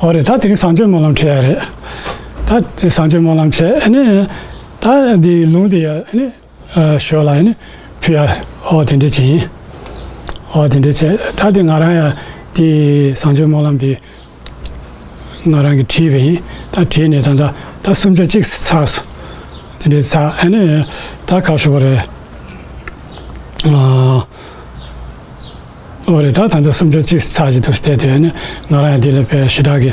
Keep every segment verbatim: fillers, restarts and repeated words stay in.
ཨོ་རེད། ད་དེ་རིང་བཟང་སྤྱོད་སྨོན་ལམ་ཁྲིད་ཡ་རེད། ད་དེ་བཟང་སྤྱོད་སྨོན་ལམ་བྱས། ཨ་ནི་ད་འདི་ལུང་དེ་ཡ་ཨ་ནི་ཨ་ཞོར་ལ་ཨ་ནི་ཕུལ་ཡ། ཨོ་དེ་འདྲ་ཅིག་ཡིན། ཨོ་དེ་འདྲ་བྱས། ད་དེ་ང་རང་ཡ་དེ་བཟང་སྤྱོད་སྨོན་ལམ་དེ་ང་རང་གིས་བྲིས་པ་ཡིན། ད་བྲིས་ནས་ད་ད་ད་སུམ་ཆ་གཅིག་ཚར་སོང་། དེ་འདྲ་ཚར། ཨ་ནི་ད་ག་ཞུ་བ་རེད། ཨ། ཨོ་རེད། ད་ད་ལྟ་སུམ་ཆ་གཅིག་ཚར་གཅིག་ཏུ་བལྟས་དུས་ཨ་ནི་ང་རང་ཡང་འདི་ལ་དཔེ་ཞེ་དྲག་གི་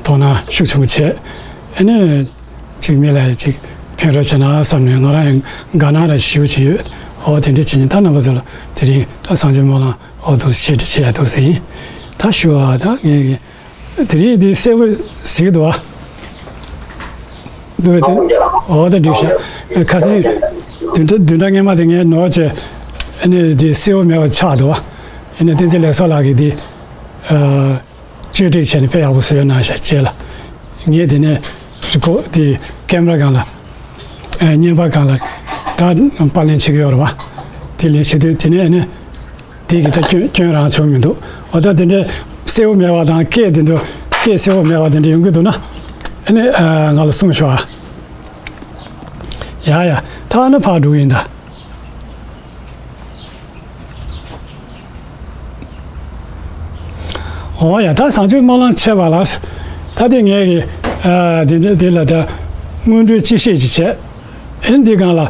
དོ་སྣང་ཤུགས་ཆེན་པོ་བྱས། ཨ་ནི་ཅིག་མི་ལ་ཅིག་ཕན་རོགས་བྱས་ན་བསམ་ནས་ང་རང་ཡང་དགའ་སྣང་ར་ཞེ་པོ་ཅིག་ཡོད། ཨོ་དེ་འདྲ་བྱེད་ཉིན་ད་རྣམ་པ་ཚོ་ལ་དེ་རིང་ད་བཟང་སྤྱོད་སྨོན་ལམ་ཨོ་འདུག་སེ་བྱེད་འདྲ་བྱེད་ཡ་འདུག་སེ་ཡིན། ད་ཞུ་བ་ད་ངས་དེ་རིང་འདི་གསལ་པོ་གཟིགས་འདུག་བ། འདུག་བས་དེ། ཨོ་ད་འགྲིག་ཤག་ཁ་སང་བདུན་ཕྲག་བདུན་ཕྲག་སྔོན་མ་དེ་ངས་ནོར་བྱས། ཨ་ནི་དེ་གསལ་པོ་མེད་པ་ཆགས་འདུག་བ། ཨ་ནི་བསྟན་འཛིན་ལེགས་བཟང་ལགས་ཀྱིས་དེ་ཨ་བཅོས་སྒྲིག་བྱས་ནས་དཔེ་ཡག་པོ་བཟོས་གནང་ཤག་རྗེས་ལ་ངས་དེ་ནས་རི་ཀོ་དེ་ཀེམ་ར་སྒང་ལ་ཨ་བརྙན་པར་སྒང་ལ་ད་པར་ལེན་བྱེད་ཀྱི་ཡོད་རེད་བ། དེ་ལེན་བྱེད་དུས་དེ་ནས་ཨ་ནི། དེ་གི་ད་སྐྱོན་སྐྱོན་རང་བྱུང་མི་འདུག་ཨོ་ད་དེ་འདྲའི་གསལ་པོ་མེད་པ་དང་སྐད་དེ་འདྲ་སྐད་གསལ་པོ་མེད་པ་དེ་འདྲ་ཡོང་གི་འདུག་ན། ཨ་ནི་ཨ་ང་ལ་གསུངས་ཤོག་ཨ། ཡ་ཡ། ད་ཨ་ནི་ཕར་འགྲོ་གི་ཡིན་ད། ཨོ་ཡ། ད་བཟང་སྤྱོད་སྨོན་ལམ་བྱས་པ་ལ། ད་དེ་ངས་གི་ཨ་དེ་འདྲ་དེ་ལ་ད་སྔོན་འགྲོའི་སྤྱི་བཤད་ཅིག་བྱས། ཨེ་འདི་སྒང་ལ་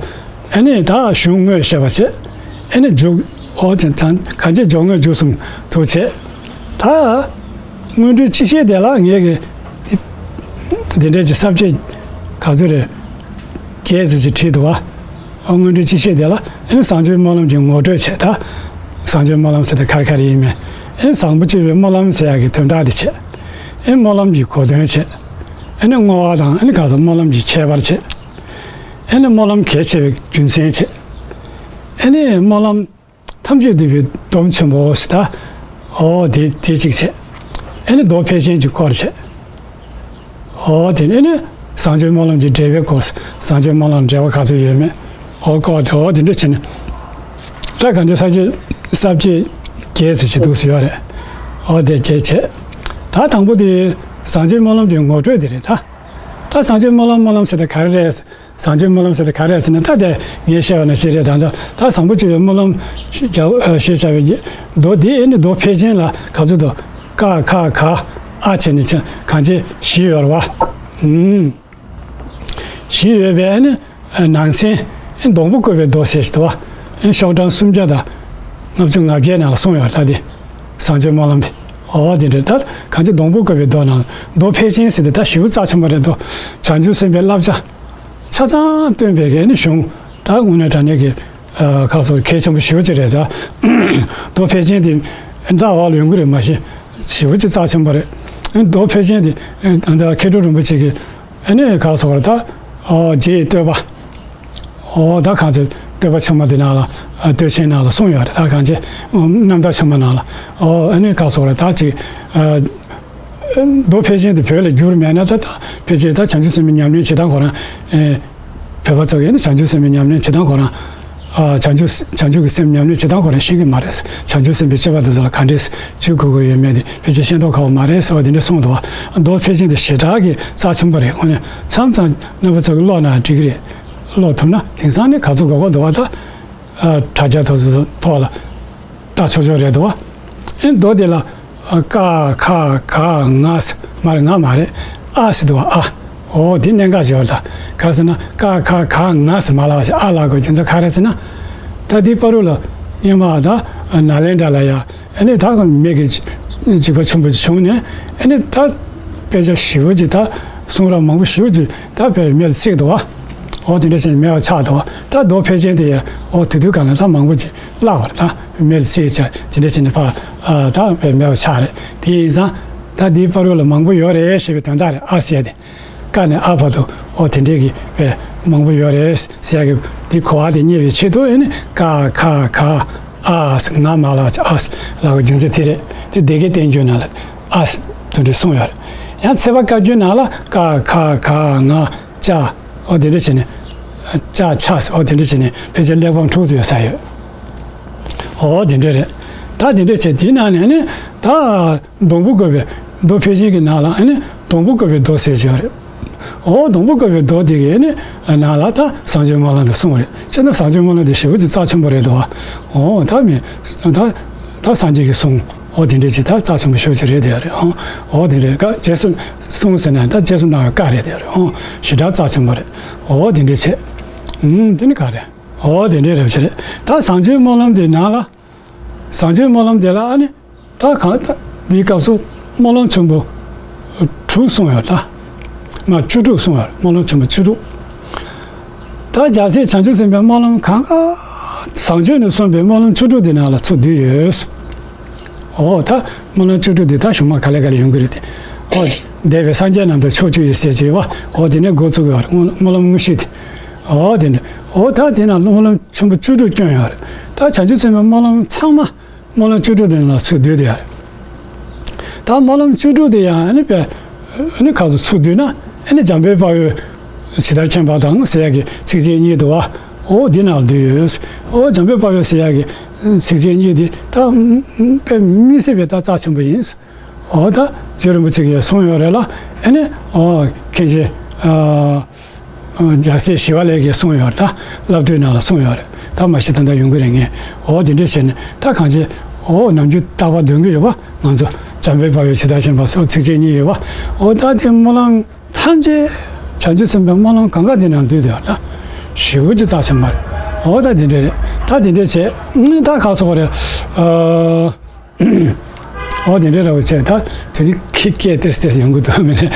ཨེ་ནི་ད་གཞུང་དངོས་བཤད་པ་བྱེད། ཨེ་ནི་མཇུག་ཨོ་དེ་ཚང་གང་ཅི་མཇུག་དངོས་མཇུག་གསུམ་དུ་བྱེད། ད་སྔོན་འགྲོའི་སྤྱི་བཤད་དེ་ལ་ངས་གི་འདི་འདི་འདྲའི་ཅིག་ས་བཅད་ག་ཚོད་རེད། བརྒྱད་ཙམ་ཅིག་བྲིས་འདུག་བ། ཨ་སྔོན་འགྲོའི་སྤྱི་བཤད་དེ་ལ་ཨེ་ནི་བཟང་སྤྱོད་སྨོན་ལམ་གྱི་ངོ་སྤྲོད་བྱེད། ད་བཟང་སྤྱོད་སྨོན་ལམ་ཟེར་དེ་ག་རེ་ག་རེ་ཡིན་མིན། ཨེ་བཟང་པོ་སྤྱོད་པའི་སྨོན་ལམ་ཟེར་ཡག་གི་དོན་དག་དེ་བྱེད། ཨེ་སྨོན་ལམ་གྱི་གོ་དོན་བྱེད། ཨེ་ནི་བསྔོ་བ་དང་ཨེ་ནི་ག་ས་སྨོན་ལམ་གྱི་ཁྱད་པར་བྱེད། ཨེ་ནི་སྨོན་ལམ་གལ་ཆེ་བའི་རྒྱུ་མཚན་བྱེད། ཨེ་ནི་སྨོན་ལམ་ཐམས་ཅད་འདུས་པའི་སྡོམ་ཆེན་པོ་ཟེར་ད། ཨོ་དེ་དེ་གཅིག་བྱེད། ཨེ་ནི་མདོ་ཕལ་ཆེན་གྱི་སྐོར་བྱེད། ཨོ་དེ་ནས་ཨེ་ནི་བཟང་སྤྱོད་སྨོན་ལམ་གྱི་འགྲེལ་པའི་སྐོར། བཟང་སྤྱོད་སྨོན་ལམ་འགྲེལ་པ་ག་ཚོད་ཡོད་མེད། ཨོ་སྐོར་དེ་ཨོ་དེ་འདྲ་བྱེད་ནས། ད་གང་ཅི་ས་བཅད་ས་བཅད་བརྒྱད་ཙམ་ཞིག་འདུག་སེ་ཡོད་རེད། ཨོ་དེ་བརྒྱད་བྱེད། ད་དང་པོ་དེ་བཟང་སྤྱོད་སྨོན་ལམ་གྱི་ངོ་སྤྲོད་དེ་རེད་ད། ད་བཟང་སྤྱོད་སྨོན་ལམ་སྨོན་ལམ་ཟེར་དེ་ག་རེ་རེད། བཟང་སྤྱོད་སྨོན་ལམ་ཟེར་དེ་ག་རེ་ཟེར་ན། ད་དེ་ངས་བཤད་པ་ནང་བཞིན་རེད། ད་ད་ད་བཟང་པོ་སྤྱོད་པའི་སྨོན་ལམ་ཞེས་བྱ་བའི་མདོ་འདི་ཨེ་ནི་མདོ་ཕལ་ཆེན་ལ་ག་ཚོད་དུ་ཀ་ཁ་ག་ཨ་བྱས་ནས་གང་ཅི་བཞི་ཡོད་རེད་བ། ཨུམ། བཞི་ཡོད་པས་ཨེ་ནི་ནང་ཚན་ཨེ་སྡོང་པོ་བཀོད་པའི་མདོ་ཟེར་ཞིག་འདུག་བ། ཨེ་ཤོག་གྲངས་སུམ་བརྒྱ་དང་ལྔ་བཅུ་ང་བརྒྱད་ནང་ལ་གསུངས་ཡོད་རེད། ད་འདི་བཟང་སྤྱོད་སྨོན་ལམ་འདི། ཨོ་དེ་འདྲ། ད་གང་ཅི་སྡོང་པོ་བཀོད་པའི་མདོ་ནང་མདོ་ཕལ་ཆེན་ཟེར་དེ་ད་ཞེ་པོ་རྩ་ཆེན་པོ་རེད་འདུག་བྱང་ཆུབ་སེམས་དཔའི་བསླབ་བྱ་ཆ་ཚང་སྟོན་པའི་གི་ནི་གཞུང་། ད་དངོས་གནས་དྲང་གནས་ཀྱི་ཨ་ཁ་སོར་གལ་ཆེན་པོ་ཞེ་པོ་ཅིག་རེད་ད། མདོ་ཕལ་ཆེན་དེ་འདྲ་བ་ལ་ཡོང་གི་རེད། མ་གཞི་ཞེ་པོ་ཅིག་རྩ་ཆེན་པོ་རེད། མདོ་ཕལ་ཆེན་དེ་ཨ་ད་མཁས་གྲུབ་རིན་པོ་ཆེ་གི་ཨ་ནི་ཁ་སོར་ད་ཨོ་རྗེ་ཡི་བསྟོད་པ། ཨོ་ད་གང་ཅི་བསྟོད་པ་ཆེན་མོ་དེ་ནང་ལ་ཨ་བསྟོད་ཆེན་ནང་ལ་གསུངས་ཡོད་རེད། ད་གང་ཅི་རྣམ་ཐར་ཆེན་མོ་ནང་ལ་ཨོ་ཨ་ནི་ཁ་སོར་ད་ཅིག་ཨ། མདོ་ཕལ་ཆེན་དེ་བོད་ལ་བསྒྱུར་མེད་ན་ད་ད་ཕལ་ཆེར་ད་བྱང་ཆུབ་སེམས་དཔའི་ཉམས་ལེན་བྱེད་སྟངས་ཁོ་རང་། ཨེ། བོད་པ་ཚོ་གིས་ནི་བྱང་ཆུབ་སེམས་དཔའི་ཉམས་ལེན་བྱེད་སྟངས་ཁོ་རང་། ཨ། བྱང་ཆུབ་བྱང་ཆུབ་ཀྱི་སེམས་ཉམས་ལེན་བྱེད་སྟངས་ཁོ་རང་ཤེས་ཀྱི་མ་རེད། བྱང་ཆུབ་སེམས་དཔའི་སྤྱོད་པ་དེ་ཚོ་ལ་ག་འདྲས་བྱེད་དགོས་ཀྱི་ཡོད་མེད་དེ་ཕལ་ཆེར་ཤེས་མདོག་ཁ་པོ་མ་རེད་ཟེར་བ་དེ་འདྲ་གསུངས་འདུག་བ། མདོ་ཕལ་ཆེན་དེ་ཞེ་དྲག་གི་རྩ་ཆེན་པོ་རེད། དངོས་གནས་མཚམས་མཚམས་རྣམ་པ་ཚོ་གིས་ཀློག་ན་འགྲིག་གི་རེད། ཀློག་ཐུབ་ན་དེང་སང་ནི་ག་ཚོད་དགོས་དགོས་འདུག་བ་ད། ཨ། དྲ་རྒྱ་དེ་ཚོ་ཐོག་ལ་ལྟ་ཆོག་ཆོག་རེད་འདུག་བ། ཨེ་མདོ་དེ་ལ་ཨ་ཀ་ཁ་ག་ང་ཟེར་མ་རེད། ང་མ་རེད། ཨ་ཟེར་འདུག་བ། ཨ། འོ་དེ་གནད་འགག་ཆེ་བ་རེད་ད། ག་རེ་ཟེར་ན་ཀ་ཁ་ག་ང་ཟེར་མ་ལབ་ཞིག་ཨ་ལབ་དགོས་རྒྱུ་མཚན་ག་རེ་ཟེར་ན། ད་དེའི་བར་དུ་ལ་སྔོན་མ་ད་ནཱ་ལེནྡྲ་ལ་ཡ། ཨ་ནི་ད་མི་གི་འཇིགས་པ་ཆེན་པོ་ཅིག་བྱུང་ནས། ཨ་ནི་ད་དཔེ་ཆ་ཞེ་པོ་ཅིག་ད་གསུང་རབ་མང་པོ་ཞེ་པོ་ཅིག་ད་དཔེ་མེར་བསྲེགས་འདུག་བ། འོ་དེ་འདྲ་བྱས་ནས་མེད་པ་ཆགས་འདུག་བ། ད་མདོ་ཕལ་ཆེན་དེ་ཡང་འོ་དེ་དུས་གང་ལ་ད་མང་པོ་ཅིག་བརླག་པ་རེད། ད་མེར་བསྲེགས་བྱས་དེ་འདྲ་བྱས་ནས་ཕར་ཨ་ད་དཔེ་མེད་པ་ཆགས་རེད། དེ་ཡིན་ཙང་ད་འདིའི་བར་དུ་ལ་མང་པོ་ཡོད་རེད་ཞེས་པའི་དོན་དག་རེད། ཨ་ཟེར་ཡ་དེ། ཀ་ནས་ཨ་བར་དུ་འོ་དེ་འདྲའི་གི་དཔེ་མང་པོ་ཡོད་རེད་ཟེར་ཡ་གི་དེ་གོ་བ་དེ་རྙེད་པའི་ཆེད་དུ། ཨ་ནི་ཀ་ཁ་ག་ཨ་ཟེར་ང་མ་ལབ་ཅིག་ཨ་ཟེར་ལབ་པའི་རྒྱུ་མཚན་དེ་རེད། དེ་སྡེ་དགེ་བསྟན་འགྱུར་ནང་ལ་ཨ་ཟེར་དེ་འདྲ་གསུངས་ཡོད་རེད། ཡང་ཚེག་བར་བཀའ་འགྱུར་ནང་ལ་ཀ་ཁ་ག་ང་ཅ། འོ་དེ་འདྲ་བྱས་ནས་ཅ་ཆ་ཟེར། འོ་དེ་འདྲ་བྱས་ནས་ཕལ་ཆེར་གླེགས་བམ་དྲུག་ཙམ་ཡོད་ས་ཡོད། འོ་དེ་འདྲ་རེད། ད་དེ་འདྲ་བྱས་དེའི་ནང་ནས་ནི་ད་སྡོང་པོ་བཀོད་པའི་ མདོ་ཕལ་ཆེར་གྱི་ནང་ལ་ཨ་ནི་སྡོང་པོ་བཀོད་པའི་མདོ་ཟེར་གྱི་ཡོད་རེད། འོ་སྡོང་པོ་བཀོད་པའི་མདོ་དེ་གི་ཨ་ནི་ནང་ལ་ད་བཟང་སྤྱོད་སྨོན་ལམ་དེ་གསུངས་རེད། བྱས་ན་བཟང་སྤྱོད་སྨོན་ལམ་དེ་ཞེ་པོ་ཅིག་རྩ་ཆེན་པོ་རེད་འདུག་བ། འོ་ད་མི་ད་ད་སངས་རྒྱས་ཀྱི་གསུང་འོ་དེ་འདྲས་ཅིག་ད་རྩ་ཆེན་པོ་ཞེ་པོ་ཅིག་རེད་དེ་རེད། འོ་འོ་དེ་འདྲས་ཀ་རྗེས་སུ་གསུངས་ཟེར་ན་ད་རྗེས་སུ་གནང་བའི་བཀའ་རེད་དེ་རེད། འོ་ཞེ་དྲག་རྩ་ཆེན་པོ་རེད། འོ་དེ་འདྲས་བྱས། ཨུམ་དེ་ནི་ག་རེད། འོ་དེ་འདྲས་རེད་བྱས་རེད། ད་བཟང་སྤྱོད་སྨོན་ལམ་དེ་ནང་ལ། བཟང་སྤྱོད་སྨོན་ལམ་དེ་ལ་ཨ་ནི་ད་གང་ད་འདིའི་སྐབས་སུ་སྨོན་ལམ་ཆེན་པོ་དྲུག་གསུངས་ཡོད་ད། མ་བཅུ་དྲུག་གསུངས་ཡོད། སྨོན་ལམ་ཆེན་པོ་བཅུ་དྲུག་ད་རྒྱལ་སྲས་བྱང་ཆུབ་སེམས་དཔའི་སྨོན་ལམ་གང་ག་བཟང་སྤྱོད་ནས་གསུངས་པའི་སྨོན་ལམ་བཅུ་དྲུག་དེ་ནང་ལ་ཚུར་བསྡུས་ཡོད། འོ་ད་སྨོན་ལམ་བཅུ་དྲུག་དེ་ད་གཞུག་མ་ག་ལེ་ག་ལེ་ཡོང་གི་རེད་དེ། འོ་འདས་པའི་སངས་རྒྱས་རྣམས་དང་ཕྱོགས་བཅུ་ཡི་ཟེར་གྱི་ཡོད་པ། འོ་དེ་ནས་འགོ་བཙུགས་ཡོད་རེད། སྨོན་ལམ་དངོས་གཞི་དེ། འོ་དེ་འདྲ། འོ་ད་དེ་ན་སྨོན་ལམ་ཆེན་པོ་བཅུ་དྲུག་བསྐྱོན་ཡོད་རེད། ད་བྱང་ཆུབ་སེམས་དཔའི་སྨོན་ལམ་ཚང་མ་སྨོན་ལམ་བཅུ་དྲུག་དེ་ལ་ཚུར་བསྡུས་ཏེ་ཡོད་རེད། ད་སྨོན་ལམ་བཅུ་དྲུག་དེ་ཡང་ཨ་ནི་པས་ཨ་ནི་ཁ་སོ་ཚུར་བསྡུས་ན་ཨ་ནི་འཇམ་དཔལ་དཔའ་བོས་ཇི་ལྟར་མཁྱེན་པ་དང་ཟེར་ཡག་གི་ཚིགས་བཅད་གཉིས་འདུག་བ། འོ་འདི་ནང་བསྡུས་ཡོད། འོ་འཇམ་དཔལ་དཔའ་བོས་ཟེར་ཡག་གི་ཚིགས་བཅད་གཉིས་དེ་ད་དཔེ་མི་སྲིད་པའི་ད་རྩ་ཆེན་པོ་ཡིན། འོ་ད་རྗེ་རིན་པོ་ཆེ་གིས་གསུངས་ཡོད་རེད་ལ། ཨ་ནི་འོ་མཁན་ཆེན་ཨ་རྒྱལ་སྲས་ཞི་བ་ལྷས་ཀྱིས་གསུངས་ཡོད་རེད། ད་བསླབ་བཏུས་ནང་ལ་གསུངས་ཡོད་རེད། ད་མ་གཞི་ད་ལྟ་ཡོང་གི་རེད། ངས་འོ་དེ་འདྲས་བྱས་ནས་ད་གང་ཅི་འོ་ནམ་རྒྱུན་རྟག་པར་འདོན་གྱི་ཡོད་པ། ང་ཚོ་འཇམ་དཔལ་དཔའ་བོས་ཇི་ལྟར་མཁྱེན་པ་སོགས་ཚིགས་བཅད་གཉིས་ཡོད་པ། འོ་ད་དེ་སྨོན་ལམ་ཐམས་ཅད་བྱང་ཆུབ་སེམས་དཔའི་སྨོན་ལམ་གང་ག་དེ་ནང་འདུས་ཡོད་རེད། ད་ཞེ་པོ་ཅིག་རྩ་ཆེན་པོ་རེད། འོ་ད་དེ་འདྲས་རེད། ད་དེ་འདྲས་བྱས་ད་ག་སོགས་རེད། ཨ། འོ་དེ་འདྲ་རེད་བྱས་ད་དེ་རིང་ཁྱི་སྐད་ཏེས་ཏེས་ཡོང་གི་འདུག་མི་རེད།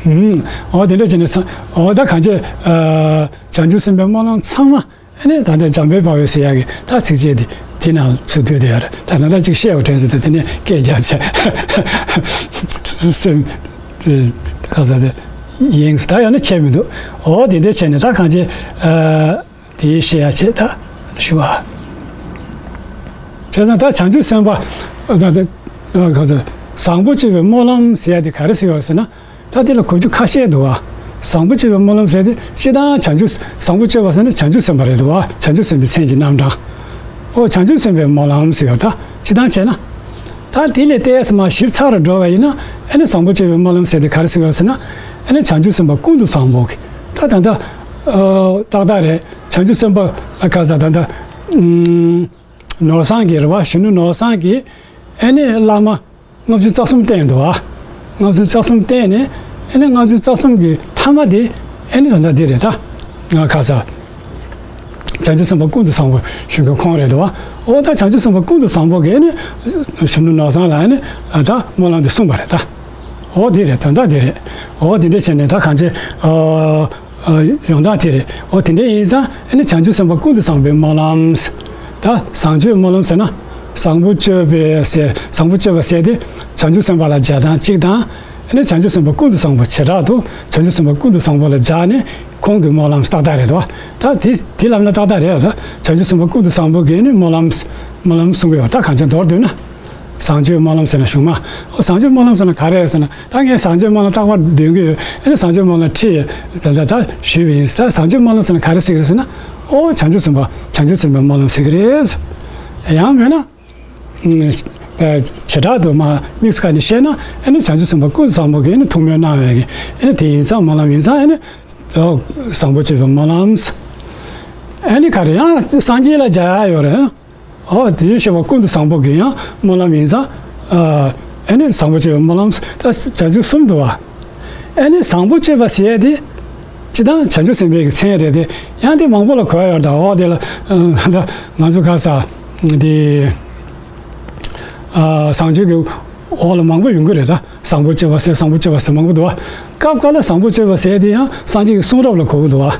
ཨུམ། འོ་དེ་འདྲ་བྱས་ནས་ས་འོ་ད་གང་ཅི་ཨ་བྱང་ཆུབ་སེམས་དཔའི་སྨོན་ལམ་ཚང་མ་ཨ་ནི་ད་ལྟ་འཇམ་དཔལ་དཔའ་བོས་ཟེར་ཡག་གི་ད་ཚིགས་བཅད་དེ་དེ་ནང་ཚུར་བསྡུས་བསྡད་ཡོད་རེད། ད་ད་ལྟ་ཅིག་བཤད་པ་དྲན་སོང་། ད་དེ་ནས་སྐད་རྒྱབ་བྱས་སེམས་དེ་ག་ས་དེ་ཡེངས་སོང་། ད་ཡང་ན་ཁྱད་མི་འདུག་འོ་དེ་འདྲ་བྱས་ནས་ད་གང་ཅི་ཨ། དེའི་བཤད་ཡ་བྱེད་ད་ཞུ་བ། བྱས་ཙང་ད་བྱང་ཆུབ་སེམས་དཔའ་ད་ད་ག་ཚོད་བཟང་པོ་སྤྱོད་པའི་སྨོན་ལམ་ཟེར་ཡ་དེ་ག་རེ་ཟེར་བ་ཟེར་ན། ད་དེ་ལ་གོ་རྒྱུ་ཁ་ཤས་འདུག་བ། བཟང་པོ་སྤྱོད་པའི་སྨོན་ལམ་ཟེར་དེ་སྤྱིར་བཏང་བྱང་ཆུབ་བཟང་པོ་སྤྱོད་པ་ཟེར་ན་བྱང་ཆུབ་སེམས་དཔའ་རེད་འདུག་བ། བྱང་ཆུབ་སེམས་དཔའི་མཚན་གྱི་རྣམ་གྲངས། ཨོ་བྱང་ཆུབ་སེམས་དཔའི་སྨོན་ལམ་ཟེར་བ་ད་སྤྱིར་བཏང་བྱས་ན། ད་དེ་ལས་ཏོག་ཙམ་ཞིབ་ཚགས་རུ་འགྲོ་བ་ཡིན་ན་ཨ་ནི་བཟང་པོ་སྤྱོད་པའི་སྨོན་ལམ་ཟེར་དེ་ག་རེ་ཟེར་བ་ཟེར་ན། ཨ་ནི་བྱང་ཆུབ་སེམས་དཔའ་ཀུན་ཏུ་བཟང་པོ་གི་ད་ད་ད་ཏག་ཏག་རེད། བྱང་ཆུབ་སེམས་དཔའ་ལ་ག་ས་ད་ལྟ་ནོར་བཟང་གི་རེད་བ། གཞོན་ནུ་ནོར་བཟང་གིས་ཨ་ནི་བླ་མ་ལྔ་བཅུ་རྩ་གསུམ་བསྟེན་འདུག་བ། ལྔ་བཅུ་རྩ་གསུམ་བསྟེན་ནས་ཨ་ནི་ལྔ་བཅུ་རྩ་གསུམ་གི་ཐ་མ་དེ་ཨ་ནི་ད་ལྟ་འདི་རེད་ད། ང་ག་ས་བྱང་ཆུབ་སེམས་དཔའ་ཀུན་ཏུ་བཟང་པོ་ཞུ་མཁན་ཁོང་རེད་འདུག་བ། ཨོ་ད་བྱང་ཆུབ་སེམས་དཔའ་ཀུན་ཏུ་བཟང་པོ་གིས་ཨ་ནི་གཞོན་ནུ་ནོར་བཟང་ལ་ཨ་ནི་ད་སྨོན་ལམ་དེ་གསུངས་པ་རེད་ད། ཨོ་དེ་རེད། དོན་དག་དེ་རེད། ཨོ་དེ་འདྲ་བྱས་ནས་ད་གང་ཅི་ཨ། ཨ་ཡོང་སྟངས་དེ་རེད། འོ་དེ་འདྲ་ཡིན་ཙང་ཨ་ནི་བྱང་ཆུབ་སེམས་དཔའ་ཀུན་ཏུ་བཟང་པོའི་སྨོན་ལམ། ད་བཟང་སྤྱོད་སྨོན་ལམ་ཟེར་ན། བཟང་པོ་སྤྱོད་པའི་ཟེར་བཟང་པོ་སྤྱོད་པ་ཟེར་དེ་བྱང་ཆུབ་སེམས་དཔའ་ལ་སྦྱར་སྟངས་གཅིག་དང་། ཨ་ནི་བྱང་ཆུབ་སེམས་དཔའ་ཀུན་ཏུ་བཟང་པོ་བྱེ་བྲག་ཏུ་བྱང་ཆུབ་སེམས་དཔའ་ཀུན་ཏུ་བཟང་པོ་ལ་སྦྱར་ནས་ཁོང་གི་སྨོན་ལམ་ཏག་ཏག་རེད་དོ། ད་དེ་དེ་ལབ་ན་ཏག་ཏག་རེད། ད་བྱང་ཆུབ་སེམས་དཔའ་ཀུན་ཏུ་བཟང་པོ་གིས་ནི་སྨོན་ལམ་སྨོན་ལམ་གསུང་གི་ཡོད། ད་གང་ཅི་མདོར་བསྡུས་ན། བཟང་སྤྱོད་སྨོན་ལམ་ཟེར་ན་གཞུང་མ། ཨོ་བཟང་སྤྱོད་སྨོན་ལམ་ཟེར་ན་ག་རེ་རེད་ཟེར་ན། ད་ངས་བཟང་སྤྱོད་སྨོན་ལམ་རྟག་པར་འདོན་གྱི་ཡོད། ཨ་ནི་བཟང་སྤྱོད་སྨོན་ལམ་ཁྲིད་ད་ད་ད་ཞུས་པ་ཡིན། ད་བཟང་སྤྱོད་སྨོན་ལམ་ཟེར་ན་ག་རེ་ཟེར་གི་རེད་ཟེར་ན། ཨོ་བྱང་ཆུབ་སེམས་དཔའ་བྱང་ཆུབ་སེམས་དཔའི་སྨོན་ལམ་ཟེར་གི་རེད། ཡང་མིན་ན། བྱེ་བྲག་ཏུ་མ་དམིགས་སུ་བཀར་ནས་བཤད་ན་ཨ་ནི་བྱང་ཆུབ་སེམས་དཔའ་ཀུན་བཟང་པོ་གིས་ཨ་ནི་ཐུགས་སྨོན་གནང་བའི་གི་ཨ་ནི་དེ་ཡིན་ཙང་སྨོན་ལམ་ཡིན་ཙང་ཨ་ནི་བཟང་པོ་སྤྱོད་པའི་སྨོན་ལམ། ཨ་ནི་ག་རེ་ཡང་སངས་རྒྱས་ལ་སྦྱར་ཡ་ཡོད་རེད། ཨོ་དེ་བཞིན་གཤེགས་པ་ཀུན་ཏུ་བཟང་པོ་གི་ཡང་སྨོན་ལམ་ཡིན་ཙང་། ཨ་ནི་བཟང་པོ་སྤྱོད་པའི་སྨོན་ལམ་ད་བྱ་རྒྱུད་གསུམ་འདུག་བ། ཨ་ནི་བཟང་པོ་སྤྱོད་པ་ཟེར་ཡ་དེ་སྤྱིར་བཏང་བྱང་ཆུབ་སེམས་དཔའི་གི་མཚན་རེད་དེ། ཡང་དེ་མང་པོ་ལ་གོ་ཡ་ཡོད་རེད། ད་ཨོ་དེ་ལ་ད་ང་ཚོ་ག་ས་དེ་བཟང་སྤྱོད་ཀྱི་འོག་ལ་མང་པོ་ཡོང་གི་རེད། ད་བཟང་པོ་སྤྱོད་པ་ཟེར་བཟང་པོ་སྤྱོད་པ་ཟེར་མང་པོ་འདུག་བ། སྐབས་འགའ་ལ་བཟང་པོ་སྤྱོད་པ་ཟེར་ཡ་དེ་ཡང་སངས་རྒྱས་ཀྱི་གསུང་རབ་ལ་གོ་གི་འདུག་བ།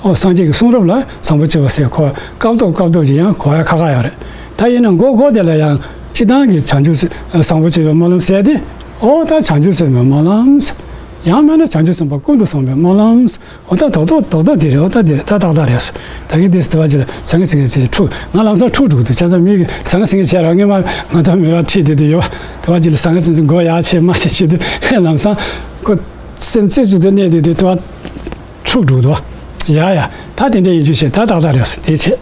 ཨོ་སངས་རྒྱས་ཀྱི་གསུང་རབ་ལ་བཟང་པོ་སྤྱོད་པ་ཟེར་གོ་སྐབས་ཐོག་སྐབས་ཐོག་ཅིག་ཡང་གོ་ཡ་ཁག་ཁག་ཡོད་རེད། ད་ཡིན་ན་མགོ་སྐོར་དེ་ལ་ཡང་སྤྱིར་བཏང་གི་བྱང་ཆུབ་སེམས་བཟང་པོ་སྤྱོད་པའི་སྨོན་ལམ་ཟེར་ཏེ། ཨོ་ད་བྱང་ཆུབ་སེམས་དཔའི་སྨོན་ལམ། ཡང་མིན་ན་བྱང་ཆུབ་སེམས་དཔའ་ཀུན་ཏུ་བཟང་པོའི་སྨོན་ལམ། ཨོ་ད་རྡོག་རྡོག་རྡོག་རྡོག་དེ་རེད། ཨོ་ད་དེ་རེད། ད་ཏག་ཏག་རེད། ད་གིན་དེ་དེ་བ་ཅི་ལ་ཟང་ངེ་ཟིང་ངེ་ཅིག་འཁྲུག་ང་ལམ་སང་འཁྲུག་འགྲོ་གི་འདུག་བྱས་ཙང་མི་གི་ཟང་ངེ་ཟིང་ངེ་བྱས་ར་ངས་མ་ང་ཚོ་མི་བ་ཁྲིད་དེ་དུ་ཡོད་བ། དེ་བ་ཅི་ལ་ཟང་ངེ་ཟིང་ངེ་མགོ་ཡག་བྱས་མ་བྱས་བྱེད་དུ་ལམ་སང་ཁོ་སེམས་རྩེ་གཅིག་ཏུ་གནས་དེ་དུ་དེ་བ། འཁྲུག་འགྲོ་འདུག་བ། ཡ་ཡ། ད་དེ་འདྲ་ཡིན་རྒྱུ་བྱས། ད་ཏག་ཏག་རེད། དེ་བྱས།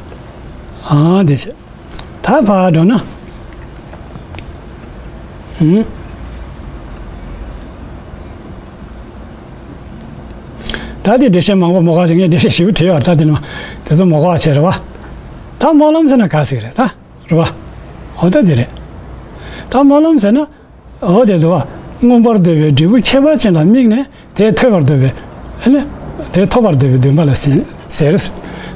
ཨ་དེ་བྱས། ད་ཕར་འགྲོ་ན། ཧུམ། ད་དེ་འགྲེལ་བཤད་མང་པོ་མ་དགོས་ཟེར། ངས་འགྲེལ་བཤད་ཞིབ་བྲིས་ཡོད་རེད། ད་དེ་ནི་དེ་ཚོ་མ་དགོས་ཟེར་རེད་བ། ད་སྨོན་ལམ་ཟེར་ན་ག་ཟིག་རེད་ད། རེད་བ། འོ་ད་དེ་རེད། ད་སྨོན་ལམ་ཟེར་ན། འོ་དེ་འདུག་བ། མངོན་པར་འདོད་པའི་འབྲས་བུ་ཁྱད་པར་ཅན་ལ་དམིགས་ནས་དེ་ཐོབ་པར་འདོད་པའི། ཨ་ནི། དེ་ཐོབ་པར་འདོད་པའི་འདུན་པ་ལ་ཟེར། ཟེར།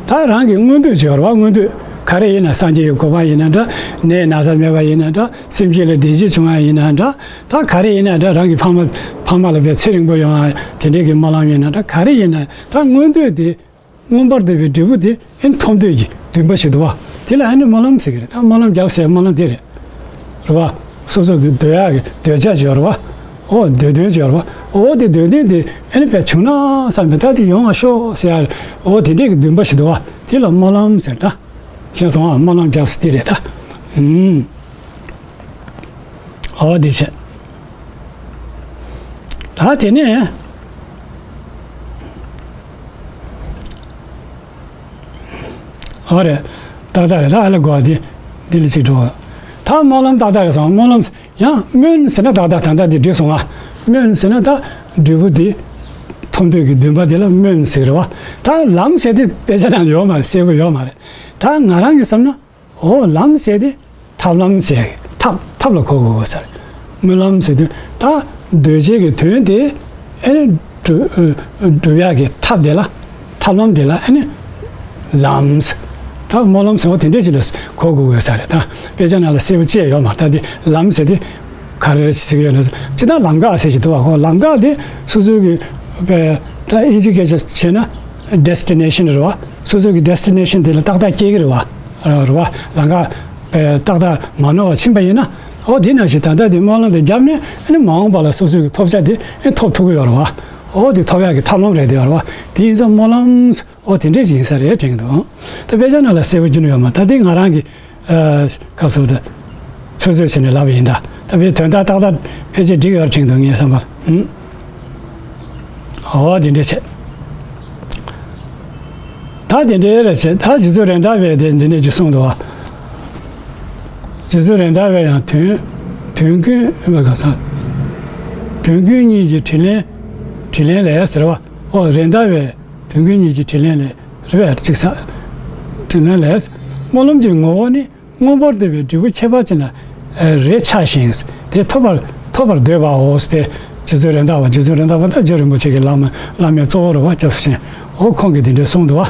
ད་རང་གི་མངོན་འདོད་ཅིག་ཡོད་རེད་བ། མངོན་འདོད། ག་རེ་ཡིན་ན་སངས་རྒྱས་ཀྱི་གོ་འཕང་ཡིན་ན་འདྲ། ནད་ན་ཚ་མེད་པ་ཡིན་ན་འདྲ། སེམས་ཅན་ལ་བདེ་སྐྱིད་བྱུང་བ་ཡིན་ན་འདྲ། ད་ག་རེ་ཡིན་ན་འདྲ། རང་གི་ཕ་མ། ཕ་མ་ལ་བའི་ཚེ་རིང་པོ་ཡོང་བ་དེ་འདྲའི་གི་སྨོན་ལམ་ཡིན་ན་འདྲ། ག་རེ་ཡིན་ན་ད་མངོན་འདོད་དེ། མངོན་པར་འདོད་པའི་འབྲས་བུ་དེ་ཨེ་ཐོབ་འདོད་ཀྱི་འདུན་པ་ཞིག་འདུག་བ། དེ་ལ་ཨ་ནི་སྨོན་ལམ་ཟེར་གི་རེད། ད་སྨོན་ལམ་རྒྱབ་ཟེར་སྨོན་ལམ་དེ་རེད། རེད་བ། སོ་སོ་གི་འདོད་ཡག་གི་འདོད་ཆགས་ཡོད་རེད་བ། འོ་འདོད་དོན་ཡོད་རེད་བ། འོ་དེ་འདོད་དོན་དེ་ཨ་ནི་དཔེ་བྱུང་ན་བསམ་པའི་ད་དེ་ཡོང་བ་ཤོག་ཟེར་ཡ། འོ་དེ་འདྲས་ཀྱི་འདུན་པ་ཞིག་འདུག་བ། དེ་ལ་སྨོན་ལམ་ཟེར། ད་མཁྱེན་སོང་ཨ། སྨོན་ལམ་རྒྱབ་ཟེར་དེ་རེད་ད། ཨུམ། འོ་དེ་བྱས། ད་དེ་ནས། འོ་རེད། ཏག་ཏག་རེད། ད་ཨ་ལ་གོ་བ་འདི། འདི་ལ་ཅིག་འགྲོ། ད་སྨོན་ལམ་ཏག་ཏག་རེད་སོང་། སྨོན་ལམ། ཡང་སྨོན་ཟེར་ན་ཏག་ཏག་ད་ལྟ་འདི་འགྲིག་སོང་ང་། སྨོན་ཟེར་ན་ད་འབྲས་བུ་འདི་ཐོབ་འདོད་ཀྱི་འདུན་པ་འདི་ལ་སྨོན་ཟེར་རེད་བ། ད་ལམ་ཟེར་དེ་དཔེ་ཆ་ནང་ལ་ཡོད་མ་རེད། གསལ་པོ་ཡོད་མ་རེད། ད་ང་རང་གིས་བསམ་ན། འོ་ལམ་ཟེར་དེ་ཐབས་ལམ་ཟེར། ཐབས། ཐབས་ལ་གོ་དགོས་ས་རེད། སྨོན་ལམ་ཟེར་དུས་ད་འདོད་བྱེད་ཀྱི་དོན་དེ་ཨེ་སྒྲུབ། སྒྲུབ་ཡག་གི་ཐབས་དེ་ལ། ཐབས་ལམ་དེ་ལ་ཨེ་ནི་ལམ་ཟེར། ད་སྨོན་ལམ་ཟེར་བ་དེ་འདྲས་ཅིག་ལ་གོ་དགོས་ས་རེད། ད་དཔེ་ཆ་ནང་ལ་གསལ་པོ་བཅས་ཡོད་མ་རེད། ད་དེ་ལམ་ཟེར་དེ་ག་རེ་རེད་ཟེར་གི་ཡོད་ན། ཅི་ད་ལམ་ཁ་ཟེར་ཞིག་འདུག་བ། ཁོ་ལམ་ཁ་དེ་སོ་སོའི་གི་ད་ཨིན་ཇི་སྐད་ཆ་བྱས་ན་ཌེ་སི་ཊི་ནེ་ཤན་རེད་བ། སོ་སོའི་གི་ཌེ་སི་ཊི་ནེ་ཤན་དེ་ལ་ཏག་ཏག་སྐྱེལ་གི་རེད་བ། རེད་བ། ལམ་ཁ་ཏག་ཏག་མ་ནོར་བ་ཕྱིན་པ་ཡིན་ན། འོ་དེ་ནང་བཞིན་ད་ལྟ་དེ་སྨོན་ལམ་དེ་བརྒྱབ་ནས་ཨ་ནི་མ་འོངས་པ་ལ་སོ་སོའི་གི་ཐོབ་བྱ་དེ་ཨ་ཐོབ་ཐུབ་གི་ཡོད་རེད་བ། འོ་དེ་ཐོབ་ཡག་གི་ཐབས་ལམ་རེད་དེ་ཡོད་རེད་བ། དེ་ཡིན་ཙང་སྨོན་ལམ། འོ་དེ་འདྲས་ཅིག་ཡིན་ས་རེད་དྲན་གི་འདུག། ད་དཔེ་ཆ་ནང་ལ་གསལ་པོ་བསྒྱུར་ཡོད་མ། ད་དེ་ང་རང་གི་ཨ་ཁ་སོ་ད་ཚོད་ཚོད་བྱས་ནས་ལབ་པ་ཡིན། ད་ད་དཔེ་དོན་དག་ཏག་ཏག་ཕལ་ཆེར་འགྲིག་ཡོད་དྲན་གི་འདུག་ངའི་བསམ་པར། ཨུམ། འོ་དེ་འདྲས་བྱས། ད་དེ་འདྲའི་རེ་བྱེད། ད་རྗེ་བཙུན་རེད་མདའ་བས་དེ་འདི་ནས་ཅིག་གསུངས་འདུག་བ། རྗེ་བཙུན་རེད་མདའ་བས་ཡང་དོན། དོན་ཀུན་ཨེ་མ་ག་ས། དོན་ཀུན་གཉིས་ཀྱི་དྲིན་ལན། དྲིན་ལན་ལས་ཟེར་བ། ཨོ་རེད་མདའ་བས་དོན་ཀུན་གཉིས་ཀྱི་དྲིན་ལན་ལས། རེད་པས་ཅིག་ས། དྲིན་ལན་ལས། སྨོན་ལམ་གྱི་ངོ་བོ་ནི། མངོན་པར་འདོད་པའི་འབྲས་བུ་ཁྱད་པར་ཅན་ལ་རེ་ཆགས་ཤིང་། དེ་ཐོབ་པར། ཐོབ་པར་འདོད་པའོ། དེ་རྗེ་བཙུན་རེད་མདའ་བ། རྗེ་བཙུན་རེད་མདའ་བ་ད་རྗེ་རིན་པོ་ཆེ་གི་བླ་མ། བླ་མའི་གཙོ་བོ་རེད་བ། སྐྱབས་སུ་མཆི། འོ་ཁོང་གིས་དེ་འདྲས་གསུངས་འདུག་བ།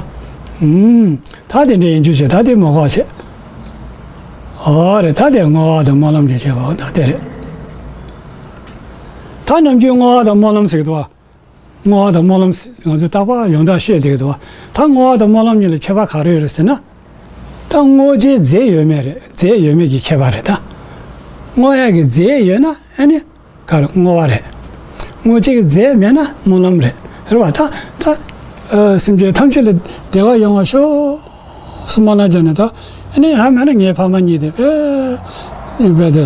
ཨུམ། ད་དེ་འདྲས་ཡིན་རྒྱུ་བྱས། ད་དེ་མ་གོ་བ་བྱས། འོ་རེད། ད་དེ་བསྔོ་བ་དང་སྨོན་ལམ་གྱི་བྱེད་པ། འོ་ད་དེ་རེད། ད་ནམ་རྒྱུན་བསྔོ་བ་དང་སྨོན་ལམ་ཟེར་གི་འདུག་བ། བསྔོ་བ་དང་སྨོན་ལམ་ཟེར་ང་ཚོས་རྟག་པར་ཡོངས་གྲགས་བཤད་བསྡད་ཀྱི་འདུག་བ། ད་བསྔོ་བ་དང་སྨོན་ལམ་གཉིས་ལ་ཁྱད་པར་ག་རེ་ཡོད་རེད་ཟེར་ན། ད་བསྔོ་བྱའི་རྫས་ཡོད་མེད་རེད། རྫས་ཡོད་མེད་ཀྱི་ཁྱད་པར་རེད་ད། བསྔོ་ཡག་གི་རྫས་ཡོད་ན་ཨ་ནི་ག་རེ་བསྔོ་བ་རེད། བསྔོ་བྱེད་ཀྱི་རྫས་མེད་ན་སྨོན་ལམ་རེད། རེད་བ། ད་ད་ཨ་སེམས་ཅན་ཐམས་ཅད་ལ་བདེ་བ་ཡོང་བ་ཤོག་སྨོན་ལམ་བརྒྱབ་ནས། ད་ཨ་ནི་ཡང་མེད་ན་ངའི་ཕ་མ་གཉིས་དེ་དཔེ་དཔེ་དེ་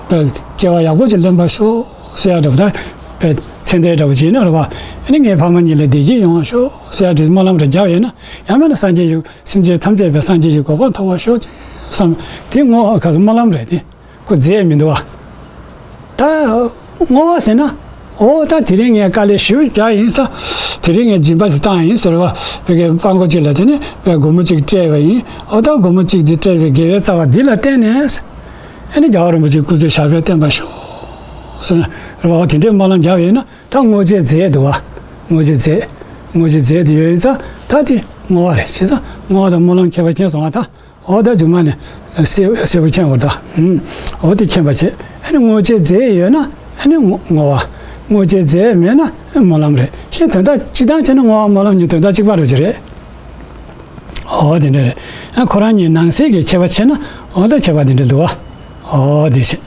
དཔེ་སྐྱེ་བ་ཡག་པོ་ཅིག་ལེན་པ་ཤོག་ཟེར་ཡ་འདྲ་པོ། ད་དཔེ་ཚེ་འདས་འདྲ་པོ་བྱས་ན་རེད་བ། ཨ་ནི་ངའི་ཕ་མ་གཉིས་ལ་བདེ་སྐྱིད་ཡོང་བ་ཤོག་ཟེར་ཡ་འདྲ་སྨོན་ལམ་རེ་བརྒྱབ་ཡོད་ན། ཡང་མེད་ན་སངས་རྒྱས་ཀྱི། སེམས་ཅན་ཐམས་ཅད་པའི་སངས་རྒྱས་ཀྱི་གོ་འཕང་ཐོབ་པར་ཤོག་ཅེས་བསམ། དེ་བསྔོ་བ་ག་ཚོད་སྨོན་ལམ་རེད་དེ། ཁོ་རྫས་མི་འདུག་བ། ད་བསྔོ་བ་ཟེར་ན། འོ་ད་དེ་རིང་ངས་དཀའ་ལས་ཞེ་པོ་རྒྱག་ཡིན་ས། དེ་རིང་ངས་སྦྱིན་པ་ཞིག་བཏང་ཡིན་ཟེར་བ། བོད་ཀྱི་སྤྲང་པོ་གཅིག་ལ་དེ་ནས་བས་སྒོར་མོ་གཅིག་སྤྲད་པ་ཡིན། འོ་ད་སྒོར་མོ་གཅིག་འདི་སྤྲད་པའི་དགེ་བའི་རྩ་བ་འདི་ལ་བརྟེན་ནས། ཨ་ནི་རྒྱལ་བ་རིན་པོ་ཆེའི་སྐུ་ཚེ་ཞབས་པད་བརྟན་པར་ཤོག་ཟེར་ན་རེད་བ། འོ་དེ་འདྲའི་སྨོན་ལམ་རྒྱག་ཡོད་ན། ད་བསྔོ་བྱའི་རྫས་འདུག་བ། བསྔོ་བྱའི་རྫས། བསྔོ་བྱའི་རྫས་དེ་ཡོད་ཡིན་ཙང་ད་དེ་བསྔོ་བ་རེད། བྱས་ཙང་བསྔོ་བ་དང་སྨོན་ལམ་ཁྱད་པར་མཁྱེན་སོང་བ་ད། འོ་ད་རྗེས་མ་ནས་གསལ་གསལ་པོ་མཁྱེན་དགོས་ད། ཨུམ། འོ་དེ་མཁྱེན་པ་བྱས། ཨ་ནི་བསྔོ་བྱའི་རྫས་ཡོད་ན་ཨ་ནི་བསྔོ་བསྔོ་བ། བསྔོ་བྱའི་རྫས་མེད་ན་སྨོན་ལམ་རེད། ཞེས་དོན་དག་སྤྱིར་བཏང་བྱས་ན་བསྔོ་བ་སྨོན་ལམ་གཉིས་དོན་དག་གཅིག་པ་རེད་ཀྱི་རེད། འོ་དེ་འདྲ་རེད། ཨ་ཁོ་རང་གཉིས་ནང་གསེས་ཀྱི་ཁྱད་པར་བྱས་ན་འོ་ད་ཁྱད་པར་དེ་འདྲ་འདུག་བ། འོ་དེ་བྱས།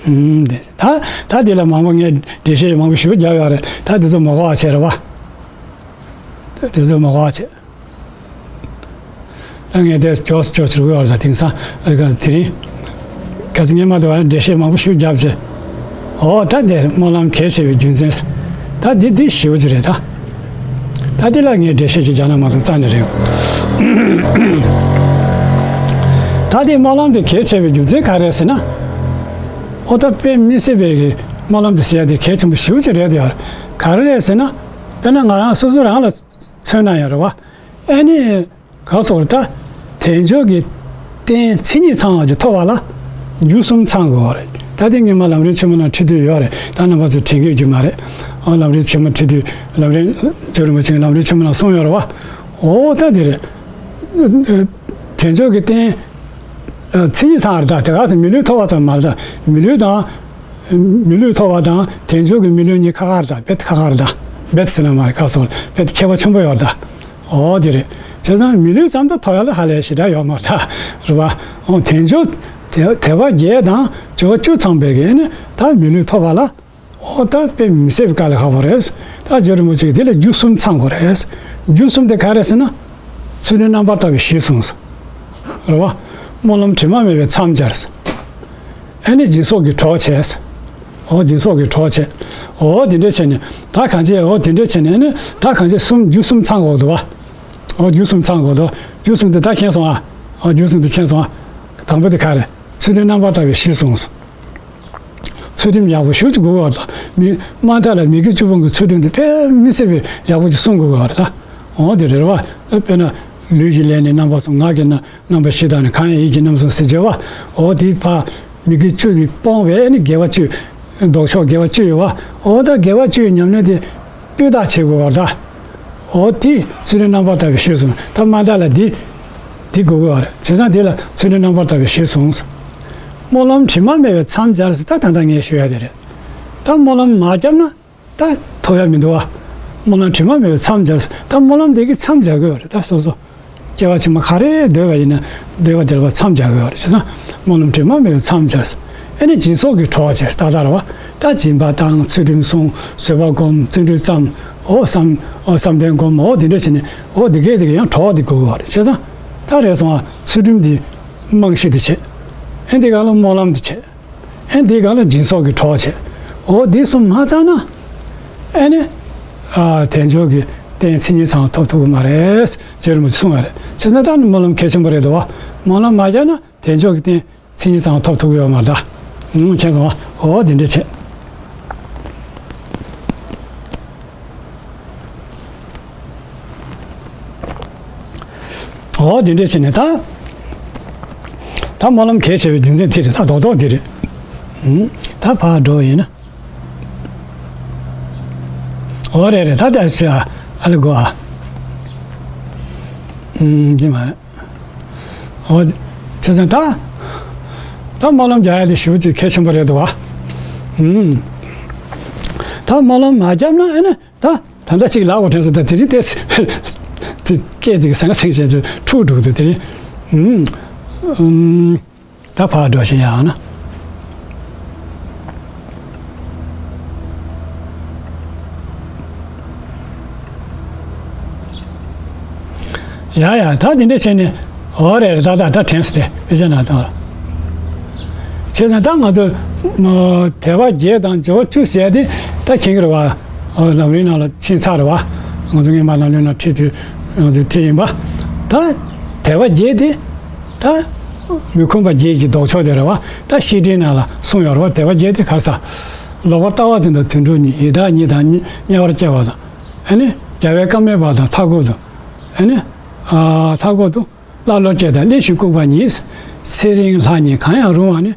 ཨུམ། དེ་ད་ད་དེ་ལ་མང་པོ་ངས་འགྲེལ་བཤད་མང་པོ་ཞེ་པོ་རྒྱབ་ཡོད་རེད། ད་དེ་ཚོ་མ་གོ་བ་བྱས་རེད་བ། དེ་ཚོ་མ་གོ་བ་བྱས། ད་ངས་དེ་མགྱོགས་སུ་མགྱོགས་སུ་རུག་ཡོད་རེད། ད་དེང་སང་ཨ་ག་དེ་རིང་ག་ཚོད་ངས་མ་དེ་བ་འགྲེལ་བཤད་མང་པོ་ཞེ་པོ་རྒྱབ་བྱས། འོ་ད་དེ་སྨོན་ལམ་གལ་ཆེ་བའི་རྒྱུ་མཚན། ད་འདི་འདི་ཞེ་པོ་ཅིག་རེད་ད། ད་འདི་ལ་ངས་འགྲེལ་བཤད་ཅིག་རྒྱག་ན་མ་གཏོགས་རྩ་ནས་རེད། ད་འདི་སྨོན་ལམ་འདི་གལ་ཆེ་བའི་རྒྱུ་མཚན་ག་རེ་རེད་ཟེར་ན། ཨོ་ད་དཔེ་མི་སྲིད་པའི་གི་ སྨོན་ལམ་དེ་ཟེར་ཡ་དེ་གལ་ཆེན་པོ་ཞེ་པོ་ཅིག་རེད་དེ་ཡོད་རེད། ག་རེ་རེད་ཟེར་ན། དཔེར་ན་ང་རང་སོ་སོ་རང་ལ་མཚོན་ན་ཡང་རེད་བ། ཨེ་ནི། ག་སོགས་ད། དལ་འབྱོར་གྱི་རྟེན་མཚན་ཉིད་ཚང་བ་ཅིག་ཐོབ་པ་ལ། རྒྱུ་གསུམ་ཚང་དགོས་པ་རེད། ད་དེ་སྔོན་མ་ལམ་རིམ་ཆེན་མོ་ནང་ཁྲིད་དུས་ཡོད་རེད། ད་རྣམ་པ་ཚོས་དྲན་གྱི་ཡོད་རྒྱུ་མ་རེད། ཨོ་ལམ་རིམ་ཆེན་མོ་ཁྲིད་དུས་ལམ་རིམ་རྗེ་རིན་པོ་ཆེས་ལམ་རིམ་ཆེན་མོ་ནང་གསུངས་ཡོད་རེད་བ། ཨོ་ད་དེ་རེད། དལ་འབྱོར་གྱི་རྟེན། མཚན་ཉིད་ཚང་བ་རེད། ད་དེ་ག་ཚོད་མི་ལུས་ཐོབ་པ་ཙམ་མ་རེད། ད་མི་ལུས་དང་། མི་ལུས་ཐོབ་པ་དང་དལ་འབྱོར་གྱི་མི་ལུས་གཉིས་ཁ་ཁ་རེད། ད་རྦད་ཁ་ཁ་རེད། ད་རྦད་ཟེར་ན་མ་རེད། ཁ་སོགས་རྦད་ཁྱད་པར་ཆེན་པོ་ཡོད་རེད། ད། ཨོ་དེ་རེད། བྱས་ཙང་མི་ལུས་ཙམ་དུ་ཐོབ་ཡ་ལ་ཧ་ལས་ཞེ་དྲག་ཡོད་མ་རེད། རེད་བ། ཨོ་དལ་འབྱོར་དལ་དལ་བ་བརྒྱད་དང་འབྱོར་བ་བཅུ་ཚང་བའི་གི་ཨེ་ནི་ད་མི་ལུས་ཐོབ་པ་ལ། ཨོ་ད་དཔེ་མི་སྲིད་པའི་དཀའ་ལས་ཁག་པོ་རེད། ད་རྗེ་རིན་པོ་ཆེ་གིས་དེ་ལ་རྒྱུ་གསུམ་ཚང་དགོས་རེད། རྒྱུ་གསུམ་དེ་ག་རེ་ཟེར་ན། ཚུལ་ཁྲིམས་རྣམ་པར་དག་པའི་གཞི་བཟུང་། རེད་བ། སྨོན་ལམ་དྲི་མ་མེད་པའི་མཚམས་སྦྱར། ཨེ་ནི་སྦྱིན་སོགས་ཀྱི་གྲོགས་བྱས། ཨོ་སྦྱིན་སོགས་ཀྱི་གྲོགས་བྱས། ཨོ་དེ་འདྲ་བྱས་ནས་ད་གང་བྱས། ཨོ་དེ་འདྲ་བྱས་ནས་ཨེ་ནི་ད་གང་བྱས་གསུམ། རྒྱུ་གསུམ་ཚང་དགོས་འདུག་བ། ཨོ་རྒྱུ་གསུམ་ཚང་དགོས་འདུག་རྒྱུ་གསུམ་དེ་ད་མཁྱེན་སོང་ཨ། ཨོ་རྒྱུ་གསུམ་དེ་མཁྱེན་སོང་ཨ། དང་པོ་དེ་ག་རེ། ཚུལ་ཁྲིམས་རྣམ་པར་དག་པའི་གཞི་བཟུང་། ཚུལ་ཁྲིམས་ཡག་པོ་ཞེ་པོ་ཅིག་དགོས་ཀྱི་ཡོད་རེད། མི་དམར་མདའ་ལ་མི་དགེ་བཅུ་སྤོང་གི་ཚུལ་ཁྲིམས་དེ་དཔེ་མི་སྲིད་པའི་ཡག་པོ་ཅིག་སྲུང་དགོས་ཀྱི་ཡོད་རེད་ད། འོ་དེ་རེད་བ། དཔེར་ན་ལུས་ཀྱི་ལས་ནི་རྣམ་པ་གསུམ། ངག་གི་ན་རྣམ་པ་བཞི་དང་ནི། གང་ཡང་ཡིད་ཀྱིས་རྣམ་གསུམ་ཟེར་བརྗོད་པ། འོ་དེ་ཕར་མི་དགེ་བཅུ་དེ་སྤོང་བས་ནི་དགེ་བ་བཅུ། ལྡོག་ཕྱོགས་དགེ་བ་བཅུ་ཡོད་བ། འོ་ད་དགེ་བ་བཅུ་ཡི་ཉམས་ལེན་དེ་སྤུས་དག་བྱེད་དགོས་པ་རེད་ད། འོ་དེ་ཚུལ་ཁྲིམས་རྣམ་པར་དག་པའི་གཞི་བཟུང་། ད་དམར་མདའ་ལ་འདི་འདི་དགོས་ཀྱི་ཡོད་རེད། བྱས་ཙང་དེ་ལ་ཚུལ་ཁྲིམས་རྣམ་པར་དག་པའི་གཞི་བཟུང་། སྨོན་ལམ་དྲི་མ་མེད་པའི་མཚམས་སྦྱར་ཟེར། ད་ད་ལྟ་ངས་ཞུ་ཡ་དེ་རེད། ད་སྨོན་ལམ་མ་བརྒྱབ་ན་ད་ཐོབ་ཡ་མི་འདུག་བ། སྨོན་ལམ་དྲི་མ་མེད་པའི་མཚམས་སྦྱར་ཟེར། ད་སྨོན་ལམ་དེ་གི་མཚམས་སྦྱར་དགོས་པ་རེད། ད་སོ་སོ་སྐྱེ་བ་ཕྱི་མ་ག་རེ་འདོད་པ་ཡིན་ན་འདོད་པ་དེ་ལ་མཚམས་སྦྱར་དགོས་པ་རེད། བྱས་ཙང་སྨོན་ལམ་དྲི་མ་མེད་པའི་མཚམས་སྦྱར་ཟེར། ཨེ་ནི་སྦྱིན་སོགས་ཀྱི་གྲོགས་བྱས། ད་ལྟ་རེད་བ། ད་སྦྱིན་པ་བཏང་། ཚུལ་ཁྲིམས་བསྲུང་། བཟོད་པ་སྒོམ། བརྩོན་འགྲུས་བརྩམས། འོ་བསམ། འོ་བསམ་གཏན་སྒོམ། འོ་དེ་འདྲ་བྱས་ནས་འོ་དེ་གས་དེ་གས་ཡང་གྲོགས་དེ་དགོས་ཀྱི་ཡོད་རེད། བྱས་ཙང་ད་རེད་སོང་ཨ། ཚུལ་ཁྲིམས་དེ་རྨང་གཞི་དེ་བྱས། ཨེ་འདི་ག་ལ་སྨོན་ལམ་དེ་བྱས། ཨེ་འདི་ག་ལ་སྦྱིན་སོགས་ཀྱི་གྲོགས་བྱས། འོ་འདི་གསུམ་མ་ཚང་ན་ཨེ་ནི་ཨ་དལ་འབྱོར་གྱི་རྟེན་མཚན་ཉིད་ཚང་ཐོབ་ཐུབ་ཀྱི་མ་རེད། རྗེ་རིན་པོ་ཆེས་གསུངས་པ་རེད། བྱས་ཙང་ད་ནི་སྨོན་ལམ་གལ་ཆེན་པོ་རེད་འདུག་བ། སྨོན་ལམ་མ་བརྒྱབ་ན་དལ་འབྱོར་གྱི་རྟེན་མཚན་ཉིད་ཚང་ཐོབ་ཐུབ་ཀྱི་ཡོད་མ་རེད་ད། ཨུང་མཁྱེན་སོང་བ། འོ་དེ་འདྲ་བྱས། འོ་དེ་འདྲ་བྱས་ནས་ད། ད་སྨོན་ལམ་གལ་ཆེ་བའི་རྒྱུ་མཚན་དེ་རེད། ད་རྡོག་རྡོག་དེ་རེད། ཨུང་། ད་ཕར་འགྲོ་བ་ཡིན་ན། འོ་རེད་རེད། ད་ལྟ་ཞུ་ཨ། ཨ་ལེ་གོ་ཨ། ཨུང་། འདི་མ་རེད། འོ། བྱས་ཙང་ད། ད་སྨོན་ལམ་རྒྱག་ཡ་དེ་ཞེ་པོ་ཅིག་གལ་ཆེན་པོ་རེད་འདུག་བ། ཨུང་། ད་སྨོན་ལམ་མ་བརྒྱབ་ན་ཨེ་ནི་ད། ད་ལྟ་ཅིག་ལབ་པ་དྲན་སོང་། ད་དེ་རིང་ཏོག་ཙམ་དེ་སྐད་དེ་གི་ཟང་ཟིང་བྱས་ཚུལ་འཁྲུག་འགྲོ་གི་འདུག་དེ་རིང་། ཨུང་། ཨུང་། ད་ཕར་འགྲོ་ཤེས་ཡ་ན། ཡ་ཡ། ད་དེ་འདྲ་བྱས་ནས། འོ་རེད་རེད། ད་ད་ད་དྲན་སོང་། དེ་དཔེ་ཆ་ནང་དང་། བྱས་ཙང་ད་ང་ཚོ་དལ་བ་བརྒྱད་དང་འབྱོར་བ་བཅུ་ཟེར་ཡ་དེ་ད་མཁྱེན་གྱི་རེད་བ། ལམ་རིམ་ནང་ལ་ཕྱིན་ཚར་རེད་བ། ང་ཚོ་སྔོན་མ་ལམ་རིམ་ནང་ཁྲིད་དུས་ང་ཚོས་ཁྲིད་ཡིན་པ། ད་དལ་བ་བརྒྱད་དེ། ད་མི་ཁོམ་པ་བརྒྱད་ཀྱི་ལྡོག་ཕྱོགས་དེ་རེད་བ། ད་བཤེས་སྤྲིང་ནང་ལ་གསུངས་ཡོད་རེད་བ། དལ་བ་བརྒྱད་དེ་ག་རེ་ཟེར། ལོག་པར་ལྟ་བ་འཛིན་དང་དུད་འགྲོ་གཉིས། ཡི་དྭགས་གཉིས་དང་དམྱལ་བར་སྐྱེ་བ་དང་། ཨ་ནི་རྒྱལ་བའི་བཀའ་མེད་པ་དང་མཐའ་འཁོབ་ཏུ། ཨ་ནི་ཨ་མཐའ་འཁོབ་ཏུ་ཀླ་ཀློར་སྐྱེ་དང་བརླན་ཞིང་ལྐུགས་པ་གཉིས། ཚེ་རིང་ལྷ་གཉིས་གང་ཡང་རུང་བ་ནི།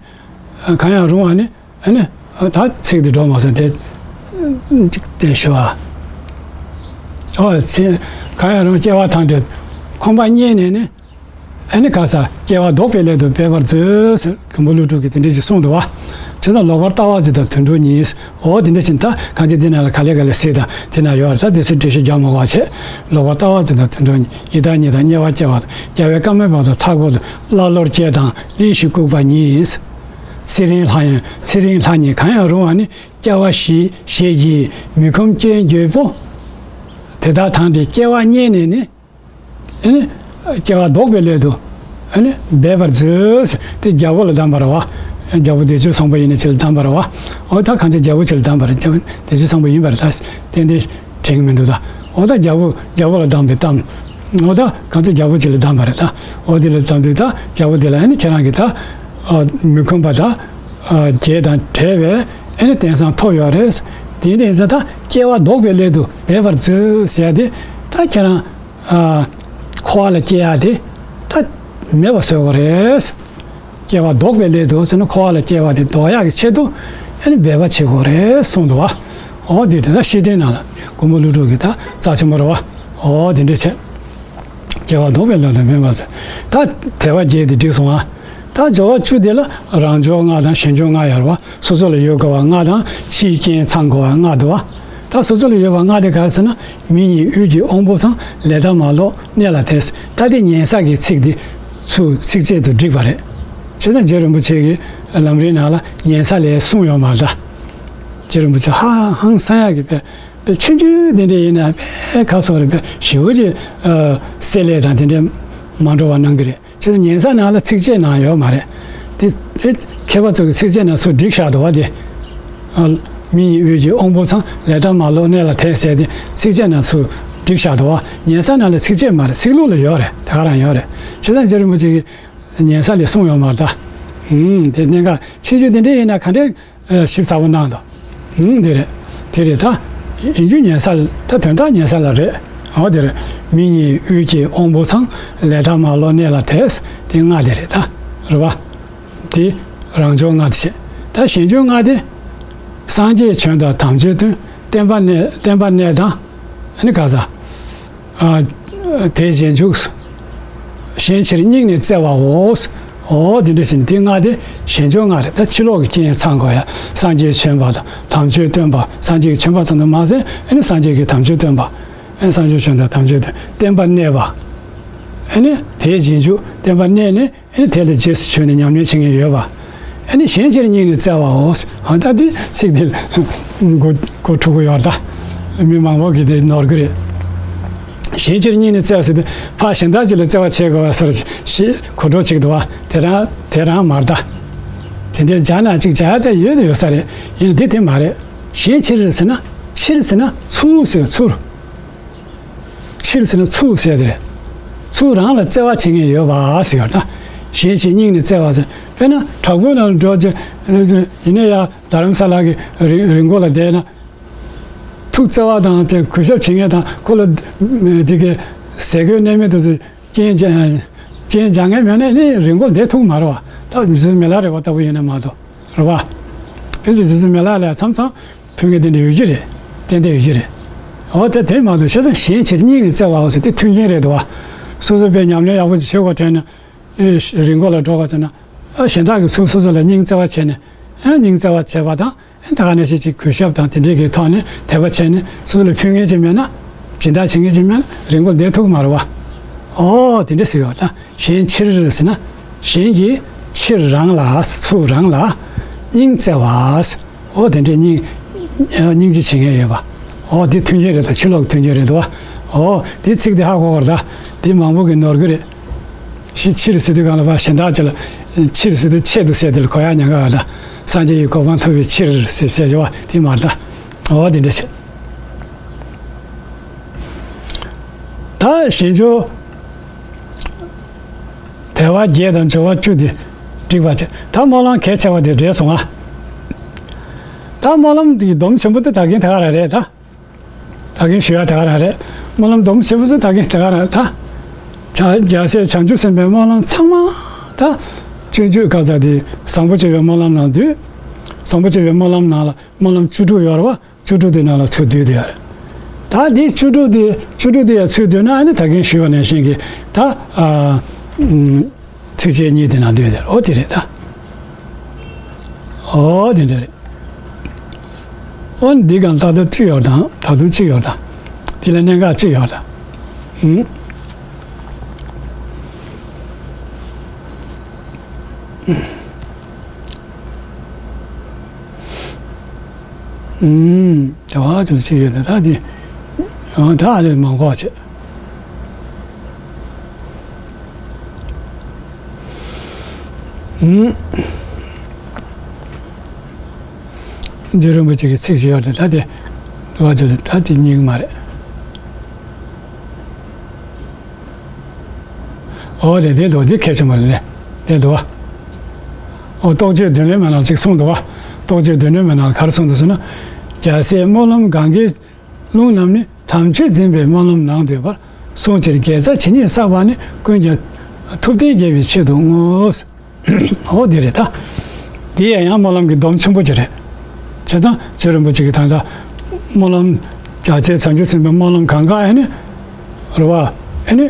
གང་ཡང་རུང་བ་ནི། ཨ་ནི། ད་ཚིག་འདི་འགྲོ་མ་སོང་། དེ་དེ་ཞུ་ཨ། ཨོ་ཚེ། གང་ཡང་རུང་སྐྱེ་བ་དང་བྲལ། ཁོམ་པ་རྙེད་ནས་ནི། ཨ་ནི་ག་ས་སྐྱེ་བ་ལྡོག་པའི་སླད་དུ་འབད་པར་མཛོད་ཟེར། མགོན་པོ་ཀླུ་སྒྲུབ་ཀྱིས་དེ་འདྲ་ཞིག་གསུངས་འདུག་བ། བྱས་ཙང་ལོག་པར་ལྟ་བ་འཛིན་དང་དུད་འགྲོ་གཉིས། ཨོ་དེ་འདྲ་ཞིག་ད་གང་ཅི་འདི་ནང་ལ་ག་ལེ་ག་ལེ་ཟེར་དང་དེ་ན་ཡོད་རེད། ད་དེ་ཚོ་འགྲེལ་བཤད་རྒྱག་མ་དགོས་པ་བྱས། ལོག་པར་ལྟ་བ་འཛིན་དང་དུད་འགྲོ་གཉིས། ཡི་དྭགས་གཉིས་དང་དམྱལ་བར་སྐྱེ་བ་དང་། རྒྱལ་བའི་བཀའ་མེད་པ་དང་མཐའ་འཁོབ་ཏུ་ཀླ་ཀློར་སྐྱེ་དང་བརླན་ཞིང་ལྐུགས་པ་གཉིས། ཚེ་རིང་ལྷ་ཡང་། ཚེ་རིང་ལྷ་གཉིས་གང་ཡང་རུང་བ་ནི་སྐྱེ་བ་བཞི་ཞེས་བགྱི། མི་ཁོམ་སྐྱེ་འགྱོད་པོ་དེ་དག་དང་བྲལ། སྐྱེ་བ་རྙེད་ནས་ནི། ཨ་ནི་སྐྱེ་བ་ལྡོག་པའི་སླད་དུ་ཨ་ནི་འབད་པར་མཛོད་ཟེར། དེ་རྒྱལ་པོ་ལ་གདམས་པ་རེད་བ། རྒྱལ་པོ་བདེ་སྤྱོད་བཟང་པོ་ཡིན་ན་ཅིག་ལ་གདམས་པ་རེད་བ། འོ་ད་གང་ཅི་རྒྱལ་པོ་ཅིག་ལ་གདམས་པ་རེད། རྒྱལ་པོ་བདེ་སྤྱོད་བཟང་པོ་ཡིན་པ་རེད། ད་ཏན་ཏན་དྲན་གྱི་མི་འདུག་ད་འོ་ད་རྒྱལ་པོ་རྒྱལ་པོ་ལ་གདམས་པའི་གཏམ། འོ་ད་གང་ཅི་རྒྱལ་པོ་ཅིག་ལ་གདམས་པ་རེད། ད་འོ་དེ་ལ་གདམས་དུས་ད་རྒྱལ་པོ་དེ་ལ་ཨ་ནི་ཁྱེད་རང་གིས་ད་ཨ་མི་ཁོམ་པ་དང་ཨ་བརྒྱད་དང་བྲལ་བའི་ ཨ་ནི་དེང་སང་ཐོབ་ཡོད་རེད། དེ་འདྲ་ཡིན་ཙང་ད་སྐྱེ་བ་ལྡོག་པའི་སླད་དུ་འབད་པར་མཛོད་ཟེར་ཏེ། ད་ཁྱེད་རང་ཨ་འཁོར་བ་ལ་སྐྱེ་ཡ་དེ་ད་མེད་པ་བཟོ་དགོས་རེད། སྐྱེ་བ་ལྡོག་པའི་སླད་དུ་ཟེར་ན་འཁོར་བ་ལ་སྐྱེ་བ་དེ་ལྡོག་ཡག་གི་ཆེད་དུ་ཨ་ནི་འབད་པ་བྱེད་དགོས་རེད་གསུངས་འདུག་བ། འོ་དེ་དེ་ད་བཤེས་སྤྲིང་ནང་ལ་མགོན་པོ་ཀླུ་སྒྲུབ་ཀྱི་ད་རྩ་ཆེན་པོ་རེད་བ། འོ་དེ་འདྲ་བྱས། སྐྱེ་བ་ལྡོག་པའི་སླད་དུ་འབད་པར་མཛོད། ད་དལ་བ་བརྒྱད་དེ་འགྲིག་སོང་ང་། ད་སྦྱོར་བ་བཅུ་དེ་ལ་རང་སྦྱོར་ལྔ་དང་གཞན་སྦྱོར་ལྔ་ཡོད་རེད་བ། སོ་སོ་ལ་ཡོད་དགོས་པ་ལྔ་དང་ཕྱིའི་རྐྱེན་ཚང་དགོས་པ་ལྔ་འདུག་བ། ད་སོ་སོ་ལ་ཡོད་པ་ལྔ་དེ་ག་རེ་ཟེར་ན། མིག་གཉིས་དབུས་ཀྱི་དབང་པོ་ཚང་། ལས་མཐའ་མ་ལོག་གནད་ལ་ཐལ། ད་དེ་ཉན་ས་གི་ཚིག་འདི་ཚུར་ཚིགས་བཅད་དུ་བསྒྲིགས་པ་རེད། བྱས་ཙང་རྗེ་རིན་པོ་ཆེ་གི་ལམ་རིམ་ནང་ལ་ཉན་ས་ལས་གསུངས་ཡོད་མ་རེད་ད། རྗེ་རིན་པོ་ཆེ་ཧ་ཧང་སང་ཡག་གི་དཔེ་དཔེ་ཆུང་ཆུང་དེ་འདྲ་ཡིན་ན་དཔེ་ཁ་སོ་རེ་དཔེ་ཞེ་པོ་ཅིག་ཨ་བསྲེ་ལྷད་དང་དེ་འདྲ་མ་འགྲོ་བ་གནང་གི་རེད། ཁྱེད་ཉན་ས་ནང་ལ་ཚིགས་བཅད་ནང་ཡོད་མ་རེད། དེ་དེ་མཁས་པ་ཚོ་གི་ཚིགས་བཅད་ནང་ཚུར་བསྒྲིགས་བཞག་འདུག་བ་དེ། ཨ་མིག་གཉིས་དབུས་ཀྱི་དབང་པོ་ཚང་། ལས་མཐའ་མ་ལོག་གནད་ལ་ཐལ་ཟེར་ཏེ་ཚིགས་བཅད་ནང་ཚུར་བསྒྲིགས་བཞག་འདུག་བ། ཉན་ས་ནང་ལ་ཚིགས་བཅད་མ་རེད། ཚིག་ལྷུག་ལ་ཡོད་རེད། དེ་ག་རང་ཡོད་རེད། བྱས་ཙང་རྗེ་རིན་པོ་ཆེ་གིས་ཉན་ས་ལས་གསུངས་ཡོད་མ་རེད་ད། ཨུམ། དེ་གནད་འགག་ཆུང་ཆུང་དེ་འདྲ་ཡིན་ན་ག་འདྲའི་ཨ་ཞིབ་ཚགས་པོ་གནང་འདུག་ཨུམ། དེ་རེད། དེ་རེད་ད། ཡིན་རྒྱུ་ཉན་ས་ལ་ད་དོན་དག་ཉན་ས་ལ་རེད། འོ་དེ་རེད། མིག་གཉིས་དབུས་ཀྱི་དབང་པོ་ཚང་། ལས་མཐའ་མ་ལོག་གནད་ལ་ཐལ། དེ་ལྔ་དེ་རེད་ད། རེད་པ། དེ་རང་སྦྱོར་ལྔ་དེ་བྱས། ད་གཞན་སྦྱོར་ལྔ་དེ། སངས་རྒྱས་བྱོན་དང་དམ་ཆོས་སྟོན། བསྟན་པ་གནས། བསྟན་པ་གནས་དང་། ཨ་ནི་ག་ས། ཨ་དེའི་རྗེས་འཇུག་གཞན་ཕྱིར་སྙིང་ནས་བརྩེ་བའོ། འོ་དེ་འདྲ་བྱས་ནས་དེ་ལྔ་དེ་གཞན་སྦྱོར་ལྔ་རེད། ད་ཕྱི་ལོགས་ཀྱི་རྐྱེན་ཚང་དགོས་ཡ། སངས་རྒྱས་བྱོན་པ་དང་དམ་ཆོས་སྟོན་པ། སངས་རྒྱས་ཀྱིས་བྱོན་པ་ཙམ་དུ་མ་ཟད་ཨ་ནི་སངས་རྒྱས་ཀྱིས་དམ་ཆོས་སྟོན་པ། ཨ་ནི་སངས་རྒྱས་བྱོན་དང་དམ་ཆོས་སྟོན། བསྟན་པ་གནས་པ། ཨ་ནི་དེའི་རྗེས་འཇུག་བསྟན་པ་གནས་ནས། ཨ་ནི་དེ་ལ་རྗེས་སུ་བྱོན་ནས་ཉམས་ལེན་བྱེད་མཁན་ཡོད་པ། ཨ་ནི་གཞན་ཕྱིར་སྙིང་ནས་བརྩེ་བའོ། ཨ་ད་འདི་ཚིག་འདི་མགོ་མགོ་འཁྲུག་གི་ཡོད་ད། མི་མང་པོ་གིས་དེ་ནོར་གི་རེད། གཞན་ཕྱིར་སྙིང་ནས་བརྩེ་བ་ཟེར་དུས་ཕར་གཞན་དག་ཅིག་ལ་བརྩེ་བ་བྱེད་དགོས་པ་སོར་ཞིག་གོ་འགྲོ་ཅིག་འདུག་བ། དེ་རང་དེ་རང་མ་རེད་ད། དེ་འདྲའི་སྦྱར་ན་ཅིག་སྦྱར་ཡ་ད་ཡོད་ད་ཡོད་ས་རེད། ཡིན་ན་འདི་དེ་མ་རེད། གཞན་ཕྱིར་ཟེར་ན། ཕྱིར་ཟེར་ན་ཚུར་ཟེར། ཚུར། ཕྱིར་ཟེར་ན་ཚུར་ཟེར་དེ་རེད། ཚུར་རང་ལ་བརྩེ་བ་བྱེད་མཁན་ཡོད་པ་ཟེར་བ་ད། གཞན་ཕྱིར་སྙིང་ནས་བརྩེ་བ་ཟེར། དཔེར་ན་བྲག་བརྐོས་ནང་ལ་འགྲོ་རྒྱུ་ཡིན་ན་ཡ། རྡ་རམ་ས་ལ་གི་རི་རི་མགོ་ལ་བསྡད་ན། ཐུགས་བརྩེ་བ་དང་དེ་གུས་ཞབས་བྱེད་མཁན་དང་ཁོ་ལ་དེ་གི་ཟས་གོས་གནས་མལ་དེ་ཚོ་རྐྱེན་རྐྱེན་སྦྱར་མཁན་མེད་ན་ནི་རི་མགོ་ལ་བསྡད་ཐུབ་མ་རེད་བ། ད་རྗེ་བཙུན་མི་ལ་རས་པ་ལྟ་བུ་ཡིན་ན་མ་གཏོགས་རེད་བ། དེ་ཚོ་རྗེ་བཙུན་མི་ལ་ལ་མཚམས་མཚམས། ཕུལ་མཁན་དེ་འདྲ་ཡོད་ཀྱི་རེད། ཏན་ཏན་ཡོད་ཀྱི་རེད། འོ་ད་དེ་མ་གཏོགས་བྱས་ཙང་གཞན་ཕྱིར་སྙིང་ནས་བརྩེ་བའོ་ཟེར་དེ་མཐུན་རྐྱེན་རེད་འདུག་བ། སོ་སོ་དཔེ་ཉམས་ལེན་ཡག་པོ་ཅིག་བྱེད་དགོས་དྲན་ན། ཨེ་རི་མགོ་ལ་འགྲོ་དགོས་ཟེར་ན། ཨ་གཞན་དག་གིས་ཚུར་སོ་སོ་ལ་སྙིང་བརྩེ་བ་བྱས་ནས། ཨ་སྙིང་བརྩེ་བ་བྱས་པ་དང་། ཨ་ད་ག་ནང་བཞིན་ཅིག་གུས་ཞབས་དང་དེ་འདྲའི་གི་ཐོག་ནས་དད་པ་བྱས་ནས་སོ་སོ་ལ་ཕུལ་མཁན་ཅིག་མེད་ན། སྦྱིན་བདག་བྱེད་མཁན་ཅིག་མེད་ན་རི་མགོ་ལ་བསྡད་ཐུབ་ཀྱི་མ་རེད་བ། ཨོ་དེ་འདྲ་ཟེར་བ་ད། གཞན་ཕྱིར་ཟེར་ན། གཞན་གྱི་ཕྱིར་རང་ལ། ཚུར་རང་ལ་སྙིང་བརྩེ་བ། འོ་དེ་འདྲའི་སྙིང་སྙིང་རྗེ་བྱེད་མཁན་ཡོད་པ། འོ་དེ་མཐུན་རྐྱེན་རེད་ད། ཕྱི་ལོགས་མཐུན་རྐྱེན་རེད་འདུག་བ། འོ་དེ་ཚིག་དེ་ཧ་གོ་བར་ད། དེ་མང་པོ་གིས་ནོར་གི་རེད། ཕྱི་ཕྱིར་ཟེར་དུས་སྒང་ལ་ཕར་གཞན་དག་ཅིག་ལ། ཕྱིར་ཟེར་དུས་ཆེད་དུ་ཟེར་དེ་ལ་གོ་ཡག་ཉེན་ཁ་ཡོད་ད། སངས་རྒྱས་ཀྱི་གོ་འཕང་ཐོབ་པའི་ཕྱིར་ཟེར་ཟེར་བ་དེ་མ་རེད་ད། འོ་དེ་འདྲ་བྱེད། ད་གཞན་སྦྱོར། དལ་བ་བརྒྱད་དང་སྦྱོར་བ་བཅུ་དེ་འགྲིག་པ་བྱས། ད་སྨོན་ལམ་གལ་ཆེ་བ་དེ་འགྲིག་སོང་ང་། ད་སྨོན་ལམ་དེ་གི་སྡོམ་ཆེན་པོ་དེ་ད་གིན་དེ་ག་རང་རེད་ད། ད་གིན་ཞུ་ཡ་དེ་ག་རང་རེད། སྨོན་ལམ་སྡོམ་ཆེན་པོ་ཚོ་ད་གིན་དེ་ག་རང་རེད་ད། བྱ་རྒྱལ་སྲས་བྱང་ཆུབ་སེམས་དཔའི་སྨོན་ལམ་ཚང་མ་ད། སྤྱོད་འཇུག་ག་ས་དེ་བཟང་པོ་སྤྱོད་པའི་སྨོན་ལམ་ནང་འདུས། བཟང་པོ་སྤྱོད་པའི་སྨོན་ལམ་ནང་ལ་སྨོན་ལམ་བཅུ་དྲུག་ཡོད་རེད་བ། བཅུ་དྲུག་དེ་ནང་ལ་ཚུར་བསྡུས་དེ་ཡོད་རེད། ད་དེ་བཅུ་དྲུག་དེ་བཅུ་དྲུག་དེ་ཡང་ཚུར་བསྡུས་ན་ཨ་ནི་ད་གིན་ཞུས་པ་ནང་བཞིན་གྱི་ད་ཨ་ཨུམ་ཚིགས་བཅད་གཉིས་དེ་ནང་བསྡུས་དེ་ཨོ་དེ་རེད་ད། ཨོ་དེ་འདྲ་རེད། ཨོ་འདི་གང་ལྟར་ད་བཅུ་ཡོད་དང་ད་དུང་གཅིག་ཡོད་དང་། དེ་ལ་གནད་འགག་གཅིག་ཡོད་དང་། ཨུམ། ཨུམ། དེ་བ་ཅུང་ཞིག་ཡོད་ན་ད་དེ། ཨོ་ད་ཨ་ལས་མང་གོ་བྱེད། ཨུམ། རྗེ་རིན་པོ་ཆེ་གི་ཚིག་ཅིག་ཡོད་དེ་ད་དེ། དེ་བ་ཅུང་ཞིག་ད་དེ་རྙེད་གི་མ་རེད། ཨོ་རེད་དེ་འདུག་འདི་གལ་ཆེན་པོ་རེད་དེ་འདུག་བ། ཨོ་རྟོགས་བརྗོད་མདུན་ལེགས་མ་ནང་ཅིག་གསུངས་འདུག་བ། རྟོགས་བརྗོད་སྡེ་སྣོད་མའི་ནང་ལ་ག་རེ་གསུངས་འདུག་ཟེར་ན། རྒྱལ་སྲས་སྨོན་ལམ་གངྒཱའི་ཀླུང་རྣམས་ནི། དམ་ཆོས་འཛིན་པའི་སྨོན་ལམ་ནང་འདུས་པར། བསྲུང་ཕྱིར་དགེ་རྩ་ཇི་སྙེད་བསགས་པ་ནི། ཀུན་ཀྱང་ཐུབ་བསྟན་རྒྱས་པའི་ཆེད་དུ་བསྔོ། འོ་འདི་རེད་ད། འདི་ཡང་ཡང་སྨོན་ལམ་གྱི་སྡོམ་ཆེན་པོ་ཅིག་རེད། བྱས་ཙང་རྗེ་རིན་པོ་ཆེ་གིས་ད་ལྟ་སྨོན་ལམ་རྒྱ་ཆེའི་བྱང་ཆུབ་སེམས་དཔའི་སྨོན་ལམ་གངྒཱ་ཨེ་ནི། རེད་བ། ཨེ་ནི།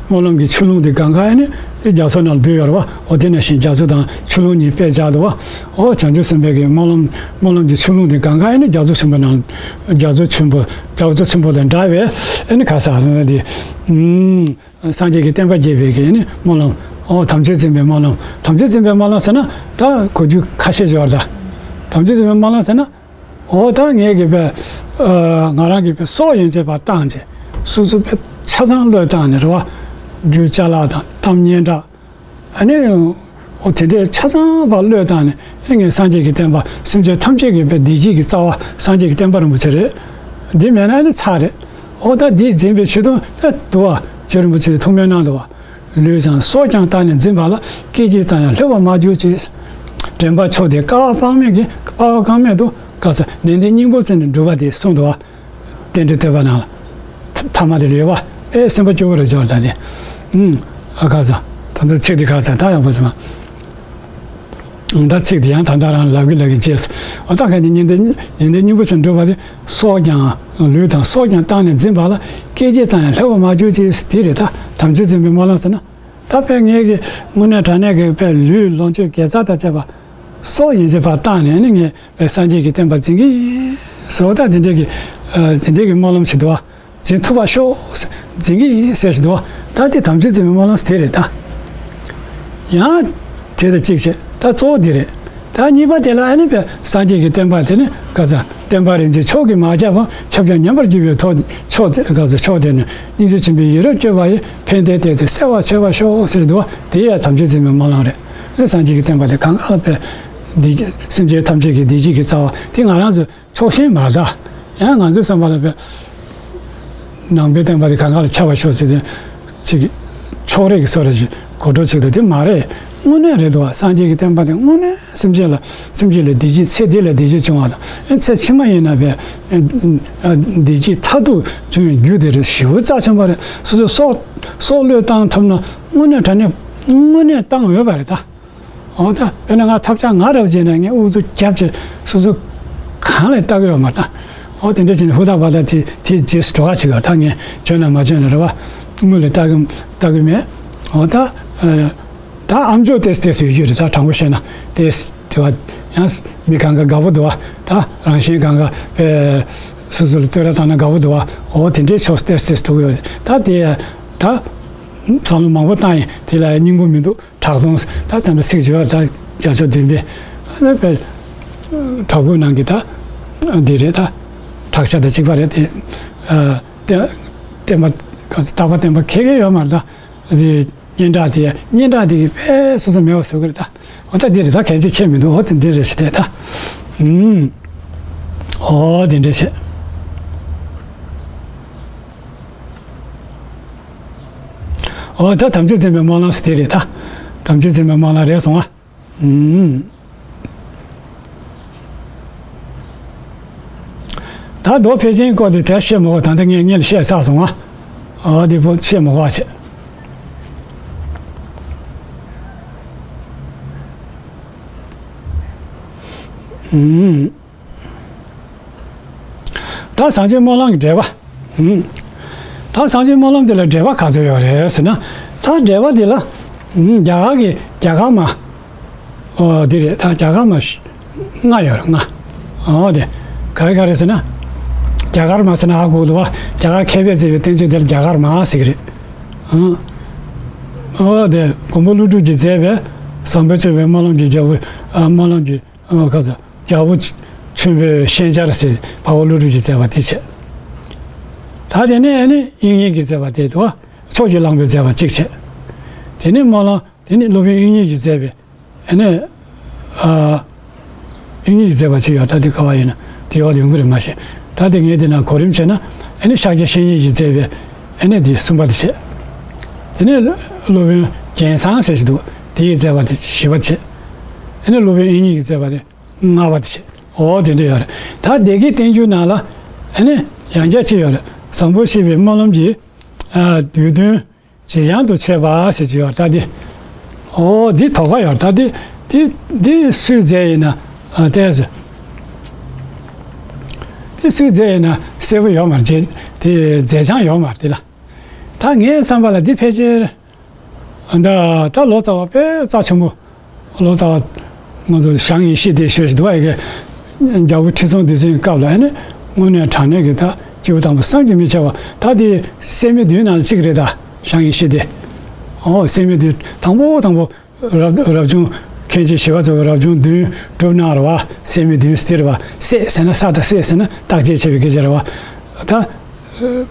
སྨོན་ལམ་གྱི་ཆུ་ཀླུང་དེ་གངྒཱ་ཨེ་ནི། དེ་རྒྱ་མཚོ་ནང་འདུས་ཡོད་རེད་བ། འོ་དེ་ནང་བཞིན་རྒྱ་མཚོ་དང་ཆུ་ཀླུང་གཉིས་དཔེ་བཞག་འདུག་བ། འོ་བྱང་ཆུབ་སེམས་དཔའི་གི་སྨོན་ལམ། སྨོན་ལམ་གྱི་ཆུ་ཀླུང་དེ་གངྒཱ་ཨེ་ནི་རྒྱ་མཚོ་ཆེན་པོ་ནང་། རྒྱ་མཚོ་ཆེན་པོ། རྒྱ་མཚོ་ཆེན་པོ་དང་འདྲ་བའི་ཨེ་ནི་ག་ས་ཨ་ནི་དེ། ཨུམ། སངས་རྒྱས་ཀྱི་བསྟན་པ་རྒྱས་པའི་གི་ཨེ་ནི་སྨོན་ལམ། འོ་དམ་ཆོས་འཛིན་པའི་སྨོན་ལམ། དམ་ཆོས་འཛིན་པའི་སྨོན་ལམ་ཟེར་ན་ད་གོ་རྒྱུ་ཁ་ཤས་ཡོད་རེད་ད། དམ་ཆོས་འཛིན་པའི་སྨོན་ལམ་ཟེར་ན། འོ་ད་ངས་གི་པའི། ཨ། ང་རང་གི་པའི་སྲོག་ཡན་ཆད་པར་བཏང་བྱས། སོ་སོ་པའི་ཆ་ཚང་བློས་བཏང་ནས་རེད་བ། རྒྱུ་ཅ་ལག་དང་གཏམ་སྙན་གྲགས། ཨ་ནི། འོ་དེ་འདྲའི་ཆ་ཚང་པ་བློས་བཏང་ནས་ཨ་ནི་ངས་སངས་རྒྱས་ཀྱི་བསྟན་པ། སེམས་ཅན་ཐམས་ཅད་ཀྱི་པའི་བདེ་སྐྱིད་ཀྱི་རྩ་བ་སངས་རྒྱས་ཀྱི་བསྟན་པ་རིན་པོ་ཆེ་རེད། འདི་མེད་ན་ཨ་ནི་ཚར་རེད། འོ་ད་འདི་འཛིན་པའི་ཆེད་དུ་ད་འདུག་བ། རྗེ་རིན་པོ་ཆེས་ཐུགས་སྨོན་གནང་འདུག་བ། ལུས་ཀྱང་སྲོག་ཀྱང་བཏང་ནས་འཛིན་པ་ལ། སྐད་ཅིག་ཙམ་ཡང་ལྷོད་པར་མ་གྱུར་ཅིག། དྲན་པ་མཆོག་དེ་བསྐལ་པ་དཔག་མེད་ཀྱི། བསྐལ་པ་དཔག་མེད་དུ་ག་ས་ནན་ཏན་སྙིང་པོར་བརྩིས་ནས་སྒྲུབ་པ་དེ་གསུངས་འདུག་བ། རྟེན་འབྲེལ་བསྟོད་པ་ནང་ལ། ཐ་མ་དེ་ལ་ཡོད་བ། ཨེ་སེམས་པ་སྐྱོ་བོ་རེ་བྱོས་ད་དེ། ཨུམ། ཨ་ག་ས། ད་ལྟ་ཚིག་དེ་ག་ས་ད་ཡག་པོ་ཞིག་མ། ད་ཚིག་དེ་ཡང་ད་ལྟ་རང་ལབ་ཀྱི་ལབ་ཀྱི་བྱས། འོ་ད་ག་ནི་ཉིན་དེ་ཉིན་དེ་སྙིང་པོ་ཆེན་སྒྲུབ་པ་དེ། སྲོག་ཀྱང་ལུས་དང་སྲོག་ཀྱང་བཏང་ནས་འཛིན་པ་ལ། སྐད་ཅིག་ཙམ་ཡང་ལྷོད་པར་མ་གྱུར་ཅིག་དེ་རེད་ད། དམ་ཆོས་འཛིན་པའི་སྨོན་ལམ་ཟེར་ན། ད་དཔེ་ངས་ཀྱི་དངོས་གནས་དྲང་གནས་ཀྱི་དཔེ་ལུས་ལོངས་སྤྱོད་དགེ་རྩ་དང་བཅས་པ། སྲོག་ཡན་ཆད་ཕར་བཏང་ནས་ནི་ངས་དཔེ་སངས་རྒྱས་ཀྱི་བསྟན་པ་འཛིན་གྱི་ཡིན་ཟེར་བ་ད་དེ་འདྲས་ཀྱི། ཨ། དེ་འདྲས་ཀྱི་སྨོན་ལམ་ཞིག་འདུག་བ། འཛིན་ཐུབ་པར་ཤོག། འཛིན་གྱི་ཡིན་ཟེར་ཞིག་འདུག་བ། ད་དེ་དམ་ཆོས་འཛིན་པའི་སྨོན་ལམ་དེ་རེད་ད། ཡང་། དེ་དང་གཅིག་བྱས། ད་གཙོ་བོ་འདི་རེད། ད་གཉིས་པ་དེ་ལ་ཨ་ནི་པའི་སངས་རྒྱས་ཀྱི་བསྟན་པ་དེ་ནི་ག་ས་བསྟན་པ་རིན་ཆེན་མཆོག་གིས་མ་ཁྱབ་པ། ཁྱབ་ཀྱང་ཉམས་པར་གྱུར་པའི་ཐོག་མཆོག་དེ་ག་ས་མཆོག་དེ་ནི་སྙིང་རྗེ་ཆེན་པོའི་ཡིད་རབ་བསྐྱོད་པ་ཡིས། ཕན་བདེའི་གཏེར་དེ་གསལ་བར་བྱེད་པར་ཤོག་ཟེར་འདུག་བ། དེ་ཡང་དམ་ཆོས་འཛིན་པའི་སྨོན་ལམ་རེད། ཨ་ནི་སངས་རྒྱས་ཀྱི་བསྟན་པ་དེ་གང་ག་ལ་པའི་བདེ་སྐྱིད། སེམས་ཅན་ཐམས་ཅད་ཀྱི་བདེ་སྐྱིད་ཀྱི་རྩ་བ་དེ་ང་རང་ཚོ། ཕྱོགས་ཞེན་མ་ད། ཡང་ང་ཚོའི་བསམ་པ་ལ་བས། ནང་པའི་བསྟན་པ་དེ་གང་ག་ལ་ཁྱབ་པ་ཤོག་ཟེར་ཏེ། ཅིག་ཕྱོགས་རིས་ཀྱི་བཟོ་འདྲ་ཞིག་གོ་སྒྲིག་བྱེད་དུ་དེ་མ་རེད། དངོས་གནས་རེད་འདུག་བ། སངས་རྒྱས་ཀྱི་བསྟན་པ་དེ་དངོས་གནས་སེམས་ཅན་ལ། སེམས་ཅན་ལ་བདེ་སྐྱིད། ཚེ་འདི་ལ་བདེ་སྐྱིད་བྱུང་བ་དང་། ཨེ་ཚེ་ཕྱི་མ་ཡིན་ན་བས། ཨེ་བདེ་སྐྱིད་མཐར་ཐུག་འབྱུང་བའི་རྒྱུ་དེ་རེད། ཞེ་པོ་རྩ་ཆེན་པོ་རེད། སོ་སོའི་སྲོག་སྲོག་བློས་བཏང་ཐུབ་ན་དངོས་གནས་དྲང་གནས་དངོས་གནས་བཏང་འོས་པ་རེད་ད། འོ་ད་དཔེར་ན་ང་ཐབས་ཆག་ང་རབ་བྱས་ན་ངས་ཨུ་ཚུགས་རྒྱབ་བྱས་སོ་སོ་གང་ལས་ལྟ་གི་ཡོད་མ་ད། འོ་དེ་འདྲ་བྱས་ནས་ཧུར་ཐག་བ་ད་དེ་དེའི་རྗེས་སུ་འགྲོ་ག་བྱེད་ཡོད། ད་ངས་བྱོན་ན་མ་བྱོན་ན་རེད་བ། དངུལ་ལས་ལྟ་གི་ལྟ་གི་མེད། འོ་ད། ཨ། ད་ཨ་མཆོག་ཏོག་ཙམ་ཏོག་ཙམ་ཡོད་རྒྱུ་རེད། ད་དྲང་པོ་བཤད་ན་ཏོག་ཙམ་དེ་བ་ཡང་མི་གང་ག་དགའ་པོ་འདུག་བ། ད་རང་གཞན་གང་ག་པའི་སོ་སོ་ལ་བསྟོད་ར་བཏང་ན་དགའ་པོ་འདུག་བ། འོ་དེ་འདྲའི་ཕྱོགས་ཏོག་ཙམ་ཏོག་ཙམ་འདུག་ཡོད། ད་དེ་ད་བསམ་བློ་མང་པོ་བཏང་ཡིན། དེ་ལ་སྙིང་པོ་མི་འདུག་དྲག་དོང་ད་ད་ལྟ་ཚིག་བརྗོད་པ་ད་བརྒྱ་ཆ་བདུན་པའི་ཨ་ནི་པའི་དྲག་པོའི་ནང་གི་ད་འདི་རེད། ད་དྲག་ཤ་ད་གཅིག་པ་རེད་དེ། ཨ་བསྟན་བསྟན་པ་ག་ཚོད་རྟག་པ་བསྟན་པ་ཁེ་ཁེ་ཡོད་མ་རེད། ད་དེ་སྙན་གྲགས་དེ་སྙན་གྲགས་དེ་གི་དཔེ་སོ་སོ་མེད་པ་བཟོ་གི་རེད། ད་འོ་ད་འདི་རེད། ད་གལ་ཆེ་ཁྱད་མི་འདུག་འོ་དེ་འདི་རེད་ཞེས་དེ་ད་ཨུམ། འོ་དེ་འདྲ་བྱས། འོ་ད་དམ་ཆོས་འཛིན་པའི་སྨོན་ལམ་ཟེར་དེ་རེད། ད་དམ་ཆོས་འཛིན་པའི་སྨོན་ལམ་རེད་སོང་ཨ། ཨུམ། ད་མདོ་ཕལ་ཆེན་སྐོར་དེ་དེ་བཤད་མ་དགོས། ད་ལྟ་ངས་ངས་བཤད་ཚར་སོང་ཨ། འོ་དེ་བོ་བཤད་མ་དགོས་བྱས། ཨུམ། ད་བྱང་ཆུབ་སྨོན་ལམ་གྱི་འགྲེལ་པ། ཨུམ། ད་བྱང་ཆུབ་སྨོན་ལམ་དེ་ལ་འགྲེལ་པ་ག་ཚོད་ཡོད་རེད་ཟེར་ན། ད་འགྲེལ་པ་དེ་ལ། ཨུམ། རྒྱ་གར་གྱི་རྒྱ་གར་མ། ཨོ་དེ་རེད། ད་རྒྱ་གར་མ་ལྔ་ཡོད་རེད། ལྔ། ཨོ་དེ། ག་རེ་ག་རེ་ཟེར་ན། རྒྱ་གར་མ་ཟེར་ན་ཧ་གོ་འདུག་བ། རྒྱ་གར་མཁས་པས་མཛད་པའི་བསྟན་བཅོས་དེ་ལ་རྒྱ་གར་མ་ཟེར་གྱི་རེད། ཨང་། ཨོ་དེ་མགོན་པོ་ཀླུ་སྒྲུབ་ཀྱིས་མཛད་པའི་བཟང་པོའི་སྤྱོད་པའི་སྨོན་ལམ་གྱི་རྒྱལ་པོ། ཨ། སྨོན་ལམ་གྱི། ཨ། ག་ས། རྒྱལ་པོ་ཆེན་པོའི་ཤན་སྦྱར་ཟེར་དཔའ་བོ་ཀླུ་སྒྲུབ་ཀྱིས་མཛད་པ་དེ་བྱས། ད་དེ་ནས་ཨ་ནི་དབྱིག་གཉེན་གྱིས་མཛད་པ་དེ་འདུག་བ། ཕྱོགས་ཀྱི་གླང་པོས་མཛད་པ་གཅིག་བྱས། དེ་ནས་སྨོན་ལམ། དེ་ནས་སློབ་དཔོན་དབྱིག་གཉེན་གྱིས་མཛད་པའི། ཨ་ནི། ཨ། དབྱིག་གཉེན་གྱིས་མཛད་པ་ཅིག་ཡོད། ད་དེ་ག་བ་ཡིན་ན་དེ་འོག་ཏུ་ཡོང་གི་རེད་མ་གཞི། ད་དེ་ངས་དེ་ན་གོ་རིམ་བྱས་ན། ཨ་ནི་ཤཱཀྱ་བཤེས་གཉེན་གྱིས་མཛད་པའི། ཨ་ནི་དེ་གསུམ་པ་དེ་བྱས། དེ་ནས་སློབ་དཔོན་རྒྱན་བཟང་ཟེར་ཞིག་འདུག་དེས་མཛད་པ་དེ་བཞི་པ་བྱས། ཨ་ནི་སློབ་དཔོན་དབྱིག་གཉེན་གྱིས་མཛད་པ་དེ། ལྔ་པ་དེ་བྱས། འོ་དེ་འདྲ་ཡོད་རེད། ད་སྡེ་དགེ་བསྟན་འགྱུར་ནང་ལ་ཨ་ནི་ཡང་བསྐྱར་ཅིག་ཡོད་རེད། བཟང་པོ་ཞེས་པའི་སྨོན་ལམ་གྱི་ཨ་བསྡུས་དོན་བྱེ་སྦྱང་དུ་འཆད་པ་ཟེར་གྱི་ཡོད་རེད། ད་འདི་འོ་འདི་དོགས་པ་ཡོད་རེད། ད་འདི་འདི་འདི་སུས་མཛད་ཡིན་ན་ཨ་ཏོག་ཙམ་འདི་སུས་མཛད་ཡིན་ན་གསལ་པོ་ཡོད་མ་རེད། དེ་མཛད་བྱང་ཡོད་མ་རེད་དེ་ལ། ད་ངའི་བསམ་པ་ལ་འདི་ཕལ་ཆེར། ད་ད་ལོ་ཙཱ་བ་དཔེ་རྩ་ཆེན་པོ། ལོ་ཙཱ་བ་ང་ཚོ་ཞང་ཡེ་ཤེས་སྡེ་ཞེས་འདུག་པ། ཡ་གི་རྒྱལ་པོ་ཁྲི་སྲོང་ལྡེ་བཙན་སྐབས་ལ་ཨ་ནི་དངོས་གནས་དྲང་གནས་ཀྱི་ད་སྐྱེས་བུ་དམ་པ་བསམ་གྱིས་མི་ཁྱབ་པ། ད་དེ་སད་མི་བདུན་ནང་ལ་གཅིག་རེད། ད་ཞང་ཡེ་ཤེས་སྡེ། ཨོ་སད་མི་བདུན་དང་པོ་དང་པོ་རབ་རབ་བྱུང་མཁན་ཆེན་ཞི་བ་འཚོ་གིས་རབ་བྱུང་བདུན་སྒྲུབ་གནང་རེད་པ། སད་མི་བདུན་སྟེ་རེད་པ། སད་ཟེར་ན་ས་དང་སད་ཟེར་ན་བརྟག་དཔྱད་བྱས་པའི་སྐད་ཆ་རེད་པ། ད་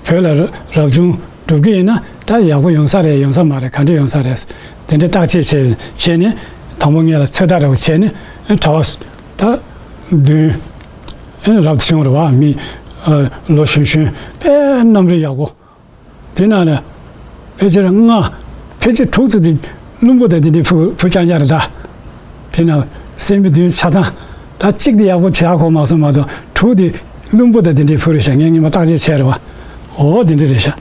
བོད་ལ་རབ་བྱུང་སྒྲུབ་ཀྱི་ཡིན་ན་ད་ཡག་པོ་ཡོང་ས་རེད་ཡོང་ས་མ་རེད་ག་འདྲ་ཡོང་ས་རེད། དེ་འདྲ་བརྟག་དཔྱད་བྱས་བྱས་ནས་དང་པོ་ངེད་ལ་ཚོད་ལྟ་འདྲ་པོ་བྱས་ནས་གྲྭ་པ་ད་བདུན་རབ་ཏུ་བྱུང་རེད་པ། མི་ལོ་གཞོན་གཞོན་དཔེ་རྣམ་རིག་ཡག་པོ། དེ་ནང་ལ་ཕལ་ཆེར་ལྔ་ཕལ་ཆེར་དྲུག་ཙམ་དེ་བླུན་པོ་དང་དེ་འདྲའི་བུ་བུ་རྐྱང་རྐྱང་རེད་ད། དེ་ནང་སད་མི་བདུན་ཆ་ཚང་ད་གཅིག་དེ་ཡག་པོ་བྱེད་ཡག་གོ་མ་སོང་མ་གཏོགས་དྲུག་དེ་བླུན་པོ་དང་དེ་འདྲའི་བུ་རེད་ཤག་ངས་སྔོན་མ་བརྟག་དཔྱད་བྱས་རེད་པ། འོ་དེ་འདྲ་རེད་ཤག་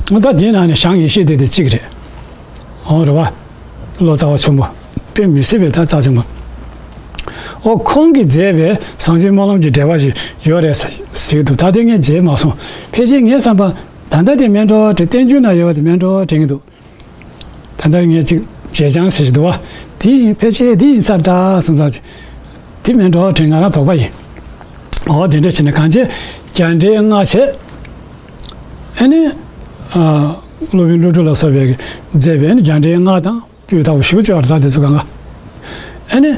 ད་དེའི་ནང་ནས་ཞང་ཡེ་ཤེས་སྡེ་དེ་གཅིག་རེད། འོ་རེད་པ། ལོ་ཙཱ་བ་ཆེན་པོ་དཔེ་མི་སྲིད་པའི་ད་རྩ་ཆེན་པོ། ཨོ་ཁོང་གིས་མཛད་པའི་བཟང་སྤྱོད་སྨོན་ལམ་གྱི་འགྲེལ་པ་ཞིག་ཡོད་རེད་ཟེར་གྱི་འདུག་ད་དེ་ངས་མཇལ་མ་སོང་། ཕལ་ཆེར་ངའི་བསམ་པ་ད་ལྟ་དེ་མིན་འགྲོ་དྲན། བསྟན་འགྱུར་ན་ཡོད་པ་དེ་མིན་འགྲོ་དྲན་གྱི་འདུག་ད་ལྟ་ངས་ཅིག་བྱེ་སྦྱང་ཟེར་གྱི་འདུག་པ། དེ་ཕལ་ཆེར་དེ་ཡིན་ས་རེད་ད་བསམ་ས་ཅིག་དེ་མིན་འགྲོ་དྲན་ང་རང་དོགས་པ་ཡིན། ཨོ་དེ་འདྲ་བྱས་ནས་གང་བྱས་རྒྱ་འགྲེལ་ལྔ་བྱས། ཨ་ནི་ཨ་སློབ་དཔོན་ཀླུ་སྒྲུབ་ལ་སོགས་པས་མཛད་པའི་ཨ་ནི་རྒྱ་འགྲེལ་ལྔ་དང་། སྤུས་དག་པོ་ཞེ་པོ་ཅིག་ཡོད་རེད་ད་དེ་ཚོ་གང་ག་ཨ་ནི།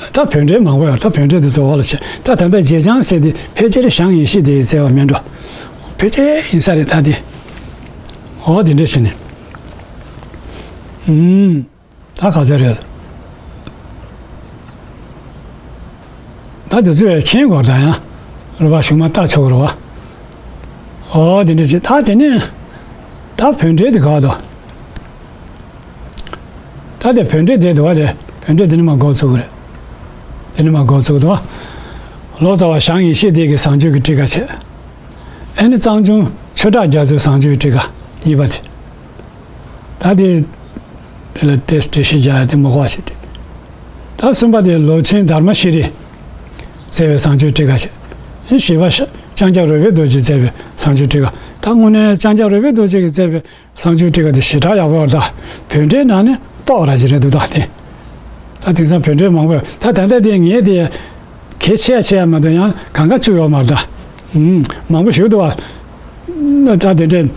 ད་བོད་འགྲེལ་མང་པོ་ཡོད་རེད། ད་བོད་འགྲེལ་དེ་ཚོ་འོག་ལ་བྱས། ད་ད་ལྟ་བྱེ་སྦྱང་ཟེར་དེ་ཕལ་ཆེར་ཞང་ཡེ་ཤེས་སྡེ་ཡིས་མཛད་པ་མིན་འགྲོ། ཕལ་ཆེར་ཡིན་ས་རེད་ད་དེ། འོ་དེ་འདྲ་བྱས་ནས། ཨུམ། ད་ག་ཚོད་རེད། ད་དེ་ཚོས་མཁྱེན་དགོས་རེད་ད་ཡང་། རེད་པ། གཞུག་མ་ལྟ་ཆོག་གི་རེད་པ། འོ་དེ་འདྲ་བྱས། ད་དེ་ནས་ད་བོད་འགྲེལ་དེ་ག་པར་འདུག་ད་དེ་བོད་འགྲེལ་དེ་འདུག་པ། དེ་བོད་འགྲེལ་དེ་ནས་མར་འགོ་ཚུགས་ཀྱི་རེད། དེ་ནས་མར་འགོ་ཚུགས་འདུག་པ། ལོ་ཙཱ་བ་ཞང་ཡེ་ཤེས་སྡེ་གིས་བཟང་སྤྱོད་ཀྱི་ཊཱི་ཀ་བྱས། ཨ་ནི་གཙང་ཆུང་ཆོས་གྲགས་རྒྱ་མཚོས་བཟང་སྤྱོད་ཀྱི་ཊཱི་ཀ་གཉིས་པ་དེ། ད་དེ་དེ་ལ་ཏོག་ཙམ་འགྲེལ་བཤད་རྒྱག་ཡ་དེ་མ་གོ་བ་ཞིག་སྟེ། ད་གསུམ་པ་དེ་ལོ་ཆེན་དྷརྨ་ཤྲཱི་མཛད་པའི་བཟང་སྤྱོད་ཊཱི་ཀ་བྱས། ཨ་ནི་བཞི་པ་ཤ་ལྕང་སྐྱ་རོལ་པའི་རྡོ་རྗེས་མཛད་པའི་བཟང་སྤྱོད་ཊཱི་ཀ་ད་དངོས་གནས་ལྕང་སྐྱ་རོལ་པའི་རྡོ་རྗེ་གིས་མཛད་པའི་བཟང་སྤྱོད་ཊཱི་ཀ་དེ་ཞེ་དྲག་ཡག་པོ་ཡོད་རེད་ད། བོད་འགྲེལ་ནང་ནས་ཏོག་ར་ཅིག་རེད་འདུག་ད་དེ། ད་དེང་སང་བོད་འགྲེལ་མང་པོ་ཡོད། ད་ད་ལྟ་དེ་ངས་དེ་གལ་ཆེ་ཡ་ཆེ་ཡ་མ་གཏོགས་ཡང་གང་ག་བཅུག་ཡོད་མ་རེད་ད། ཨུམ། མང་པོ་ཞིག་འདུག་པ། ད་དེ་འདྲས་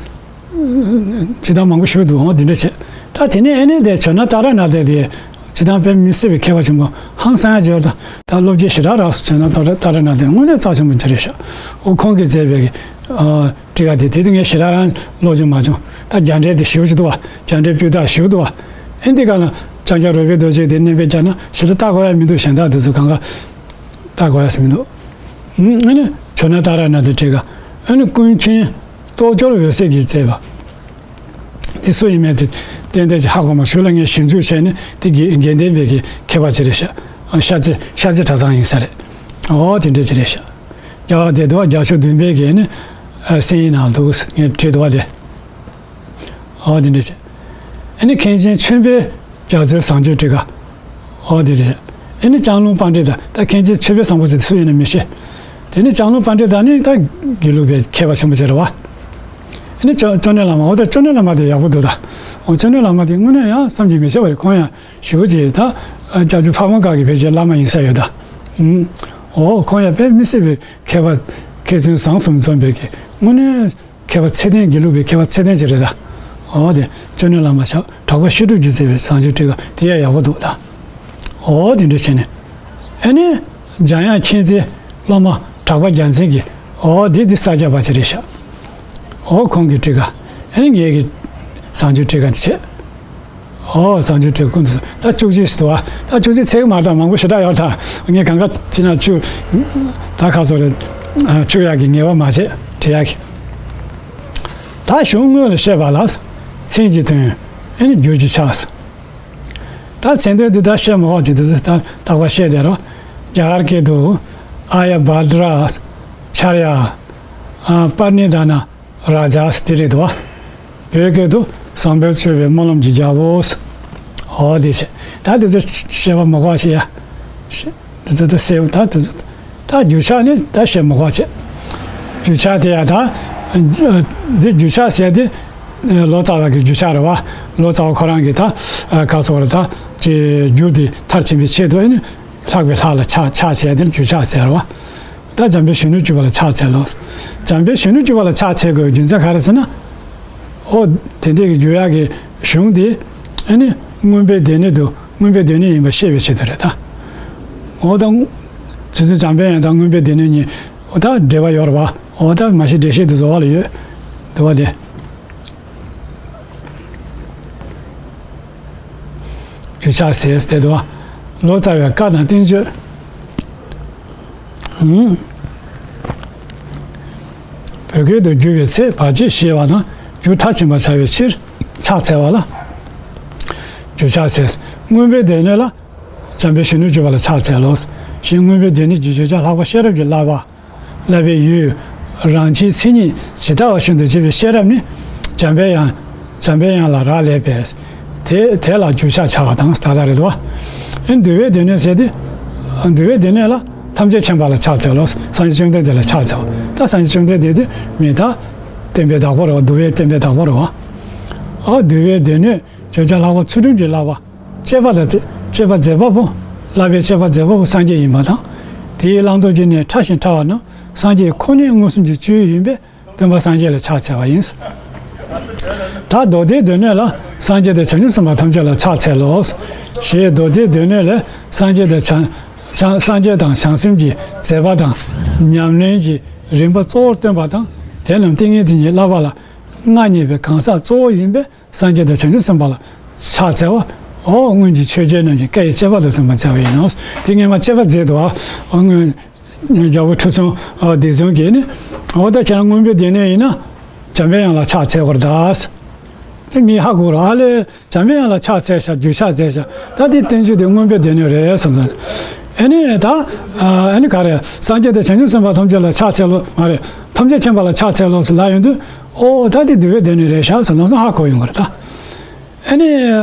ཇི་ལྟར་མང་པོ་ཞིག་འདུག་འོ་དེ་འདྲ་བྱས། ད་དེ་ནས་ཨ་ནི་དེ་ཇོ་ནང་ཏཱ་ར་ནཱ་ཐ་དེ་ཇི་ལྟར་དཔེ་མི་སྲིད་པའི་མཁས་པ་ཆེན་པོ་ཧང་སང་ཡ་ཅིག་ཡོད་རེད་ད། ད་སློབ་སྤྱི་ཞེ་དྲག་རག་སོང་། ཇོ་ནང་ཏཱ་ར་ཏཱ་ར་ནཱ་ཐ་དེ་དངོས་གནས་རྩ་ཆེན་པོ་ཅིག་རེད་ཤག་འོ་ཁོང་གིས་མཛད་པའི་ཨ། ཊཱི་ཀ་དེ་དེ་དུས་ངས་ཞེ་དྲག་རང་ཀློག་རྒྱུ་མ་བྱུང་། ད་རྒྱ་འགྲེལ་དེ་ཞེ་པོ་ཅིག་འདུག་པ། རྒྱ་འགྲེལ་སྤུས་དག་ཞེ་པོ་འདུག་པ། ཨེ་འདི་ག་ལ་ལྕང་སྐྱ་རོལ་པའི་རྡོ་རྗེ་དེ་གནས་པའི་རྒྱ་ན་ཞེ་དྲག་ལྟ་དགོས་ཡ་མི་འདུག་གཞན་དག་དེ་ཚོ་གང་ག་ལྟ་དགོས་ཡ་ཞིག་མི་འདུག་ཨ་ནི་ཇོ་ནང་ཏཱ་ར་ནཱ་ཐའི་ཊཱི་ཀ་ཨ་ནི་ཀུན་མཁྱེན་རྟོགས་སྦྱོར་འོད་གསལ་གྱིས་མཛད་པ། དེ་སུ་ཡིན་མིན་དེ་ཏན་ཏན་ཅིག་ཧ་གོ་མ། གཞུག་ལ་ངས་ཞིབ་འཇུག་བྱས་ནས་དེ་དགེ་དགེ་ལྡན་པའི་གི་མཁས་པ་ཅིག་རེད་ཤག་ཤར་རྩེ་ཤར་རྩེ་གྲྭ་ཚང་ཡིན་ས་རེད། འོ་དེ་འདྲ་ཅིག་རེད་ཤག་རྒྱལ་བ་དེ་འདུག་པ། རྒྱ་ཤོག་བདུན་པའི་གི་ནི་ཨ་གསན་ཡིག་ནང་འདུག་ངས་བྲིས་འདུག་པ་དེ། འོ་དེ་འདྲ་ཅིག་ཨ་ནི་མཁན་ཆེན་ཆོས་འཕེལ་རྒྱ་མཚོའི་བཟང་སྤྱོད་ཊཱི་ཀ་འོ་དེ་རེད། ཨ་ནི་ལྕང་ལུང་པཎྜི་ཏ། ད་མཁན་ཆེན་ཆོས་འཕེལ་བཟང་པོ་ཟེར་དེ་སུ་ཡིན་ན་མི་ཤེས། དེ་ནི་ལྕང་ལུང་པཎྜི་ཏ་ནི་ད་དགེ་ལུགས་པའི་མཁས་པ་ཆེན་པོ་ཅིག་རེད་པ། ཨ་ནི་ཅོ་ཅོ་ནེ་བླ་མ། འོ་ད་ཅོ་ནེ་བླ་མ་དེ་ཡག་པོ་འདུག་ད། འོ་ཅོ་ནེ་བླ་མ་དེ་དངོས་གནས་ཡང་བསམ་གྱིས་མི་ཁྱབ་པ་རེད། ཁོང་ཡང་ཞེ་པོ་ཅིག་ད་སྐྱབས་རྗེ་ཕ་བོང་ཁ་གི་ཕལ་ཆེར་བླ་མ་ཡིན་ས་ཡོད་ད། ཨུམ། འོ་ཁོང་ཡང་དཔེ་མི་སྲིད་པའི་མཁས་པ་མཁས་བཙུན་བཟང་གསུམ་འཛོམས་པའི་གི་དངོས་གནས་མཁས་པ་ཚད་ལྡན། དགེ་ལུགས་པའི་མཁས་པ་ཚད་ལྡན་ཅིག་རེད་ད། འོ་དེ་ཅོ་ནེ་བླ་མ་ཞབས་གྲགས་པ་བཤད་སྒྲུབ་ཀྱིས་མཛད་པའི་བཟང་སྤྱོད་ཊཱི་ཀ་དེ་ཡང་ཡག་པོ་འདུག་ད། འོ་དེ་འདྲ་བྱས་ནས་ཨ་ནི་འཇམ་དབྱངས་མཁྱེན་བརྩེའི་སློབ་མ་གྲགས་པ་རྒྱལ་མཚན་གྱིས། འོ་དེ་དེ་ས་སྐྱ་པ་ཅིག་རེད་ཤག་འོ་ཁོང་གི་ཊཱི་ཀ་ཨ་ནི་ངེད་ཀྱི་བཟང་སྤྱོད་ཊཱི་ཀ་དེ་བྱས། ཨོ་བཟང་སྤྱོད་ཊཱི་ཀ་ཀུན་ཏུ་ད་བཅུ་གཅིག་ཞིག་འདུག་པ། ད་བཅུ་གཅིག་ཚད་ཀྱི་མ་རེད་ད། མང་པོ་ཞེ་དྲག་ཡོད་ད། ངས་གང་ག་ཅི་ན་བཅུ་ད་ཁ་སོ་རེ་བཅུ་ཡག་གི་ངེས་པ་མ་བྱེད་བྲི་ཡག་གི། ད་གཞུང་དངོས་ལ་བཤད་པ་ལ་མཚན་གྱི་དོན་ཨེ་ནི་འགྱུར་གྱི་ཆགས། ད་མཚན་དོན་འདི་ད་བཤད་མ་དགོས་ཀྱི་འདུག་ད་རྟག་པར་བཤད་བསྡད་རོགས། རྒྱ་གར་སྐད་དུ་ཨཱརྱ་བྷ་དྲ་ཤཱརྱ་པ་རི་ཎི་དཱ་ན་རཱ་ཛཱ་ཟེར་དེ་རེད་འདུག་བ། བོད་སྐད་དུ་བཟང་པོའི་སྤྱོད་པའི་སྨོན་ལམ་གྱི་རྒྱལ་པོ། འོ་དེ་བྱས། ད་དེ་ཚོ་བཤད་པ་མ་དགོས་ཤེ་ཡ། དེ་ཚོ་ད་སེ་ད་དེ་ཚོ་ད་རྒྱུ་ཆ་ནི་ད་བཤད་མ་དགོས་བྱས། རྒྱུ་ཆ་དེ་ཡ་ད་འདི་རྒྱུ་ཆ་ཟེར་དེ་ལོ་ཙཱ་བ་གི་རྒྱུ་ཆ་རེད་བ། ལོ་ཙཱ་བ་ཁོ་རང་གི་ད་ག་སོགས་རེད་ད་ཅེས་རྒྱུ་དེ་མཐར་ཕྱིན་པའི་ཆེད་དུ་ཨ་ནི་ལྷག་པའི་ལྷ་ལ་ཕྱག་ཕྱག་བྱས་དེ་རྒྱུ་ཆ་ཟེར་བ། ད་འཇམ་དཔལ་གཞོན་ནུར་གྱུར་པ་ལ་ཕྱག་འཚལ་ལོ། འཇམ་དཔལ་གཞོན་ནུར་གྱུར་པ་ལ་ཕྱག་འཚལ་དགོས་རྒྱུ་མཚན་ག་རེ་ཟེར་ན། ཨོ། དེ་འདྲའི་གི་རྒྱུ་ཡག་གི་གཞུང་དེ་ཨ་ནི་མངོན་པའི་སྡེ་སྣོད་དུ་མངོན་པའི་སྡེ་སྣོད་ཡིན་པ་ཤེས་པའི་ཆེད་དུ་རེད་ད། ཨོ་ད། རྗེ་བཙུན་འཇམ་དཔལ་དབྱངས་དང་མངོན་པའི་སྡེ་སྣོད་གཉིས་ཨོ་ད་འབྲེལ་བ་ཡོད་རེད་བ། ཨོ་ད་མ་གཞི་འགྲེལ་བཤད་དུ་བཟོ་བ་ལ་ཡོད། འདུལ་བ་དེ། རྒྱུ་ཆ་ཟེར་ཏེ་འདུག་བ། ལོ་ཙཱ་བའི་བཀའ་དང་བསྟན་བཅོས། ཧུམ། བོད་སྐད་དུ་བསྒྱུར་བའི་ཚེ་བར་ཆད་ཞི་བ་དང་རྒྱུ་མཐར་ཕྱིན་པར་བྱ་བའི་ཕྱིར་ཕྱག་འཚལ་བ་ལ། རྒྱུ་ཆ་ཟེར། མངོན་པའི་སྡེ་སྣོད་ལ། འཇམ་དཔལ་གཞོན་ནུར་གྱུར་པ་ལ་ཕྱག་འཚལ་ལོ། ཞེས་མངོན་པའི་སྡེ་སྣོད་ཀྱི་བརྗོད་བྱ་ལྷག་པ་ཤེས་རབ་ཀྱི་བསླབ་པ། བསླབ་པའི་ཡུལ། རང་བཞིན་མཚན་ཉིད་ཇི་ལྟ་བ་བཞིན་དུ་བྱེད་པའི་ཤེས་རབ་ནི། འཇམ་པའི་དབྱངས། འཇམ་པའི་དབྱངས་ལ་རག་ལས་པས། དེ་དེ་ལ་རྒྱུ་ཆ་ཆགས་པ་དང་ད་ལྟ་རེད་དོ། ཨེ་འདུལ་བའི་སྡེ་སྣོད་ཟེར་ཏེ། འདུལ་བའི་སྡེ་སྣོད་ལ་ཐམས་ཅད་མཁྱེན་པ་ལ་ཕྱག་འཚལ་ལོ། སངས་རྒྱས་བཅོམ་ལྡན་འདས་ལ་ཕྱག་འཚལ་བ། ད་སངས་རྒྱས་བཅོམ་ལྡན་འདས་དེ་མི་ད། བསྟན་པའི་བདག་པོ་རེད་བ། འདུལ་བའི་བསྟན་པའི་བདག་པོ་རེད་བ། ཨ་འདུལ་བའི་སྡེ་སྣོད་བརྗོད་བྱ་ལྷག་པ་ཚུལ་ཁྲིམས་ཀྱི་བསླབ་པ། སྤྱད་པ་དང་སྤྱད་པ་མཛད་པ་པོ། བསླབ་པའི་སྤྱད་པ་མཛད་པ་པོ་སངས་རྒྱས་ཡིན་པ་དང་། དེའི་བླང་དོར་གྱི་གནས་ཕྲ་ཞིང་ཕྲ་བ་རྣམས་སངས་རྒྱས་ཁོ་ནའི་མངོན་སུམ་གྱི་སྤྱོད་ཡུལ་ཡིན་པས་སྟོན་པ་སངས་རྒྱས་ལ་ཕྱག་འཚལ་བ་ཡིན། ད་མདོ་སྡེའི་སྡེ་སྣོད་ལ་སངས་རྒྱས་དང་བྱང་ཆུབ་སེམས་དཔའ་ཐམས་ཅད་ལ་ཕྱག་འཚལ་ལོ། ཞེས་མདོ་སྡེའི་སྡེ་སྣོད་ལས་སངས་རྒྱས་དང་བྱང་བྱང་སངས་རྒྱས་དང་བྱང་སེམས་ཀྱི་མཛད་པ་དང་ཉམས་ལེན་གྱི་རིམ་པ་གཙོ་བོར་སྟོན་པ་དང་དེ་རྣམས་ཏིང་ངེ་འཛིན་གྱི་བསླབ་པ་ལ་མངའ་བརྙེས་པའི་གང་ཟག་གཙོ་བོ་ཡིན་པས། སངས་རྒྱས་དང་བྱང་ཆུབ་སེམས་དཔའ་ལ་ཕྱག་འཚལ་བ། འོ་སྔོན་གྱི་ཆོས་རྒྱལ་རྣམས་ཀྱི་བཀའ་ཡི་བཅས་པ་དང་མཐུན་པར་མཛད་པ་ཡིན་ནོ། དེ་སྔོན་མ་བཅས་པ་མཛད་དོ། འོ་སྔོན་རྒྱལ་པོ་ཁྲི་སྲོང་ལྡེ་བཙན་གྱིས་ནི། འོ་ད་ཁྱེད་རང་མངོན་པའི་སྡེ་སྣོད་ཡིན་ན་འཇམ་པའི་དབྱངས་ལ་ཕྱག་འཚལ་དགོས་རེད་ད། དེ་མི་ཧ་གོ་རོ། ཨ་ལས་འཇམ་པའི་དབྱངས་ལ་ཕྱག་འཚལ་ཤག་རྒྱུ་ཕྱག་འཚལ་ཤག་ད་དེ་བསྟན་བཅོས་དེ་མངོན་པའི་སྡེ་སྣོད་རེད་བསམ་སོང་། ཨ་ནི་ད་ཨ་ནི་ག་རེ། སངས་རྒྱས་དང་བྱང་ཆུབ་སེམས་དཔའ་ཐམས་ཅད་ལ་ཕྱག་འཚལ་ལོ་མ་རེད། ཐམས་ཅད་མཁྱེན་པ་ལ་ཕྱག་འཚལ་ལོ་ཟེར་ལབ་ཡོང་དུས། ཨོ་ད་དེ་འདུལ་བའི་སྡེ་སྣོད་རེད་ཤག་ཟེར་ལམ་སང་ཧ་གོ་ཡོང་གི་རེད་ད། ཨ་ནི་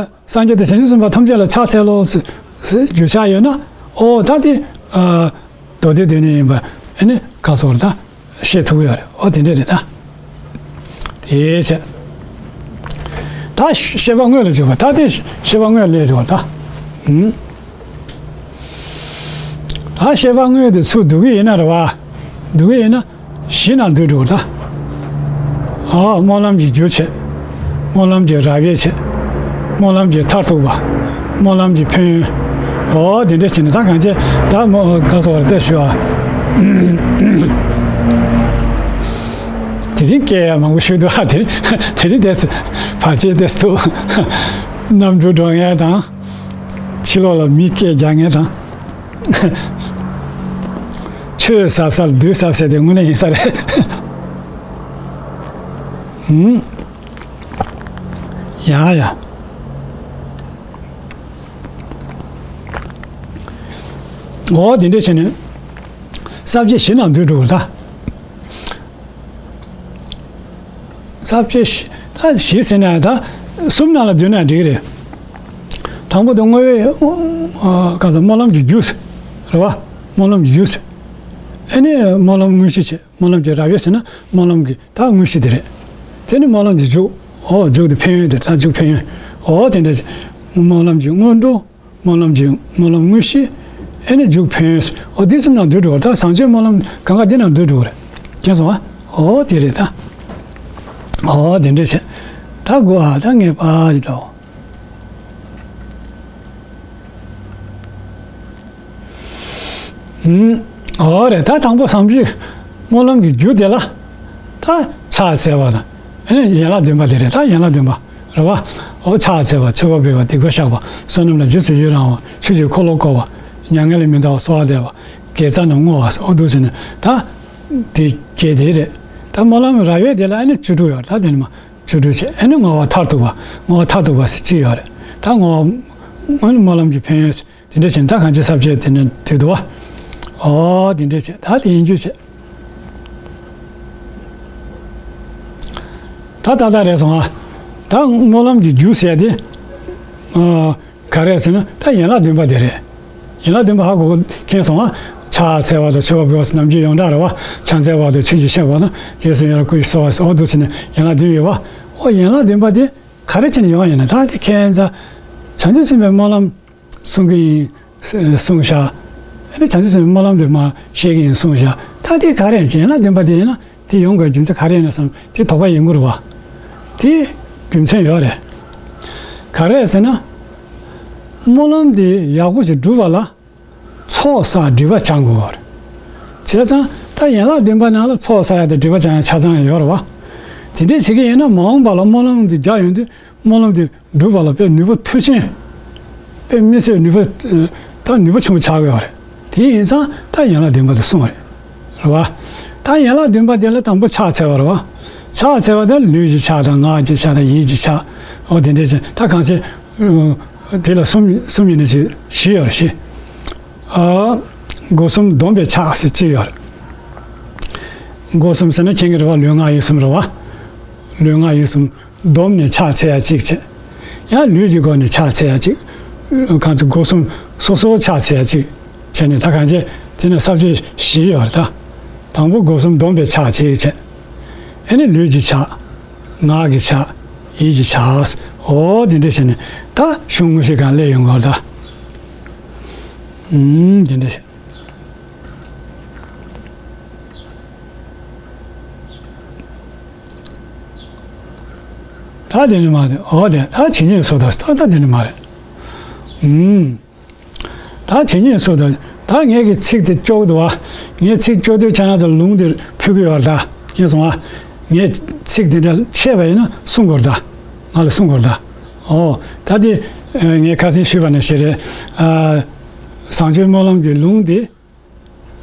སངས་རྒྱས་དང་བྱང་ཆུབ་སེམས་དཔའ་ཐམས་ཅད་ལ་ཕྱག་འཚལ་ལོ་ཟེར་རྒྱུ་ཆ་ཡོད་ན། ཨོ་ད་དེ་ཨ་མདོ་སྡེའི་སྡེ་སྣོད་ཡིན་པ་ཨ་ནི་ག་སོགས་རེད་ད། ཤེས་ཐུབ་ཡོད་རེད། ཨོ་དེ་འདྲ་རེད་ད། དེའི་ཕྱིར། ད་བཤད་པ་དངོས་ལ་འཇུག་པ་ད་དེ་བཤད་པ་དངོས་ལ་འཇུག་པ་ད། ཧུམ། ད་བཤད་པ་དངོས་དེ་ཚུར་བསྡུ་གི་ཡིན་ན་རེད་བ། བསྡུ་གི་ཡིན་ན་གཞི་ནང་བསྡུས་འགྲོ་བ་ད། ཨ་སྨོན་ལམ་གྱི་རྒྱུ་བྱས། སྨོན་ལམ་གྱི་རབ་དབྱེ་བྱས། སྨོན་ལམ་གྱི་མཐར་ཐུག་པ། སྨོན་ལམ་གྱི་ཕན་ཡོན། ཨོ་དེ་འདྲ་བྱས་ནས་ད་གང་བྱས་ད་མོ་ག་སོགས་རེད་ད་ཞུ་ཨ། དེ་རིང་སྐད་ཡང་མང་པོ་ཞུས་འདུག་ཨ། དེ་རིང་དེ་རིང་དེ་བར་ཆད་དེ་འདུག་གནམ་གྲུ་འགྲོ་མཁན་དང་། ཕྱི་ལོགས་ལ་མི་སྐད་རྒྱག་མཁན་དང་། ཆོས་ཟབ་ཟབ་བདུད་ཟབ་ཟབ་དེ་དངོས་གནས་ཡིན་ས་རེད། ཧུམ། ཡ་ཡ། འོ་དེ་འདྲ་བྱས་ནས་ས་བཅད་བཞི་ནང་བསྡུས་འགྲོ་གི་རེད་ད། ས་བཅད་བཞི་ད་བཞི་ཟེར་ན་ད་གསུམ་ནང་ལ་བསྡུས་ན་འགྲིག་གི་རེད། དང་པོ་དེ་བསྔོ་བའི་ག་ས་སྨོན་ལམ་གྱི་རྒྱུ་རེད་བ། སྨོན་ལམ་གྱི་རྒྱུ། ཨ་ནི་སྨོན་ལམ་དངོས་གཞི་བྱས། སྨོན་ལམ་གྱི་རབ་དབྱེ་ཟེར་ན་སྨོན་ལམ་གྱི་ད་དངོས་གཞི་དེ་རེད། དེ་ནི་སྨོན་ལམ་གྱི་མཇུག་ཨོ་མཇུག་དེ་ཕན་ཡོན་དེ་ད་མཇུག་ཕན་ཡོན། ཨོ་དེ་འདྲ་སྨོན་ལམ་གྱི་སྔོན་འགྲོ། སྨོན་ལམ་གྱི་སྨོན་ལམ་དངོས་གཞི། ཨེ་ནི་མཇུག་ཕན་ཡོན། ཨོ་འདི་གསུམ་ནང་འདུས་འགྲོ་བ་ད་བཟང་སྤྱོད་སྨོན་ལམ་གང་ག་འདི་ནང་འདུས་འགྲོ་བ་རེད། མཁྱེན་སོང་ཨ། ཨོ་དེ་རེད་ད། ཨོ་དེ་འདྲ་བྱས། ད་དགོས་ཨ་ད་ངས་པ་ཞིག་འདྲ་བོ། ཨོ་རེད་ད། དང་པོ་བསམ་གཞིག་སྨོན་ལམ་གྱི་རྒྱུ་དེ་ལ་ད་ཕྱག་འཚལ་བ་དང་། ཨེ་ནི་ཡན་ལག་བདུན་པ་དེ་རེད་ད། ཡན་ལག་བདུན་པ་རེད་བ། ཨོ་ཕྱག་འཚལ་བ། མཆོད་པ་འབུལ་བ། སྡིག་པ་བཤགས་པ། བསོད་ནམས་ལ་རྗེས་སུ་ཡི་རང་བ། ཆོས་ཀྱི་འཁོར་ལོ་བསྐོར་བ། མྱ་ངན་ལས་མི་འདའ་བར་གསོལ་བ་འདེབས་པ། དགེ་རྩ་རྣམས་བསྔོ་བ། ཨོ་འདུག་ཟེར་ནས་ད་དེ་བརྒྱད་དེ་རེད། ད་སྨོན་ལམ་རབ་དབྱེ་དེ་ལ་ཨེ་ནི་བཅུ་དྲུག་ཡོད་རེད་ད། དེ་ནི་མ། བཅུ་དྲུག་བྱས། ཨེ་ནི་བསྔོ་བ་མཐར་ཐུག་པ། བསྔོ་བ་མཐར་ཐུག་པ་ཟེར་གཅིག་ཡོད་རེད། ད་བསྔོ་བ་ སྔོན་ལ་སྨོན་ལམ་གྱི་ཕན་ཡོན་དེ་འདྲ་བྱས་ནས། ད་གང་ཅི་ས་བཅད་དེ་འདྲ་དུས་འདུག་བ། ཨོ་དེ་འདྲ་བྱས། ད་དེ་ཡིན་རྒྱུ་བྱས། ད་ཏག་ཏག་རེད་སོང་ཨ། ད་སྨོན་ལམ་གྱི་རྒྱུ་ཟེར་དེ། ཨ། ག་རེ་ཟེར་ན་ད་ཡན་ལག་བདུན་པ་དེ་རེད། ཡན་ལག་བདུན་པ་ཧ་གོ་གོ་མཁྱེན་སོང་ཨ། ཕྱག་འཚལ་བ་དང་མཆོད་པ་འབུལ་བ་ཟེར་ནམ་རྒྱུན་ཡོངས་གྲགས་རེད་བ། ཕྱག་འཚལ་བ་དང་ཆོས་ཀྱི་བཤད་པ་དང་། རྗེས་སུ་ཡི་རང་བསྐུལ་ཞིང་གསོལ་བ་ཟེར། འོ་འདུག་ཟེར་ནས་ཡན་ལག་བདུན་ཡོད་བ། འོ་ཡན་ལག་བདུན་པ་དེ་ག་རེ་བྱས་ནས་ཡོང་བ་ཡིན་ན། ད་དེ་ཁྱད་མཚར། བྱང་ཆུབ་སེམས་དཔའི་སྨོན་ལམ་གསུང་གི་ཡིན་གསུངས་བཞག་ཨ་ནི་བྱང་ཆུབ་སེམས་དཔའི་སྨོན་ལམ་དེ་མར་བཤད་ཀྱི་ཡིན་གསུངས་བཞག་ད་དེ་ག་རེ་ཡིན། ཡན་ལག་བདུན་པ་དེ་ཡིན་ན་དེ་ཡོང་དགོས་རྒྱུ་མཚན་ག་རེ་ཡིན་ན་བསམ། དེ་དོགས་པ་ཡིན་དགོས་རེད་བ། དེ་རྒྱུ་མཚན་ཡོད་རེད། ག་རེ་ཟེར་ན། སྨོན་ལམ་དེ་ཡག་པོ་ཞིག་སྒྲུབ་པ་ལ་ཚོགས་བསགས་སྒྲིབ་པ་སྦྱང་དགོས་པ་རེད། བྱས་ཙང་ད་ཡན་ལག་བདུན་པ་ནང་ལ་ཚོགས་བསགས་ཡག་དང་སྒྲིབ་པ་སྦྱང་ཡག་ཆ་ཚང་ཡང་ཡོད་རེད་བ། དེ་འདྲས་བྱེད་ཀྱི་ཡིན་ན་མ་འོངས་པ་ལ་སྨོན་ལམ་དེ་རྒྱག་ཡོང་དུས་སྨོན་ལམ་དེ་སྒྲུབ་པ་ལ་དཔེ་ནུས་པ་མཐུ་ཆེན། དཔེ་མི་སྲིད་ནུས་པ། ད་ནུས་པ་ཆེན་པོ་ཆགས་ཡོད་རེད། དེ་ཡིན་ཙང་ད་ཡན་ལག་བདུན་པ་དེ་གསུངས་རེད། རེད་བ། ད་ཡན་ལག་བདུན་པ་དེ་ལ་དང་པོ་ཕྱག་འཚལ་བ་རེད་བ། ཕྱག་འཚལ་བ་དེ་ལུས་ཀྱི་ཕྱག་དང་། ངག་གི་ཕྱག་དང་། ཡིད་ཀྱི་ཕྱག་འོ་དེ་འདྲས་ཅན། ད་གང་ཚེ་དེ་ལ་གསུམ་གསུམ་ཡིན་ན་ཅིག་བཞི་ཡོད་རེད། བཞི། ཨ། སྒོ་གསུམ་བསྡོམས་པའི་ཕྱག་ཟེར་གཅིག་ཡོད་རེད། སྒོ་གསུམ་ཟེར་ན་མཁྱེན་གྱི་རེད་བ། ལུས་ངག་ཡིད་གསུམ་རེད་བ། ལུས་ངག་ཡིད་གསུམ་བསྡོམས་ནས་ཕྱག་འཚལ་ཡ་གཅིག་བྱས། ཡང་ལུས་ཀྱི་སྒོ་ནས་ཕྱག་འཚལ་ཡ་གཅིག་གང་ཚེ་སྒོ་གསུམ་སོ་སོ་ཕྱག་འཚལ་ཡ་གཅིག་བྱས་ནས། ད་གང་བྱས་དེ་ནས་ས་བཅད་བཞི་ཡོད་རེད་ད། དང་པོ་སྒོ་གསུམ་བསྡོམས་པའི་ཕྱག་གཅིག་བྱས། ཨ་ནི་ལུས་ཀྱི་ཕྱག་ངག་གི་ཕྱག་ཡིད་ཀྱི་ཕྱག་འོ་དེ་འདྲ་བྱས་ནས་ད་གཞུང་དངོས་གཞི་སྒང་སླེབས་ཡོང་གི་རེད་ད། ཨུམ། དེ་འདྲ་བྱས། ད་དེ་ནི་མ་རེད། འོ་དེ་ད་ཇི་སྙེད་སུ་དང་། ད་ད་དེ་ནི་མ་རེད། ཨུམ། ད་ཇི་སྙེད་སུ་དང་། ད་ངས་ཀྱི་ཚིག་དེ་སྐྱོར་གྱི་འདུག་བ། ངས་ཚིག་སྐྱོར་དུས་ཁྱེད་རང་ཚོ་ལུང་དེ་ཕུལ་གྱི་ཡོད་རེད་ད། མཁྱེན་སོང་ཨ། ངས་ཚིག་དེ་འདྲ་ཆད་པ་ཡིན་ན་གསུང་དགོས་རེད་ད། ང་ལ་གསུང་དགོས་རེད་ད། འོ། ད་དེ་ངས་ཁ་སང་ཞུས་པ་ནང་བཞིན་རེད། ཨ། བཟང་སྤྱོད་སྨོན་ལམ་གྱི་ལུང་དེ།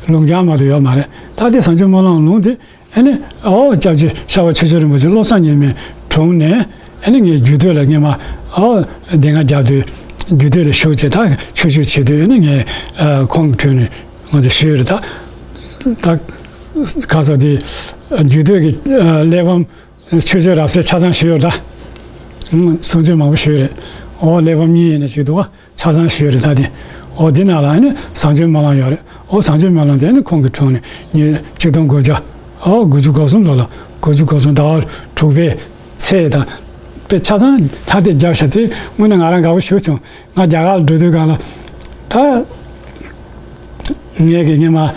ལུང་རྐྱང་མ་གཏོགས་ཡོད་མ་རེད། ད་དེ་བཟང་སྤྱོད་སྨོན་ལམ་ལུང་དེ། ཨ་ནི་ཨོ་སྐྱབས་རྗེ་ཤར་པ་ཆོས་རྗེ་རིན་པོ་ཆེ་བློ་བཟང་ཉི་མའི་དྲུང་ནས། ཨ་ནི་ངས་རྒྱུད་སྟོད་ལ་སྔོན་མ་ཨོ་དེ་སྔ་རྒྱབ་དུས་རྒྱུད་སྟོད་ལ་བཞུགས་བྱས། ད་ཆོས་ཞུ་བྱེད་དུས། ཨ་ནི་ངས་ཨ་ཁོང་གི་དྲུང་ནས་ང་ཚོ་ཞུས་རེད་ད། ད་ག་ས་དེ་རྒྱུད་སྟོད་ཀྱི་ཨ་གླེགས་བམ། ཆོས་སྤྱོད་རབ་གསལ་ཆ་ཚང་ཞུས་ཡོད་རེད་ད། ཨང་། གསུང་ཆོས་མང་པོ་ཞུས་རེད། འོ་གླེགས་བམ་གཉིས་ཡིན་ན་ཅིག་འདུག་བ། ཆ་ཚང་ཞུས་རེད་ད་དེ། འོ་འདི་ནང་ལ་ཨ་ནི་བཟང་སྤྱོད་སྨོན་ལམ་ཡོད་རེད། འོ་བཟང་སྤྱོད་སྨོན་ལམ་དེ་ཨ་ནི་ཁོང་གི་དྲུང་ནས་ཉིས་ཆིག་སྟོང་དགུ་བརྒྱ། འོ་དགུ་བཅུ་གོ་གསུམ་ལོ་ལ། དགུ་བཅུ་གོ་གསུམ་ཟླ་བ་དྲུག་པའི་ཚེས་དང་། དཔེ་ཆ་ཚང་ད་དེ་རྒྱབ་ཤག་དེ་དངོས་གནས་ང་རང་དགའ་པོ་ཞེ་པོ་བྱུང་། ང་རྒྱ་གར་ལ་འགྲོ་དུས་སྒང་ལ་ད། ངས་ཀྱི་སྔོན་མ།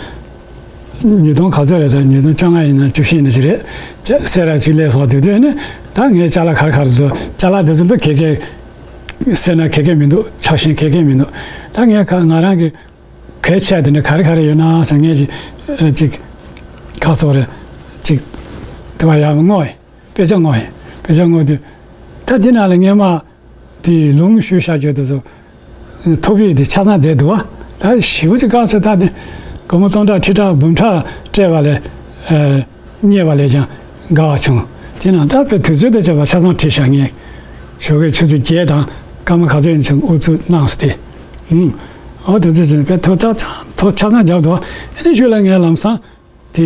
ཉིས་སྟོང་ག་ཚོད་རེད་ད། ཉིས་སྟོང་བཅོ་ལྔ་ཡིན་ན་བཅུ་བཞི་ཡིན་ན་ཞིག་རེད། ཅེ་སེ་ར་གཅིག་སླེབས་སོང་། དེ་དུས་ནི་ད་ངས་ཅ་ལག་ག་རེ་ག་རེ་འདུག་ཅ་ལག་དེ་ཚོ་ལ་ག་ག་ཟེར་ན་ག་ག་མི་འདུག་ཆགས་ཞེན་ག་ག་མི་འདུག་ད་ངས་ག་ང་རང་གི་གལ་ཆེ་བ་དེ་འདྲ་ག་རེ་ག་རེ་ཡོད་ན་ཟེར། ངས་ཅིག་ཅིག་ཁ་སོ་རེ་ཅིག་དེ་བ་ཡག་བསྔོགས་ཡིན། དཔེ་ཆ་བསྔོགས་ཡིན། དཔེ་ཆ་བསྔོགས་དུས་ད་འདི་ནང་ལ་སྔོན་མ། དེ་ལུང་ཞུས་བཞག་རྒྱུ་དེ་ཚོ། ཐོབ་ཡིག་དེ་ཆ་ཚང་བསྡད་འདུག་བ། ད་ཞེ་པོ་ཅིག་དཀའ་སོ། ད་དེ་སྒོར་མོ་སྟོང་ཕྲག་ཁྲི་ཕྲག་འབུམ་ཕྲག་སྤྲད་པ་ལས། ཨ། རྙེད་པ་ལས་ཀྱང་དགའ་བ་བྱུང་། དེ་ནང་ད་དཔེ་དུས་ཚོད་དང་བཅས་པ་ཆ་ཚང་བྲིས་བཞག་ངས། ཞོགས་ཀའི་ཆུ་ཚོད་བརྒྱད་དང་སྐར་མ་ག་ཚོད་ཡིན་ཙང་ཨུ་ཚུགས་གནང་སོང་སྟེ། ཨུམ། ཨོ་དེ་ཚོ་ཟིན་པས་ཐོ་ཐོ་ཐོ་ཆ་ཚང་རྒྱབ་འདུག་ཨ་ནི་ཞུ་ལ་ངས་ལམ་སང་། དེ་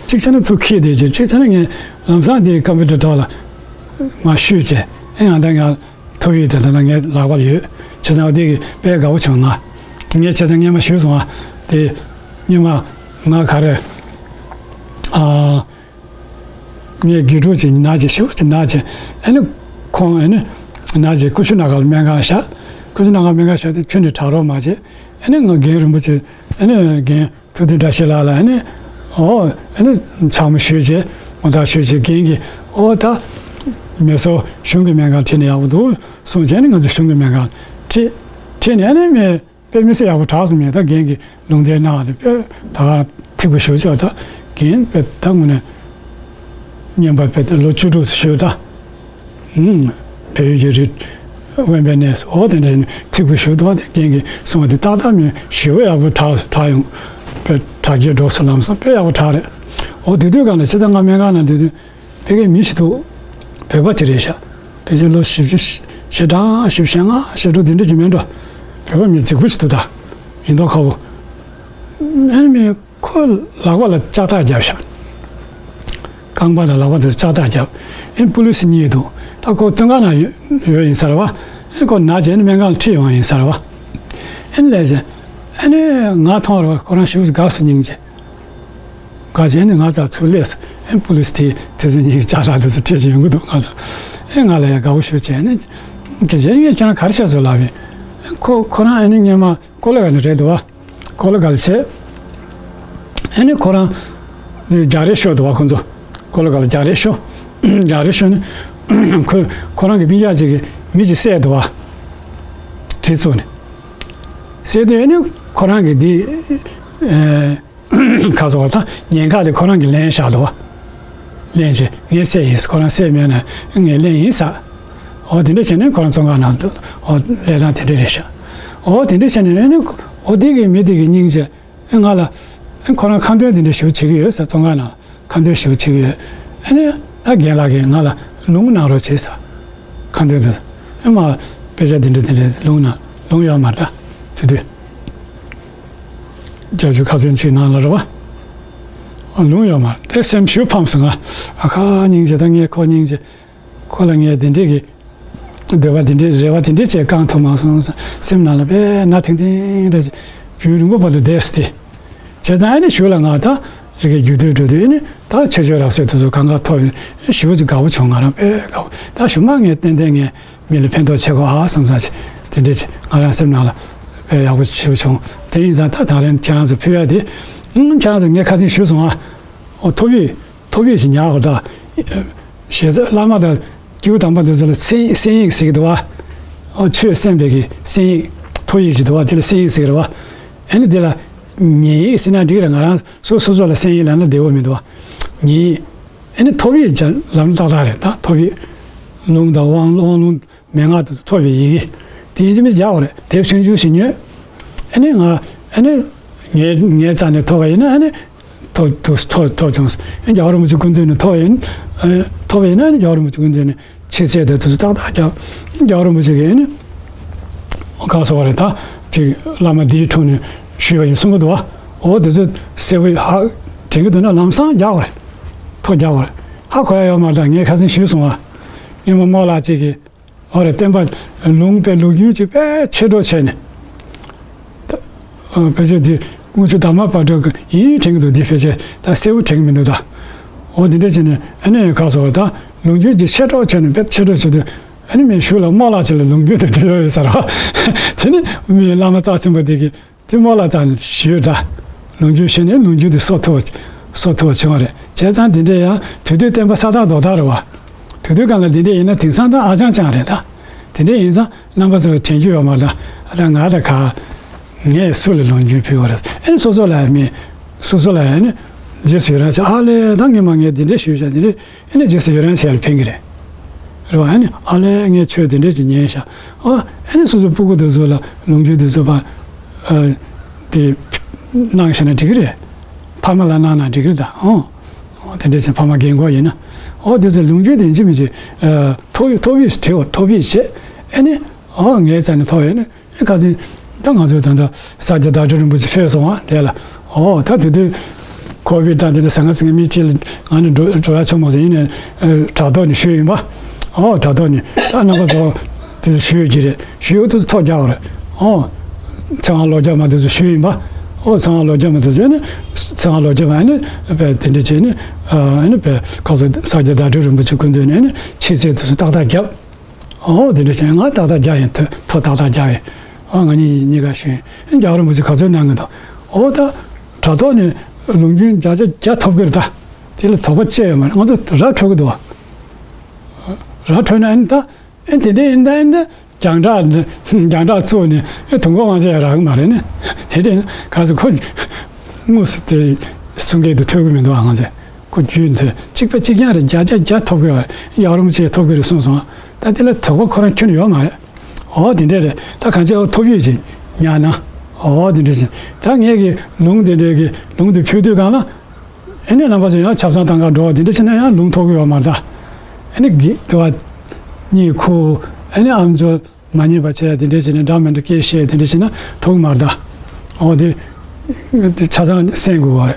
གཅིག་བྱས་ན་ཚུར་ཁྱེར་བསྡད་རྒྱུ། གཅིག་བྱས་ན་ངས་ལམ་སང་དེ་ཀམ་པུ་ཊར་ཐོག་ལ་མར་བཤུས་བྱས། ཨེ་ཡང་ད་ང་ཐོབ་ཡིག་དེ་ད་ལྟ་ངའི་ལག་པ་ལ་ཡོད། བྱས་ཙང་དེ་གི་དཔེ་དགའ་པོ་བྱུང་ང་། ངས་བྱས་ཙང་སྔོན་མ་ཞུས་སོང་ང་། དེ་སྔོན་མ་ང་ག་རེ། ཨ། ངའི་དགེ་ཕྲུག་ཅིག་ན་ཅིག་ཞེ་པོ་ཅིག་ན་ཅིག་ཨ་ནི་ཁོང་ཨ་ནི་ན་ཅིག་ཀུ་ཤུ་ན་ག་ལ་སྨན་ཁང་བཞག་ཀུ་ཤུ་ན་ག་སྨན་ཁང་བཞག་དེ་ཁྱོན་ནས་དྲག་རོགས་མ་བྱེད། ཨ་ནི་ང་རྒན་རིན་པོ་ཆེ། ཨ་ནི་རྒན་ཐུབ་བསྟན་བཀྲ་ཤིས་ལགས་ལ་ཨ་ནི། ཨོ། ཨ་ནི་ཕྱག་མོ་ཞུས་བྱས། ངོ་རྟགས་ཞུས་བྱས། རྒན་གྱིས་ཨོ་ད་མེ་སོར་གཞུང་གི་སྨན་ཁང་ཁྲིད་ན་ཡག་པོ་འདུག་གསུངས་བྱས། ཨ་ནི་ང་ཚོ་གཞུང་གི་སྨན་ཁང་ཁྲིད། ཁྲིད་ནས་ཨ་ནི་མི་དཔེ་མི་སྲིད་ཡག་པོ་དྲག་སོང་མེད། ད་རྒན་གྱིས་ལུང་བསྟན་གནང་བ་དེ་དཔེ་ད་ག་ཐིག་པོ་ཞེ་པོ་ཅིག་ད་རྒན་དཔེ་ད་དངོས་གནས་སྙན་པ་དཔེ་ད་ལོ་བཅུ་དྲུག་ཙམ་བཞུགས་ད། ཨུམ། བལ་ཡུལ་གྱི་རི། དབེན་པའི་གནས་སུ། འོ་དེ་འདྲ་ཞིག་ཐིག་པོ་ཞུ་འདུག་བ། དེ་རྒན་གྱིས་གསུངས་པ་དེ་ཏག་ཏག་མིན། ཞེ་པོ་ཡག་པོ་དྲག་དྲག་ཡོང་། དཔེ་དྲག་རྒྱས་འགྲོ་སོང་། ལམ་སང་དཔེ་ཡག་པོ་དྲག་རེད། འོ་དེ་དུས་སྒང་ལ་བྱས་ཙང་ང་སྨན་ཁང་ནང་དེ་དུས་ཕ་གིའི་མི་ཞིག་འདུག་བོད་པ་ཅིག་རེད་ཤག་ཕལ་ཆེར་ལོ་བཞི་བཅུ་ ཞེ་དྲག་ཞིབ་བཤད་ང་ཞེ་དྲུག་འདི་འདྲ་ཅིག་མེད་འགྲོ། བོད་པ་མི་རྫིག་པོ་ཞིག་འདུག་ད། ཡིན་མདོག་ཁ་པོ། ཨ་ནི་མི་ཁོ་ལག་པ་ལ་ལྕགས་ཐག་བརྒྱབ་ཤག་རྐང་པ་དང་ལག་པ་དེ་ལྕགས་ཐག་བརྒྱབ། ཨེ་པུ་ལི་སི་གཉིས་འདུག་ད་ཁོ་བཙོན་ཁང་ནང་ཡོད་ཡོད་ཡིན་ས་རེད་བ། ཨེ་ཁོ་ན་བྱས་ནས་སྨན་ཁང་ལ་ཁྲིད་ཡོང་ཡིན་ས་རེད་བ། ཨེ་ལས་བྱས། ཨེ་ནས་ང་མཐོང་རེད་བ། ཁོ་རང་ཞེ་པོ་ཅིག་དགའ་སོང་སྙིང་རྗེ། དགའ་བྱས་ནས་ང་ཚ་ཚུར་སླེབས་སོང་། ཨེ་པུ་ལི་སི་དེ་དེ་ཚོ་གཉིས་ཀྱི་ལྕགས་ཐག་དེ་ཚོ་ཁྲིད་བྱས་ཡོང་གི་འདུག་ང་ཚ། ཨེ་ང་ལ་ཡང་དགའ་པོ་ཞེ་པོ་བྱས་ནས། སྐད་ཆ་ངས་ཁྱེད་རང་ག་རེ་བྱས་སོང་ལབ་པས། ཁོ་ཁོ་རང་ཨེ་ནས་སྔོན་མ་ཀོ་ལི་གྷལ་ནས་རེད་འདུག་བ། ཀོ་ལི་གྷལ་བྱས། ཨེ་ནས་ཁོ་རང་རྒྱག་རེས་ཤོར་འདུག་བ། ཁོ་ཚོ་ཀོ་ལི་གྷལ་རྒྱག་རེས་ཤོར། རྒྱག་རེས་ཤོར་ནས་ཁོ་ཁོ་རང་གི་སྤུན་ཀྱག་ཅིག་གིས་མི་ཅིག་བསད་འདུག་བ། གྲི་བཙུགས་ནས་བསད་དུས། ཨེ་ནས་ཁོ་རང་གིས་འདི་ཨེ། ཁ་སོ་བར་ད་ཉེན་ཁ་དེ་ཁོ་རང་གིས་ལེན་བཞག་འདུག་བ། ལེན་བྱས་ངས་བསད་ཡིན། ཁོ་རང་བསད་མེད་ན་ངས་ལེན་ཡིན་ཟེར། འོ་དེ་འདྲ་བྱས་ནས་ཁོ་རང་བཙོན་ཁང་ནང་དུ། འོ་ལས་སྟངས་དེ་འདྲ་རེད་ཤག་འོ་དེ་འདྲ་བྱས་ནས་ཨེ་ནི་འོ་དེ་གི་མི་དེ་གི་སྙིང་རྗེ། ཨེ་ང་ལ་ཨེ་ཁོ་རང་ཁ་འདོན་དེ་འདྲ་ཞེ་པོ་བྱེད་ཀྱི་ཡོད་ཟེར། བཙོན་ཁང་ནང་ཁ་འདོན་ཞེ་པོ་བྱེད་ཀྱི་ཡོད། ཨེ་ནི་ཨ་རྒན་ལགས་ཀྱིས་ང་ལ་ལུང་གནང་རོགས་བྱས་ཟེར། ཁ་འདོན་དུ་ཨེ་མ་དཔེ་ཆ་དེ་འདྲ་དེ་འདྲ་ལུང་གནང་། ལུང་ཡོད་མ་རེད་ད་དེ་དུས། རྒྱབ་ཆུ་ཁ་ཚོན་གཅིག་ནང་ལ་རེད་བ། ལུང་ཡོད་མ་རེད། དེ་སེམས་ཞེ་པོ་ཕམ་སོང་ང་། ཨ་ཁ་སྙིང་རྗེ། ད་ངས་ཁོ་སྙིང་རྗེ། ཁོ་ལ་ངས་དེ་འདྲས་ཀྱི་འདོད་པ་དེ་འདྲས་རེ་བ་དེ་འདྲས་བྱས་བསྐང་ཐུབ་མ་སོང་། སེམས་ནང་ལ་དཔེ་ན་ཐིང་ཐིང་རེ་རྒྱུན་རིང་པོ་བར་དུ་བསྡད་སོང་སྟེ། བྱས་ཙང་ཨ་ནི་གཞུག་ལ་ང་ད་ཡ་གི་རྒྱུགས་སྟོན་འགྲོ་དུས་ཨ་ནི་ད་ཆོས་ཕྱོགས་རབ་གསལ་དེ་ཚོ་གང་ག་ཐོབ་ཡོང་། ཞེ་པོ་ཅིག་དགའ་པོ་བྱུང་། ང་རང་དཔེ་དགའ་པོ། ད་གཞུག་མ་ངས་ཏན་ཏན་ངས་མི་ལ་ཕན་ཐོགས་བྱེད་དགོས་ཨ་བསམ་བསམ་བྱས། དེ་འདྲས་ཅིག་ང་རང་སེམས་ནང་ལ་དཔེ་ཡག་པོ་ཞེ་པོ་བྱུང་། དེ་ཡིན་ཙང་ད་ད་རེས་ཁྱེད་རང་ཚོ་ཕུལ་ཡ་དེ། ཨང་། ཁྱེད་རང་ཚོ་ངས་ཁ་སང་ཞུས་སོང་ཨ། ཨོ་ཐོབ་ཡིག་ཐོབ་ཡིག་ཞིག་ཉར་དགོས་ད། ཞེ་ས་བླ་མ་དང་སྐྱེས་བུ་དམ་པ་འདི་ཚོ་ལ་གསན་གསན་ཡིག་ཟེར་གྱི་འདུག་བ། ཨོ་ཆོས་གསན་པའི་གི་གསན་ཡིག་ཐོབ་ཡིག་ཅིག་འདུག་བ། དེ་ལ་གསན་ཡིག་ཟེར་གྱི་རེད་བ། ཨ་ནི་དེ་ལ་ཉན་ཡིག་ཟེར་ན་འགྲིག་རེད། ང་རང་སོ་སོ་སོ་ལ་གསན་ཡིག་ལབ་ན་བདེ་པོ་མི་འདུག་བ། ཉན་ཡིག་ཨ་ནི་ཐོབ་ཡིག་ཅིག་ལབ་ན་ཏག་ཏག་རེད། ད་ཐོབ་ཡིག་ལུང་དང་དབང་དབང་ལུང་མན་ངག་དེ་ཚོ་ཐོབ་པའི་ཡི་གེ་དེ་ཡིན་གཅིག་མིན་གཅིག་རྒྱག་དགོས་རེད། དེབ་ཆུང་ཆུང་ཞིག་ཉོས། ཨ་ནི་ང་ཨ་ནི་ངའི་ངའི་རྩ་ནས་ཐོབ་པ་ཡིན་ན་ཨ་ནི་ཐོབ་ཐོབ་ཐོབ་ཐོབ་བྱུང་། ཨ་ནི་རྒྱལ་བ་རིན་པོ་ཆེ་སྐུ་མདུན་ནས་ཐོབ་པ་ཡིན། ཨ་ཐོབ་པ་ཡིན་ན་ཨ་ནི་རྒྱལ་བ་རིན་པོ་ཆེ་སྐུ་མདུན་ནས་ཆེ་ཚད་དེ་དུས་སུ་ཏག་ཏག་རྒྱག་རྒྱལ་བ་རིན་པོ་ཆེ་གིས་ཨ་ནི་ག་སོ་བ་རེད། ད་ཅིག་བླ་མ་འདིའི་དྲུང་ནས་ཞུས་པ་ཡིན་གསུང་གི་འདུག་བ། འོ་དེ་ཚོ་གསལ་པོ་ཧ་དྲན་གྱི་འདུག་ན་ལམ་སང་རྒྱག་དགོས་རེད། ཐོ་རྒྱག་དགོས་རེད། ཧ་གོ་ཡ་ཡོད་མ་རེད། ད་ངས་ཁ་སང་ཞུས་སོང་བ། སྔོན་མ་རྨོ་ལགས་གཅིག་གིས། ཨོ་རེད། བསྟན་པ་ལུང་པའི་ལུགས་རྒྱུན་གྱི་དཔེ་ཆེ་སྤྲོ་བྱས་ནས། ད་ཨ་ཕལ་ཆེར་འདི་དངུལ་ཆུ་དར་མ་བག་དྲོ་གི་ཡིན་དྲན་གྱི་འདུག་འདི་ཕལ་ཆེར་ད་གསལ་པོ་དྲན་གྱི་མི་འདུག་ད། འོ་འདི་འདྲ་བྱས་ནས་ཨ་ནི་ཁ་སོ་ད་ལུང་རྒྱུན་གྱི་ཆེ་སྤྲོ་བྱས་ནས་དཔེ་ཆེ་སྤྲོ་བྱེད་དུས་ཨ་ནི་མི་ཞུ་ལ་རྨོ་ལགས་ཅིག་ལ་ལུང་རྒྱུན་དེ་འདྲ་ཡོད་ཡོད་ས་རེད་བ། དེ་ནི་མི་བླ་མ་རྩ་ཆེན་པོ་དེ་གིས། དེ་རྨོ་ལགས་ཙང་ཞུས་ད། ལུང་རྒྱུན་ཞུས་ནས་ལུང་རྒྱུན་དེ་གསོ་ཐུབ་པ་གསོ་ཐུབ་པ་བྱུང་བ་རེད། བྱས་ཙང་དེ་འདྲས་ཡང་དུས་དུས་བསྟན་པ་ས་ཐག་རྡོ་ཐག་རེད་བ། དུས་དུས་གང་ལ་དེ་འདྲས་ཡིན་ན་དེང་སང་ད་ཨ་ཅང་ཅང་རེད་ད། དེ་འདྲས་ཡིན་ཙང་རྣམ་པ་ཚོ་དྲན་རྒྱུ་ཡོད་མ་རེད་ད། ད་ང་ད་ག་ངས་སུ་ལ་ལུང་རྒྱུན་ཕུལ་བ་རེད། ཨེ་ནི་སོ་སོ་ལ་མི་སོ་སོ་ལ་ཨེ་ནི་རྗེས་སུ་ཡི་རང་བྱས། ཨ་ལས་ད་ངས་མ་ངས་དེ་འདྲས་ཞུས་བྱས་དེ་འདྲས། ཨ་ནི་རྗེས་སུ་ཡི་རང་བྱས་ལ་ཕན་གྱི་རེད། རེད་བ། ཨ་ནི་ཨ་ལས་ངས་ཆོས་དེ་འདྲས་ཅིག་ཉན་ཤག་ཨ་ཨ་ནི་སོ་སོ་སྤུ་གུ་དེ་ཚོ་ལ་ལུང་རྒྱུན་དེ་ཚོ་ཕར་ཨ་དེ་གནང་ཤེས་ན་འགྲིག་གི་རེད། ཕ་མ་ལ་གནང་ན་འགྲིག་གི་རེད་ད། ཨོ་ཨོ་དེ་འདྲས་ཅིག་ཕ་མ་རྒན་གོག་ཡིན་ན། ཨོ་དེ་ཚོ་ལུང་རྒྱུན་དེ་ཡིན་གཅིག་མིན་གཅིག་ཨ་ཐོབ་ཐོབ་ཡིག་བྲིས་བ། ཐོབ་ཡིག་བྱས། ཨ་ནི་ཨོ་ངའི་རྩ་ནས་ཐོབ་ཡོད་ནི། ཁ་སང་ད་ང་ཚོས་ད་ལྟ་ས་སྐྱ་བདག་ཁྲི་རིན་པོ་ཆེ་ཕེབས་སོང་བ་དེ་ལ། ཨོ་ད་དེ་དུས་ཁོ་བོས་ད་དེ་དུས་ཟང་ངེ་ཟིང་ངེ་མི་གཅིག་ལ་ང་ནི་འགྲོ་འགྲོ་ཡ་ཆོག་མ་སོང་། ཡིན་ནའི་དྲ་ཐོག་ནས་ཞུས་ཡིན་པ། ཨོ་དྲ་ཐོག་ནས་ད་རྣམ་པ་ཚོ་དེ་ཚོ་ཞུས་ཡོད་ཀྱི་རེད། ཞུས་ཡོད་དེ་ཚོ་ཐོ་རྒྱག་པ་རེད། ཨོ་ཚེ་དབང་ལོ་བརྒྱ་མ་དེ་ཚོ་ཞུས་ཡིན་པ། ཨོ་ཚེ་དབང་ལོ་བརྒྱ་མ་དེ་ཚོ་ནི་ཚེ་དབང་ལོ་བརྒྱ་མ་ནི་དཔེ་དེ་འདྲ་བྱས་ནི་ཨ་ནི་དཔེ་ཁ་སང་ས་སྐྱ་བདག་ཁྲི་རིན་པོ་ཆེ་སྐུ་མདུན་ནས་ནི་ཆེད་ཚད་དེ་ཚོ་ཏག་ཏག་བརྒྱབ། ཨོ་དེ་འདྲ་བྱས། ང་ཏག་ཏག་རྒྱག་ཡིན། ཐོ་ཐོ་ཏག་ཏག་རྒྱག་ཡིན། ཨོ་ང་གཉིས་གཉིས་ཀ་ཞུས་ཡིན། རྒྱལ་བ་རིན་པོ་ཆེ་ག་ཚོད་གནང་གི་འདུག་ཨོ་ད་དྲ་ཐོག་ནས་ལུང་རྒྱུན་བརྒྱ་ཆ་བརྒྱ་ཐོབ་གི་རེད་ད། དེ་ལ་དོགས་པ་ཅི་ཡང་ཡོད་མ་རེད། ང་ཚོ་ར་འཕྲོད་གི་འདུག་བ། ར་འཕྲོད་ན་ཨ་ནི་ད་ཨེ་དེ་འདྲ་ཡིན་ད། ཨེ་ད་རྒྱང་བསྒྲགས་རྒྱང་བསྒྲགས་བཙུགས་ནས་ཨེ་དུམ་གོ་ང་ཚོ་ཡང་རག་གི་མ་རེད་ནི། དེ་འདྲ་ཡིན་ན་ག་ཚོད་ཁོ་དངོས་སུ་དེ་གསུང་སྐད་དུ་ཐོས་གི་མི་འདུག་བ། ང་ཚོས། ཁོ་རྒྱུས་མཐུན་གཅིག་པ་གཅིག་རྐྱང་རེད། བརྒྱ་ཆ་བརྒྱ་ཐོབ་དགོས་པ་རེད། རྒྱལ་བ་རིན་པོ་ཆེས་ཐོབ་དགོས་རེད་གསུངས་སོང་། ད་དེ་ལ་དོགས་པ་ཁོ་རང་ཁྱོན་ནས་ཡོད་མ་རེད། འོ་དེ་འདྲས་རེད། ད་གང་ཅི་འོ་ཐོབ་ཡོད་ཅིག་ཉར་ན། འོ་དེ་འདྲས་ཅིག་ད་ངས་ཀྱི་ལུང་དེ་འདྲས་ཀྱི་ལུང་དེ་ཕུལ་དུས་གང་ལ། ཨེ་ནས་རྣམ་པ་ཚོ་ཡང་ཆབ་གསང་བཏང་ག་འགྲོ་བ་དེ་འདྲས་བྱས་ན་ཡང་ལུང་ཐོབ་ཀྱི་ཡོད་མ་རེད་ད། ཨེ་ནས་གི་དེ་བ་གཉིད་ཁུག་ཨ་ནི་ཨམ་ཅོག་མ་ཉན་པ་བྱས་དེ་འདྲས་བྱས་ནས་འདྲ་མི་འདྲ་སྐད་བཤད་དེ་འདྲས་བྱས་ན་ཐུག་མ་རེད་ད། འོ་དེ་དེ་ཆ་ཚང་གསན་དགོས་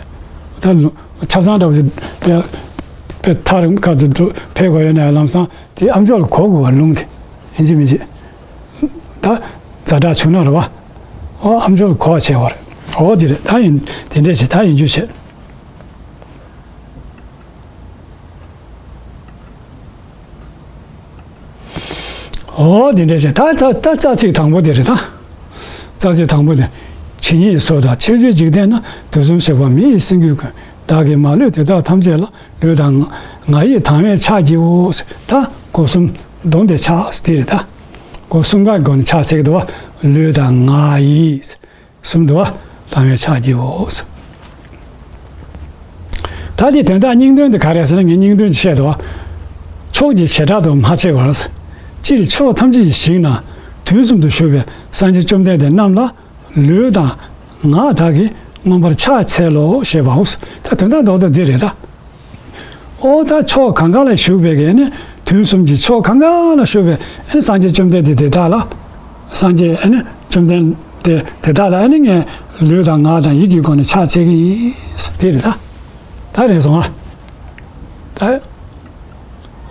པ་རེད། ད་ལོ་ཆ་ཚང་འདྲ་བོ་ཞིག་དཔེ་ཐག་རིང་ཁ་ཚུར་འགྲོ་ཕེབས་དགོས་ཡོད་ན་ལམ་སང་དེ་ཨམ་ཅོག་ལ་གོ་དགོས་པ་རེད། ལུང་དེ་ཡིན་གཅིག་མིན་གཅིག་ད་ཛ་དྲག་བྱུང་ན་རེད་བ། འོ་ཨམ་ཅོག་ལ་གོ་བ་བྱས་པ་རེད། འོ་དེ་རེད། ད་ཡིན་དེ་འདྲས་བྱས་ད་ཡིན་རྒྱུ་བྱས། འོ་དེ་འདྲ་བྱས། ད་ད་ད་རྩ་ཚིག་དང་པོ་དེ་རེད་ད། རྩ་ཚིག་དང་པོ་དེ། ཇི་སྙེད་སུ་དག་ཕྱོགས་བཅུའི་འཇིག་རྟེན་ན། དུས་གསུམ་གཤེགས་པ་མི་ཡི་སེང་གེའི་མགོན། བདག་གིས་མ་ལུས་དེ་དག་ཐམས་ཅད་ལ། ལུས་དང་ངག་ཡིད་དང་བས་ཕྱག་བགྱིའོ། ད་སྒོ་གསུམ་སྡོམ་པའི་ཕྱག་དེ་རེད་ད། སྒོ་གསུམ་ཀའི་སྒོ་ནས་ཕྱག་འཚལ་གྱི་འདུག་བ། ལུས་དང་ངག་ཡིད། གསུམ་དུ་བ་དང་བས་ཕྱག་བགྱིའོ། ད་དེ་དོན་དག་སྙིང་དོན་དེ་ག་རེ་ཟེར་ན། ངས་སྙིང་དོན་བཤད་དོ། ཕྱོགས་ཀྱི་བྱེ་བྲག་ཏུ་མ་ཕྱེ་བར། སྤྱིར་ཕྱོགས་ཐམས་ཅད་ཀྱི་ཞིང་ན་དུས་གསུམ་དུ་བཞུགས་པའི་སངས་རྒྱས་བཅོམ་ལྡན་འདས་རྣམས་ལ་ལུས་དང་ངག་དག་གིས་མངོན་པར་ཕྱག་འཚལ་ལོ་ཞེས་པའོ། ད་དོན་དག་རྡོག་རྡོག་འདི་རེད་ད། ཨོ་ད་ཕྱོགས་གང་ག་ལ་བཞུགས་པའི་གི་ནི་དུས་གསུམ་གྱི་ཕྱོགས་གང་ག་ལ་བཞུགས་པའི་ཨ་ནི་སངས་རྒྱས་བཅོམ་ལྡན་འདས་དེ་དག་ལ། སངས་རྒྱས་ཨ་ནི་བཅོམ་ལྡན་འདས་དེ་དག་ལ་ཨ་ནི་ངས་ལུས་དང་ངག་དང་ཡིད་ཀྱི་སྒོ་ནས་ཕྱག་འཚལ་གྱི་ཡིན། དེ་རེད་ད། ད་རེད་སོང་ཨ། ད་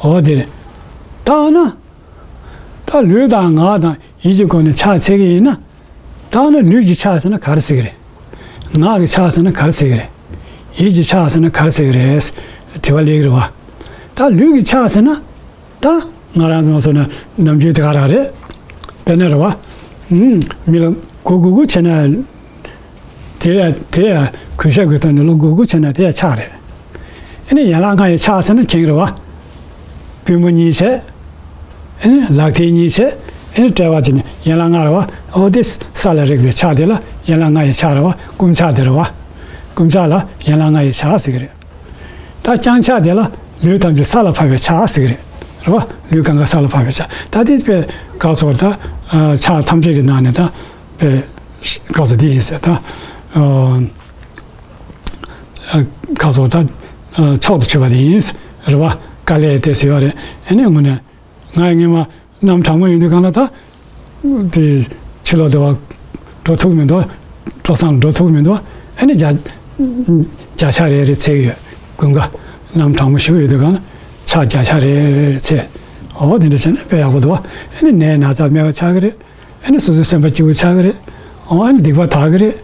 ཨོ་དེ་རེད། ད་ཨ་ན་ད་ལུས་དང་ངག་དང་ཡིད་ཀྱི་སྒོ་ནས་ཕྱག་འཚལ་གྱི་ཡིན་ན། ད་ནི་ལུས་ཀྱི་ཕྱག་ཟེར་ན་ག་རེ་ཟེར་གི་རེད། ངག་གི་ཕྱག་ཟེར་ན་ག་རེ་ཟེར་གི་རེད། ཡིད་ཀྱི་ཕྱག་ཟེར་ན་ག་རེ་ཟེར་གི་རེད། དྲི་བ་སླེབས་ཀྱི་རེད་བ། ད་ལུས་ཀྱི་ཕྱག་ཟེར་ན། ད་ང་རང་ཚོ་སོང་ན་ནམ་རྒྱུན་དེ་ག་རང་རེད། དཔེར་ན་རེད་བ། ཨུམ། མི་ལ་མགོ་སྒུར་སྒུར་བྱས་ན། དེ་ཡ་དེ་ཡ་གུས་ཞབས་ཀྱི་ཐོག་ནས་ལོ་སྒུར་སྒུར་བྱས་ན་དེ་ཡ་ཕྱག་རེད། ཨ་ནི་ཡན་ལག་ལྔ་ཡི་ཕྱག་ཟེར་ན་ཁེངས་རེད་བ། པུས་མོ་གཉིས་བྱས། ཨ་ནི་ལག་མཐིལ་གཉིས་བྱས། ཨ་ནི་དཔྲལ་བ་བྱས་ནས་ཡན་ལག་ལྔ་རེད་བ། ཨོ་དེ་ས་ལ་རེག་པའི་ཕྱག་དེ་ལ་ཡན་ལག་ལྔ་ཡི་ཕྱག་རེད་བ། བསྐུམ་ཕྱག་དེ་རེད་བ། བསྐུམ་ཕྱག་ལ་ཡན་ལག་ལྔ་ཡི་ཕྱག་ཟེར་གི་རེད། ད་བརྐྱང་ཕྱག་དེ་ལ་ལུས་ཐམས་ཅད་ས་ལ་ཕབ་པའི་ཕྱག་ཟེར་གི་རེད། རེད་བ། ལུས་གང་ག་ས་ལ་ཕབ་པའི་ཕྱག་ད་དེ་དཔེ་སྐབས་སུ་བར་ད་ཕྱག་ཐམས་ཅད་ཀྱི་ནང་ནས་ད་དཔེ་སྐབས་སུ་འདི་ཡིན་ཟེར་ད། སྐབས་སུ་བར་ད་མཆོག་ཏུ་གྱུར་པ་དེ་ཡིན། རེད་བ། དཀའ་ལས་དེ་སུ་ཡོད་རེད། ཨ་ནི་དངོས་གནས་ང་ཡི་ངེས་མ། གནམ་གྲང་མོ་ཡིན་དུས་གང་ལ་ད། དེ་ཕྱི་ལོགས་དེ་བ་འགྲོ་ཐུབ་མི་འདུག་སྤྲོ་བསང་འགྲོ་ཐུབ་མི་འདུག་ཨ་ནི་བརྒྱ་བརྒྱ་ཆ་རེ་རེ་འཚལ་ཡོད། དགུན་ཁ་གནམ་གྲང་མོ་ཞེ་པོ་ཡོད་དུས་གང་ལ་ཕྱག་བརྒྱ་ཆ་རེ་རེ་འཚལ། འོ་དེ་འདྲ་བྱས་ན་དཔེ་ཡག་པོ་འདུག་ཨ་ནི་ནད་ན་ཚ་མེད་པ་ཆགས་ཀྱི་རེད། ཨ་ནི་སོ་སོའི་སེམས་པ་སྐྱིད་པོ་ཆགས་ཀྱི་རེད། འོ་ཨ་ནི་སྡིག་པ་དག་གི་རེད།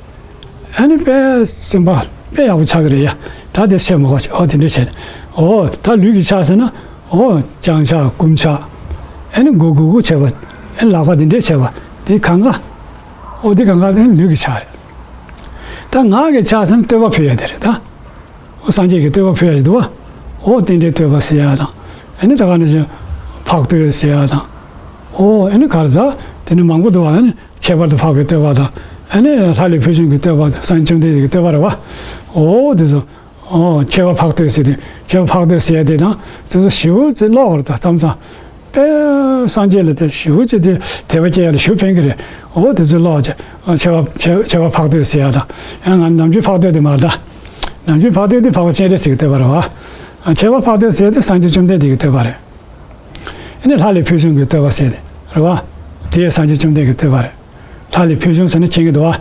ཨ་ནི་དཔེ་སེམས་པ་དཔེ་ཡག་པོ་ཆགས་ཀྱི་རེད་ཡ། ད་དེ་བཤད་མ་དགོས་ཨོ་དེ་འདྲ་བྱས། ཨོ་ད་ལུས་ཀྱི་ཕྱག་ཟེར་ན། ཨོ་བརྐྱང་ཕྱག་བསྐུམ་ཕྱག་ཨ་ནི་མགོ་སྒུར་སྒུར་བྱས་པ། ཨ་ནི་ལག་པ་དེ་འདྲས་བྱས་པ། དེ་གང་ག་ཨོ་དེ་གང་ག་ཨ་ནི་ལུས་ཀྱི་ཕྱག་རེད། ད་ངག་གི་ཕྱག་ཟེར་ན་བསྟོད་པ་ཕུལ་ཡ་དེ་རེད་ད། ཨོ་སངས་རྒྱས་ཀྱི་བསྟོད་པ་ཕུལ་ཡ་ཞིག་འདུག་བ། ཨོ་རྟེན་འབྲེལ་བསྟོད་པ་ཟེར་ཡ་དང་། ཨ་ནི་ད་ག་ནང་བཞིན་འཕགས་བསྟོད་ཟེར་ཡ་དང་། ཨོ་ཨ་ནི་ག་རེ་ད། དེ་ནི་མང་པོ་འདུག་བ། ཨ་ནི་ཁྱད་པར་དུ་འཕགས་པའི་བསྟོད་པ་དང་། ཨ་ནི་ལྷ་ལས་ཕུལ་བྱུང་གི་བསྟོད་པ་དང་། སངས་རྒྱས་བཅོམ་ལྡན་འདས་ཀྱི་བསྟོད་པ་རེད་བ། ཨོ་དེ་ཚོ། ཨོ་ཁྱད་པར་འཕགས་བསྟོད་ཟེར་དེ། ཁྱད་པར་འཕགས་བསྟོད་ཟེར་ཡ་དེ་དང་དེ་ཚོ་ཞེ་པོ་ཅིག་ཀློག་པ་རེད་ད་མཚམས་མཚམས། དཔེ་སངས་རྒྱས་ལ་དེ་ཞེ་པོ་ཅིག་དེ་དད་པ་སྐྱེ་ཡ་ལ་ཞེ་པོ་ཕན་གི་རེད། ཨོ་དེ་ཚོ་ཀློག་བྱས། ཨོ་ཁྱད་པར་ཁྱད་ཁྱད་པར་འཕགས་བསྟོད་ཟེར་ཡ་དང་། ཡང་ང་ནམ་རྒྱུན་འཕགས་བསྟོད་དེ་མ་རེད་ད། ནམ་རྒྱུན་འཕགས་བསྟོད་དེ་འཕགས་པ་སྤྱན་རས་གཟིགས་ཀྱི་བསྟོད་པ་རེད་བ། ཨ་ཁྱད་པར་འཕགས་བསྟོད་ཟེར་དེ་སངས་རྒྱས་བཅོམ་ལྡན་འདས་ཀྱི་བསྟོད་པ་རེད། ཨ་ནི་ལྷ་ལས་ཕུལ་བྱུང་གི་བསྟོད་པ་ཟེར་དེ་རེད་བ། དེ་སངས་རྒྱས་བཅོམ་ལྡན་གྱི་བསྟོད་པ་རེད། ལྷ་ལས་ཕུལ་བྱུང་ཟེར་ན་མཁྱེན་གྱི་འདུག་བ།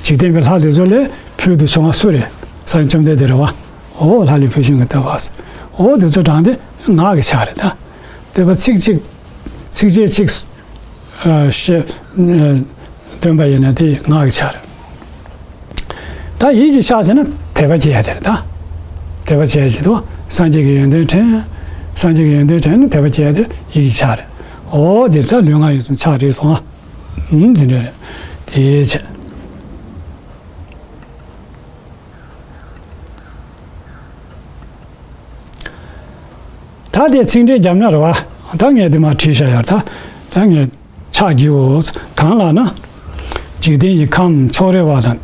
འཇིག་རྟེན་པའི་ལྷ་དེ་ཚོ་ལས་ཕུལ་དུ་བྱུང་བ་སུ་རེད། སངས་རྒྱས་བཅོམ་ལྡན་འདས་རེད་བ། ཨོ་ལྷ་ལས་ཕུལ་བྱུང་གི་བསྟོད་པ་ཟེར། ཨོ་དེ་ཚོ་དྲངས་ཏེ་ངག་གི་ཕྱག་རེད་ད། བསྟོད་པ་ཚིག་གཅིག་ཚིགས་བཅད་གཅིག་ཨ་བཤད། ཨ་འདོན་པ་ཡིན་ན་དེ་ངག་གི་ཕྱག་རེད། ད་ཡིད་ཀྱི་ཕྱག་ཟེར་ན་དད་པ་བྱེད་ཡ་དེ་རེད་ད། དད་པ་བྱེད་ཡ་ཞིག་འདུག་སངས་རྒྱས་ཀྱི་ཡོན་ཏན་དྲན། སངས་རྒྱས་ཀྱི་ཡོན་ཏན་དྲན་ན་དད་པ་བྱེད་ཡ་དེ་ཡིད་ཀྱི་ཕྱག་རེད། ཨོ་དེ་ད་ལུས་ངག་ཡིད་གསུམ་ཕྱག་རེད་སོང་ཨ། ཨུམ་དེ་འདྲ་རེད། དེ་བྱས། ད་དེ་ཚིག་འགྲེལ་བརྒྱབ་ན་རེད་བ། ད་ངས་དེ་མར་བྲིས་བཞག་ཡོད་ད། ད་ངས་ཕྱག་བགྱིའོ། གང་ལགས་ན། འཇིག་རྟེན་གྱི་ཁམས་ཕྱོགས་རེ་བ་དང་།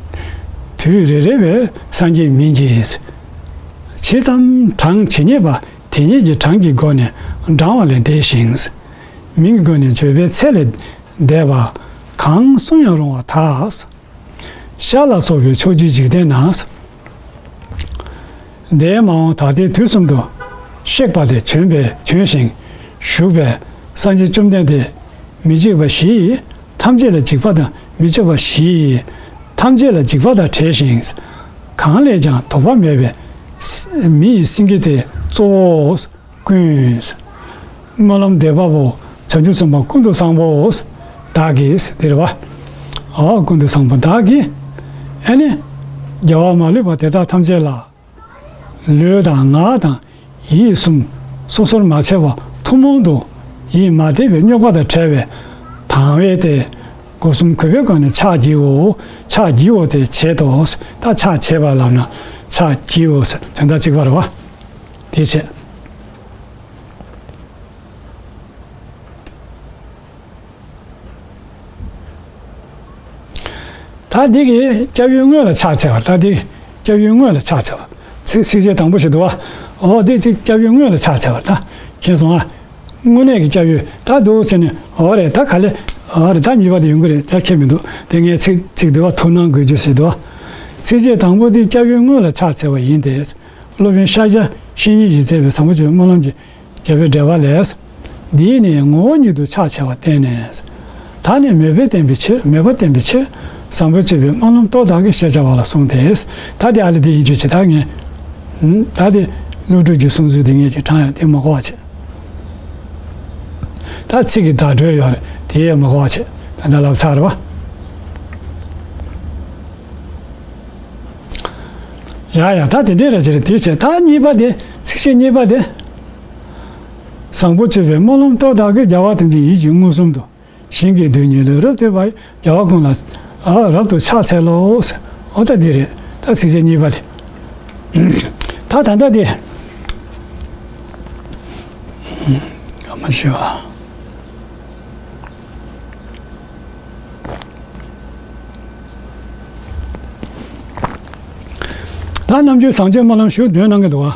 དུས་རེ་རེ་བའི་སངས་རྒྱས་མིང་གིས། ཇི་ཙམ་གྲངས་ཇི་སྙེད་པ་དེ་སྙེད་ཀྱི་གྲངས་ཀྱི་སྒོ་ནས་བགྲང་བ་ལས་འདས་ཤིང་། མིང་གི་སྒོ་ནས་བརྗོད་པའི་ཚད་ལས་འདས་པ་གང་གསུང་ཡང་རུང་བ་དག་ཤར་ལ་སོགས་པའི་ཕྱོགས་བཅུའི་འཇིག་རྟེན་ན། འདས་མ་འོངས་ད་ལྟའི་དུས་གསུམ་དུ་གཤེགས་པ་དེ་བྱོན་པའི་བྱོན་ཞིང་བཞུགས་པའི་སངས་རྒྱས་བཅོམ་ལྡན་འདས་ མི་འཇིགས་པ་བཞི་ཡིས། ཐམས་ཅད་ལ་འཇིགས་པ་དང་མི་འཇིགས་པ་བཞི་ཡིས། ཐམས་ཅད་ལ་འཇིགས་པ་དང་བྲལ་ཞིང་། གང་ལས་ཀྱང་དོགས་པ་མེད་པའི། མི་ཡི་སེང་གེ་སྟེ་གཙོ་བོ། ཀུན། སྨོན་ལམ་འདེབས་པ་པོ། བྱང་ཆུབ་སེམས་དཔའ་ཀུན་ཏུ་བཟང་པོ། བདག་གིས་འདིར་བ། ཨོ་ཀུན་ཏུ་བཟང་པོ་བདག་གིས། ཨ་ནི། རྒྱལ་བ་མ་ལུས་པ་དེ་དག་ཐམས་ཅད་ལ། ལུས་དང་ངག་དང་ཡིད་གསུམ་སོ་སོར་མ་ཕྱེ་བར་ཐུན་མོང་དུ་ཡིད་མ་གཏད་པའི་རྙོག་པ་དང་བྲལ་བའི་དང་བས་ཏེ། སྒོ་གསུམ་གུས་པའི་སྒོ་ནས་ཕྱག་བགྱིའོ། ཕྱག་བགྱིའོ་དེ་བྱེད་དོ། ད་ཕྱག་བྱེད་པ་ལབ་ན་ཕྱག་བགྱིའོ་ཟེར་དོན་དག་གཅིག་པ་རེད་བ། དེ་བྱས། ད་འདི་གི་སྐྱབས་ཡུལ་དངོས་ལ་ཕྱག་འཚལ་བ། ད་འདི་སྐྱབས་ཡུལ་དངོས་ལ་ཕྱག་འཚལ་བ། ཚིགས་ཚིགས་བཅད་དང་པོ་ཞིག་འདུག་བ། འོ་དེ་ཚིག་སྐྱབས་ཡུལ་དངོས་ལ་ཕྱག་འཚལ་བ། ད་མཁྱེན་སོང་ཨ། དངོས་གནས་ཀྱི་སྐྱབས་ཡུལ་ད་འདུག་ཟེར་ནས་འོ་རེད་ད་ག་ལེ། འོ་རེད་ད་གཉིས་པ་དེ་ཡོང་གི་རེད་ད་ཁྱད་མི་འདུག་དེ་ངས་ཚིག་ཚིག་འདུག་བ་ཐུགས་སྣང་དགོས་རྒྱུ་ཞིག་འདུག་བ། ཚིགས་བཅད་དང་པོ་དེ་སྐྱབས་ཡུལ་དངོས་ལ་ཕྱག་འཚལ་བ་ཡིན་ཏེ། སློབ་དཔོན་ཤཱཀྱ་བཤེས་གཉེན་གྱིས་མཛད་པའི་བཟང་པོ་སྤྱོད་པའི་སྨོན་ལམ་གྱི་རྒྱས་པའི་འགྲེལ་པ་ལས། འདིས་ནི་ངོ་བོ་ཉིད་དུ་ཕྱག་བྱ་བར་བསྟན་ནས། ད་ནི་མོས་པས་བསྟན་པའི་ཕྱིར་མོས་པ་བསྟན་པའི་ཕྱིར་བཟང་པོ་སྤྱོད་པའི་སྨོན་ལམ་སྟོར་བདག་གིས་ཞེས་བྱ་བ་ལ་གསུངས་ཏེ། ད་དེ་ཨ་ལི་དེ་ཡིན་ཆོས་ཅི་ད་ངས། ད་དེ་ཀླུ་སྒྲུབ་ཀྱི་གསུང་ཚུལ་དེ་ངས་ཅིག་དྲངས་ཡང་དེ་མ་གོ་བ་བྱེད། ད་ཚིག་གི་བརྡ་སྤྲོད་ཡོད་རེད་དེ་ཡང་མ་གོ་བ་བྱེད། ད་ལབ་ཚར་རེད་བ། ཡ་ཡ་ད་དེ་འདྲས་རེད་ཅེ་རེད་དེ་བྱས་ད་གཉིས་པ་དེ་ཚིགས་བཅད་གཉིས་པ་དེ། བཟང་པོ་སྤྱོད་པའི་སྨོན་ལམ་སྟོར་བདག་གིས་རྒྱལ་བ་ཐམས་ཅད་ཡིད་ཀྱིས་མངོན་སུམ་དུ། ཞིང་གི་རྡུལ་སྙེད་ལུས་རབ་བཏུད་པ་ཡི། རྒྱལ་བ་ཀུན་ལ་ཨ་རབ་ཏུ་ཕྱག་འཚལ་ལོ། འོ་ད་འདི་རེད་ད་ཚིགས་བཅད་གཉིས་པ་དེ། ད་ད་ལྟ་དེ། ཨ་མ་ཤི་བ། ད་ནམ་རྒྱུན་བཟང་སྤྱོད་སྨོན་ལམ་ཞུ་འདོན་གནང་གི་འདུག་བ།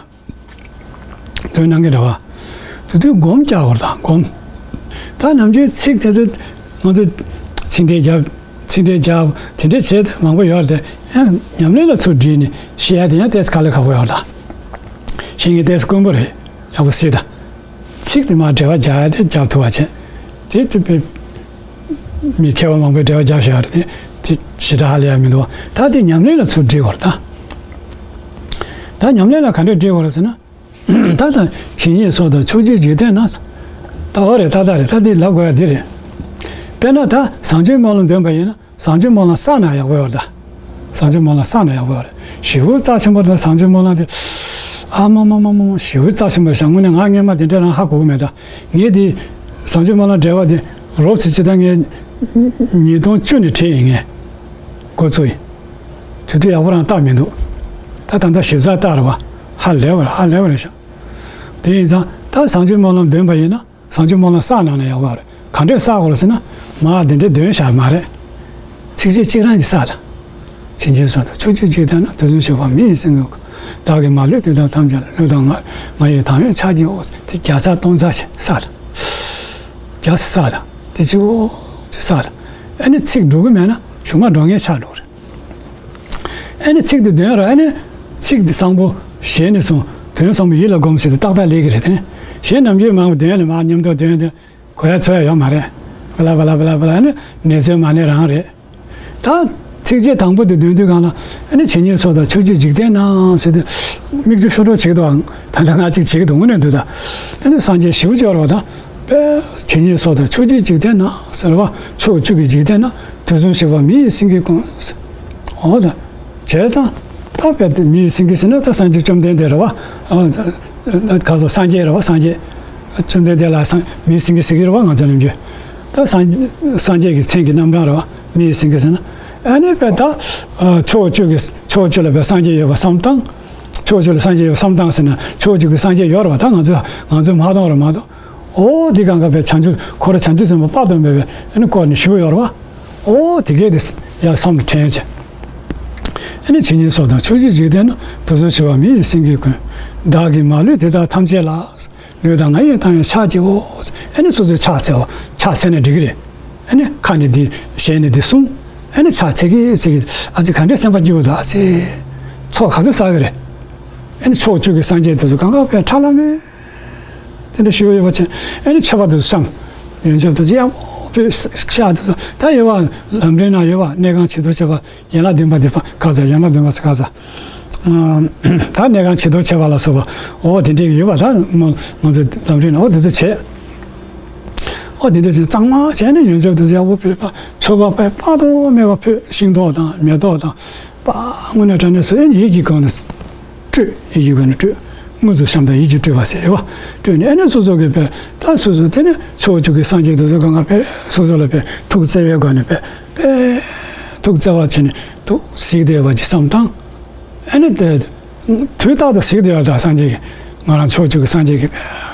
འདོན་གནང་གི་འདུག་བ། དེ་དུས་སྒོམ་རྒྱག་དགོས་རེད་ད་སྒོམ། ད་ནམ་རྒྱུན་ཚིག་དེ་ཚོ་ང་ཚོ་ཚིག་འགྲེལ་རྒྱབ་ཚིག་འགྲེལ་རྒྱབ་དེ་འདྲས་བྱས་ཏེ་མང་པོ་ཡོད་རེད་དེ་ཡང་ཉམས་ལེན་ལ་ཚུར་དྲིལ་ནས་ཤེས་ཡ་དེ་ཡང་ཏོག་ཙམ་དཀའ་ལས་ཁག་པོ་ཡོད་རེད་ད། ཤེས་མཁན་ཏོག་ཙམ་དཀོན་པོ་རེད་ཡག་པོ་སྲིད་ད། ཚིག་དེ་མར་འགྲེལ་པ་རྒྱག་ཡ་དེ་རྒྱག་ཐུབ་པ་བྱས། དེ་དེ་དཔེ་མི་མཁས་པ་མང་པོས་འགྲེལ་པ་རྒྱབ་བཞག་རེད་དེ་དེ་ཞེ་དྲག་ཧ་ལས་ཡ་མི་འདུག་ད་དེ་ཉམས་ལེན་ལ་ཚུར་འདྲི་དགོས་རེད་ད། ད་ཉམས་ལེན་ལ་ག་འདྲས་འདྲི་དགོས་རེད་ཟེར་ན། ད་ད་ཇི་སྙེད་སོགས་དང་ཕྱོགས་བཅུའི་འཇིག་རྟེན་ན། ད་འོ་རེད་ད་ད་རེད་ད་དེ་ལབ་དགོས་ཡ་དེ་རེད། དཔེར་ན་ད་བཟང་སྤྱོད་སྨོན་ལམ་འདོན་པ་ཡིན་ན། བཟང་སྤྱོད་སྨོན་ལམ་བསགས་ན་ཡག་པོ་ཡོད་རེད་ད། བཟང་སྤྱོད་སྨོན་ལམ་བསགས་ན་ཡག་པོ་ཡོད་རེད། ཞེ་པོ་རྩ་ཆེན་པོ་རེད་ད་བཟང་སྤྱོད་སྨོན་ལམ་དེ། ཨ་མ་མ་མ་མ་ཞེ་པོ་རྩ་ཆེན་པོ་རེད་ཤག་དངོས་གནས་ང་སྔོན་མ་དེ་འདྲ་རང་ཧ་གོ་གི་མེད་ད། ངས་དེ་བཟང་སྤྱོད་སྨོན་ལམ་འགྲེལ་པ་དེ་རོབ་ཙམ་ཅིག་ད་ངས་ཉིས་སྟོང་བཅུ་ནས་ཁྲིད་ཡིན་ངས་འགོ་བཙུགས་ཡིན། དེ་དུས་ཡག་པོ་རང་བལྟ་མི་འདུག་ད་ད་ལྟ་ཞིབ་ཚགས་བལྟ་རེད་བ། ཧ་ལས་པ་རེད་ཧ་ལས་པ་རེད་ཤག་དེ་ཡིན་ཙང་ད་བཟང་སྤྱོད་སྨོན་ལམ་འདོན་པ་ཡིན་ན། བཟང་སྤྱོད་སྨོན་ལམ་བསགས་གནང་ན་ཡག་པོ་རེད། ག་འདྲས་བསགས་དགོས་རེད་ཟེར་ན། མར་འདི་འདྲས་འདོན་བཞག་མ་རེད། ཚིགས་བཅད་གཅིག་རང་གིས་བསགས་དང་། ཇི་སྙེད་སོགས་དང་ཕྱོགས་བཅུའི་འཇིག་རྟེན་ན། དུས་གསུམ་གཤེགས་པ་མི་ཡི་སེང་གེ་ཀུན། བདག་གིས་མ་ལུས་དེ་དག་ཐམས་ཅད་ལ། ལུས་དང་ངག་ངག་ཡིད་དང་བས་ཕྱག་བགྱིའོ། དེ་བརྒྱ་རྩ་སྟོང་རྩ་ཞིག་བསགས་དང་། བརྒྱ་བསགས་དང་། དེ་གཅིག་པོ་ཅིག་བསགས་དང་། ཨ་ནི་ཚིག་འགྲོ་གི་མེད་ན་གཞུང་མ་འགྲོ་མཁན་ཆགས་འགྲོ་གི་རེད། ཨ་ནི་ཚིག་དེ་འདོན་ར་ཨ་ནི་ཚིག་དེ་བཟང་པོ་ཞལ་ནས་གསུངས། དོན་བཟང་པོ་ཡིད་ལ་སྒོམ་ཟེར་དེ་ཏག་ཏག་ལེགས་ཀྱི་རེད་དེ་ནི། གཞན་ནམ་རྒྱུན་མང་པོ་འདོན་ཡ་ནི་མར་མཉམ་དུ་འདོན་དེ་གོ་ཡ་ཚོར་ཡ་ཡོད་མ་རེད། བ་ལ་བ་ལ་བ་ལ་བ་ལ་ཨ་ནི་ནེ་ཙོའི་མ་ཎི་རང་རེད། ད་ཚིགས་བཅད་དང་པོ་དེ་འདོན་དུས་སྒང་ལ་ཨ་ནི་ཇི་སྙེད་སོགས་དང་ཕྱོགས་བཅུའི་འཇིག་རྟེན་ན་ཟེར་དེ་མིག་ཆུ་ཤོར་འགྲོ་བྱེད་ཀྱི་འདུག་ཨང་ད་ལྟ་ང་གཅིག་བྱེད་ཀྱི་འདུག་དངོས་གནས་འདུག་ད་ཨ་ནི་སངས་རྒྱས་ཞེ་པོ་ཅིག་ཡོད་རེད་བ་ད། པས་ཇི་སྙེད་སོགས་དང་ཕྱོགས་བཅུའི་འཇིག་རྟེན་ན་ཟེར་བ། ཕྱོགས་བཅུ་གི་འཇིག་རྟེན་ན་དུས་གསུམ་གཤེགས་པ་མི་ཡི་སེང་གེ་ཀུན། འོ་ད། བྱས་ཙང་། ད་དཔེ་དེ་མི་ཡི་སེང་གེ་ཟེར་ན་ད་སངས་རྒྱས་བཅོམ་ལྡན་འདས་རེད་བ། ཨ། ད་ག་སོ་སངས་རྒྱས་རེད་བ་སངས་རྒྱས། བཅོམ་ལྡན་འདས་ལ་སངས་མི་ཡི་སེང་གེ་ཟེར་གི་རེད་བ་ང་ཚོ་ནམ་རྒྱུན། ད་སངས་སངས་རྒྱས་ཀྱི་མཚན་གྱི་རྣམ་གྲངས་རེད་བ་མི་ཡི་སེང་གེ་ཟེར་ན། ཨ་ནི་དཔེ་ད། ཨ། ཕྱོགས་བཅུ་གི་ཕྱོགས་བཅུ་ལ་དཔེ་སངས་རྒྱས་ཡོད་པ་བསམ་བཏང་། ཕྱོགས་བཅུ་ལ་སངས་རྒྱས་ཡོད་བསམ་བཏང་ཟེར་ན་ཕྱོགས་བཅུ་གི་སངས་རྒྱས་ཡོད་རེད་བ་ད་ང་ཚོ་ང་ཚོས་མ་མཐོང་རེད་མ་གཏོགས། ཨོ་དེ་གང་ག་བས་བྱང་ཆུབ་ཁོ་ར་བྱང་ཆུབ་སེམས་དཔའ་དཔའ་བཏུམ་པའི་ཨ་ནི་སྐོར་ནས་ཞུ་ཡོད་རེད་བ། ཨོ་དེ་གས་དེ་ཡ་བསམ་བློ་དྲན་བྱས། ཨ་ནི་ཇི་སྙེད་སོགས་དང་ཕྱོགས་བཅུའི་འཇིག་རྟེན་ན། དུས་གསུམ་གཤེགས་པ་མི་ཡི་སེང་གེ་ཀུན། བདག་གིས་མ་ལུས་དེ་དག་ཐམས་ཅད་ལ། ལུས་དང་ངག་ཡིད་དང་བས་ཕྱག་བགྱིའོ། ཨ་ནི་སོ་སོས་ཕྱག་འཚལ་བ་ཕྱག་འཚལ་ན་འགྲིག་གི་རེད། ཨ་ནི་ཁ་ནས་འདི་ཞལ་ནས་འདི་གསུངས། ཨ་ནི་ཕྱག་འཚལ་གི་ཟེར་གི་ཨ་ཙི་ག་འདྲས་སེམས་པ་སྐྱིད་པོ་འདུག་ཨ་ཙི། ཚོགས་ག་ཚོད་བསགས་གི་རེད། ཨ་ནི་ཕྱོགས་བཅུ་གི་སངས་རྒྱས་དེ་ཚོ་གང་ག་བས་ཁྲ་ལམ་མེ། དེ་འདྲ་ཞུ་ཡོད་པ་ཆེ། ཨ་ནི་མཆོད་པ་དེ་ཚོ་བཤམས། ཡོན་མཆོད་དེ་ཚོ་ཡག་པོ་ ཕུད་ཤག་དེ་ཚོ་ད་ཡོད་པ། ལམ་འགྲེལ་ནང་ཡོད་པ། གནས་ཁང་བྱི་དོར་བྱེད་པ། ཡན་ལག་བདུན་པ་དེ་པ་ག་ས། ཡན་ལག་བདུན་པ་ས་ག་ས། ད་གནས་ཁང་བྱི་དོར་བྱེད་པ་ལ་སོགས་པ། འོ་དེ་འདྲའི་ཡོད་པ། ད་མོ་ང་ཚོ་ལམ་འགྲེལ་ནང་འོ་དེ་ཚོ་བྱས། འོ་དེ་འདྲ་བྱས་གཙང་མ་བྱས་ནས་ཡོན་ཚད་དེ་ཚོ་ཡག་པོ་ཕུད་པ། ཆོ་ག་དཔེ་དཔག་ཏུ་མེད་པ་ཕུད། ཤིང་ཏོག་དང་མེ་ཏོག་དང་། པ་དངོས་གནས་དྲང་གནས་སུ་ཨེ་ནི་ཡིད་ཀྱི་སྒོ་ནས་སྤྲོས། ཡིད་ཀྱི་སྒོ་ནས་སྤྲོས། དངོས་སུ་བཤམས་དང་ཡིད་ཀྱིས་སྤྲོས་པ་ཟེར་བ། སྤྲོས་ནས་ཨེ་ནི་སོ་སོ་གི་དཔེ་ད་སོ་སོ་དེ་ནས་ཕྱོགས་བཅུ་གི་སངས་རྒྱས་དེ་ཚོ་གང་ག་དཔེ་སོ་སོ་ལ་དཔེ་ཐུགས་བརྩེ་བའི་སྒོ་ནས་དཔེ་དཔེ་ཐུགས་བརྩེ་བ་བྱས་ནས་ཐུགས་གཟིགས་བདེ་བ་ཅིག་བསམ་དང་། ཨེ་ནི་དེ་དུས་རྟག་ཏུ་གཟིགས་བདེ་བ་དང་། སངས་རྒྱས་ཀྱིས་ང་རང་ཕྱོགས་བཅུ་གི་སངས་རྒྱས་ཀྱིས་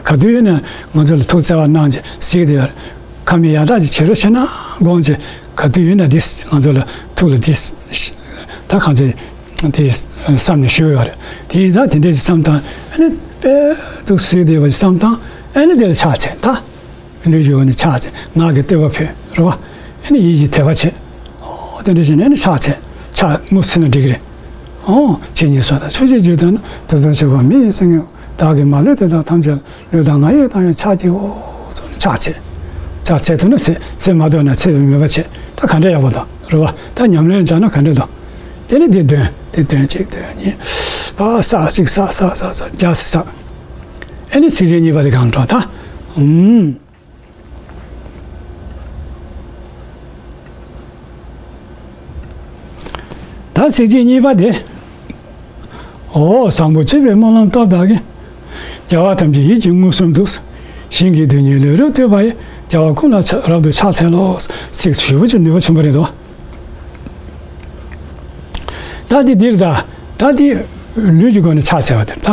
ག་དུས་ཡིན་ན་ང་ཚོ་ལ་ཐུགས་བརྩེ་བ་གནང་བྱས་གཟིགས་བདེ་བ། ཁ་མིག་ཡར་ལྟ་ཅིག་བྱེད་རོགས་བྱས་ན་དགོངས་བྱས། ག་དུས་ཡིན་ན་འདི་ང་ཚོ་ལ་ཐུགས་ལ་འདི་ད་གང་ཚེ་དེ་བསམ་ནས་བཞུགས་ཡོད་རེད། དེ་ཡིན་ཙང་དེ་འདྲ་ཞིག་བསམ་དང་། ཨ་ནི་དཔེ་ཐུགས་གཟིགས་བདེ་བ་ཞིག་བསམ་དང་། ཨ་ནི་དེ་ལ་ཕྱག་འཚལ། ད་ལུས་ཀྱི་སྒོ་ནས་ཕྱག་འཚལ། ངག་གི་བསྟོད་པ་ཕུལ་རེད་བ། ཨ་ནི་ཡིད་ཀྱི་དད་པ་བྱེད། ཨོ་དེ་འདྲ་བྱས་ནས་ཨ་ནི་ཕྱག་འཚལ། ཕྱག་མུ་མཐུད་ནས་འགྲིག་གི་རེད། ཨོ་ཇི་སྙེད་སུ་དག་ཕྱོགས་བཅུའི་འཇིག་རྟེན་ན། དུས་གསུམ་གཤེགས་པ་མི་ཡི་སེང་གེ། བདག་གིས་མ་ལུས་དེ་དག་ཐམས་ཅད་ལ། ལུས་དང་ངག་ཡིད་དང་ཡང་ཕྱག་བགྱིའོ། ཕྱག་འཚལ། ཕྱག་འཚལ་ཐུབ་ན་འཚལ། འཚལ་མ་ཐུབ་ན་འཚལ་བའི་མོས་པ་བྱེད། ད་ག་འདྲ་ཡག་པོ་འདུག་རེད་བ། ད་ཉམས་ལེན་བྱས་ན་ག་འདྲ་འདུག་དེ་ནས་དེ་འདོན། དེ་འདོན་གཅིག་འདོན་གཉིས། ཨ་བསགས་གཅིག་བསགས་བསགས་བསགས་བསགས་རྒྱ་བསགས། ཨེ་ནི་ཚིགས་བཅད་གཉིས་པ་དེ་གང་འགྲོ་ད། ཨུམ། ད་ཚིགས་བཅད་གཉིས་པ་དེ། ཨོ་བཟང་པོ་སྤྱོད་པའི་སྨོན་ལམ་སྟོབས་དག་གིས། རྒྱལ་བ་ཐམས་ཅད་ཡིད་ཀྱིས་མངོན་སུམ་དུ། ཞིང་གི་རྡུལ་སྙེད་ལུས་རབ་བཏུད་པ་ཡི། རྒྱལ་བ་ཀུན་ལ་ཕྱག་རབ་ཏུ་ཕྱག་འཚལ་ལོ། ཚིག་ཞེ་པོ་ཅིག་ནུས་པ་ཆེན་པོ་རེད་དོ། ད་འདི་འདིར་ད་ད་འདི་ལུས་ཀྱི་སྒོ་ནས་ཕྱག་འཚལ་བ་དེར་ད།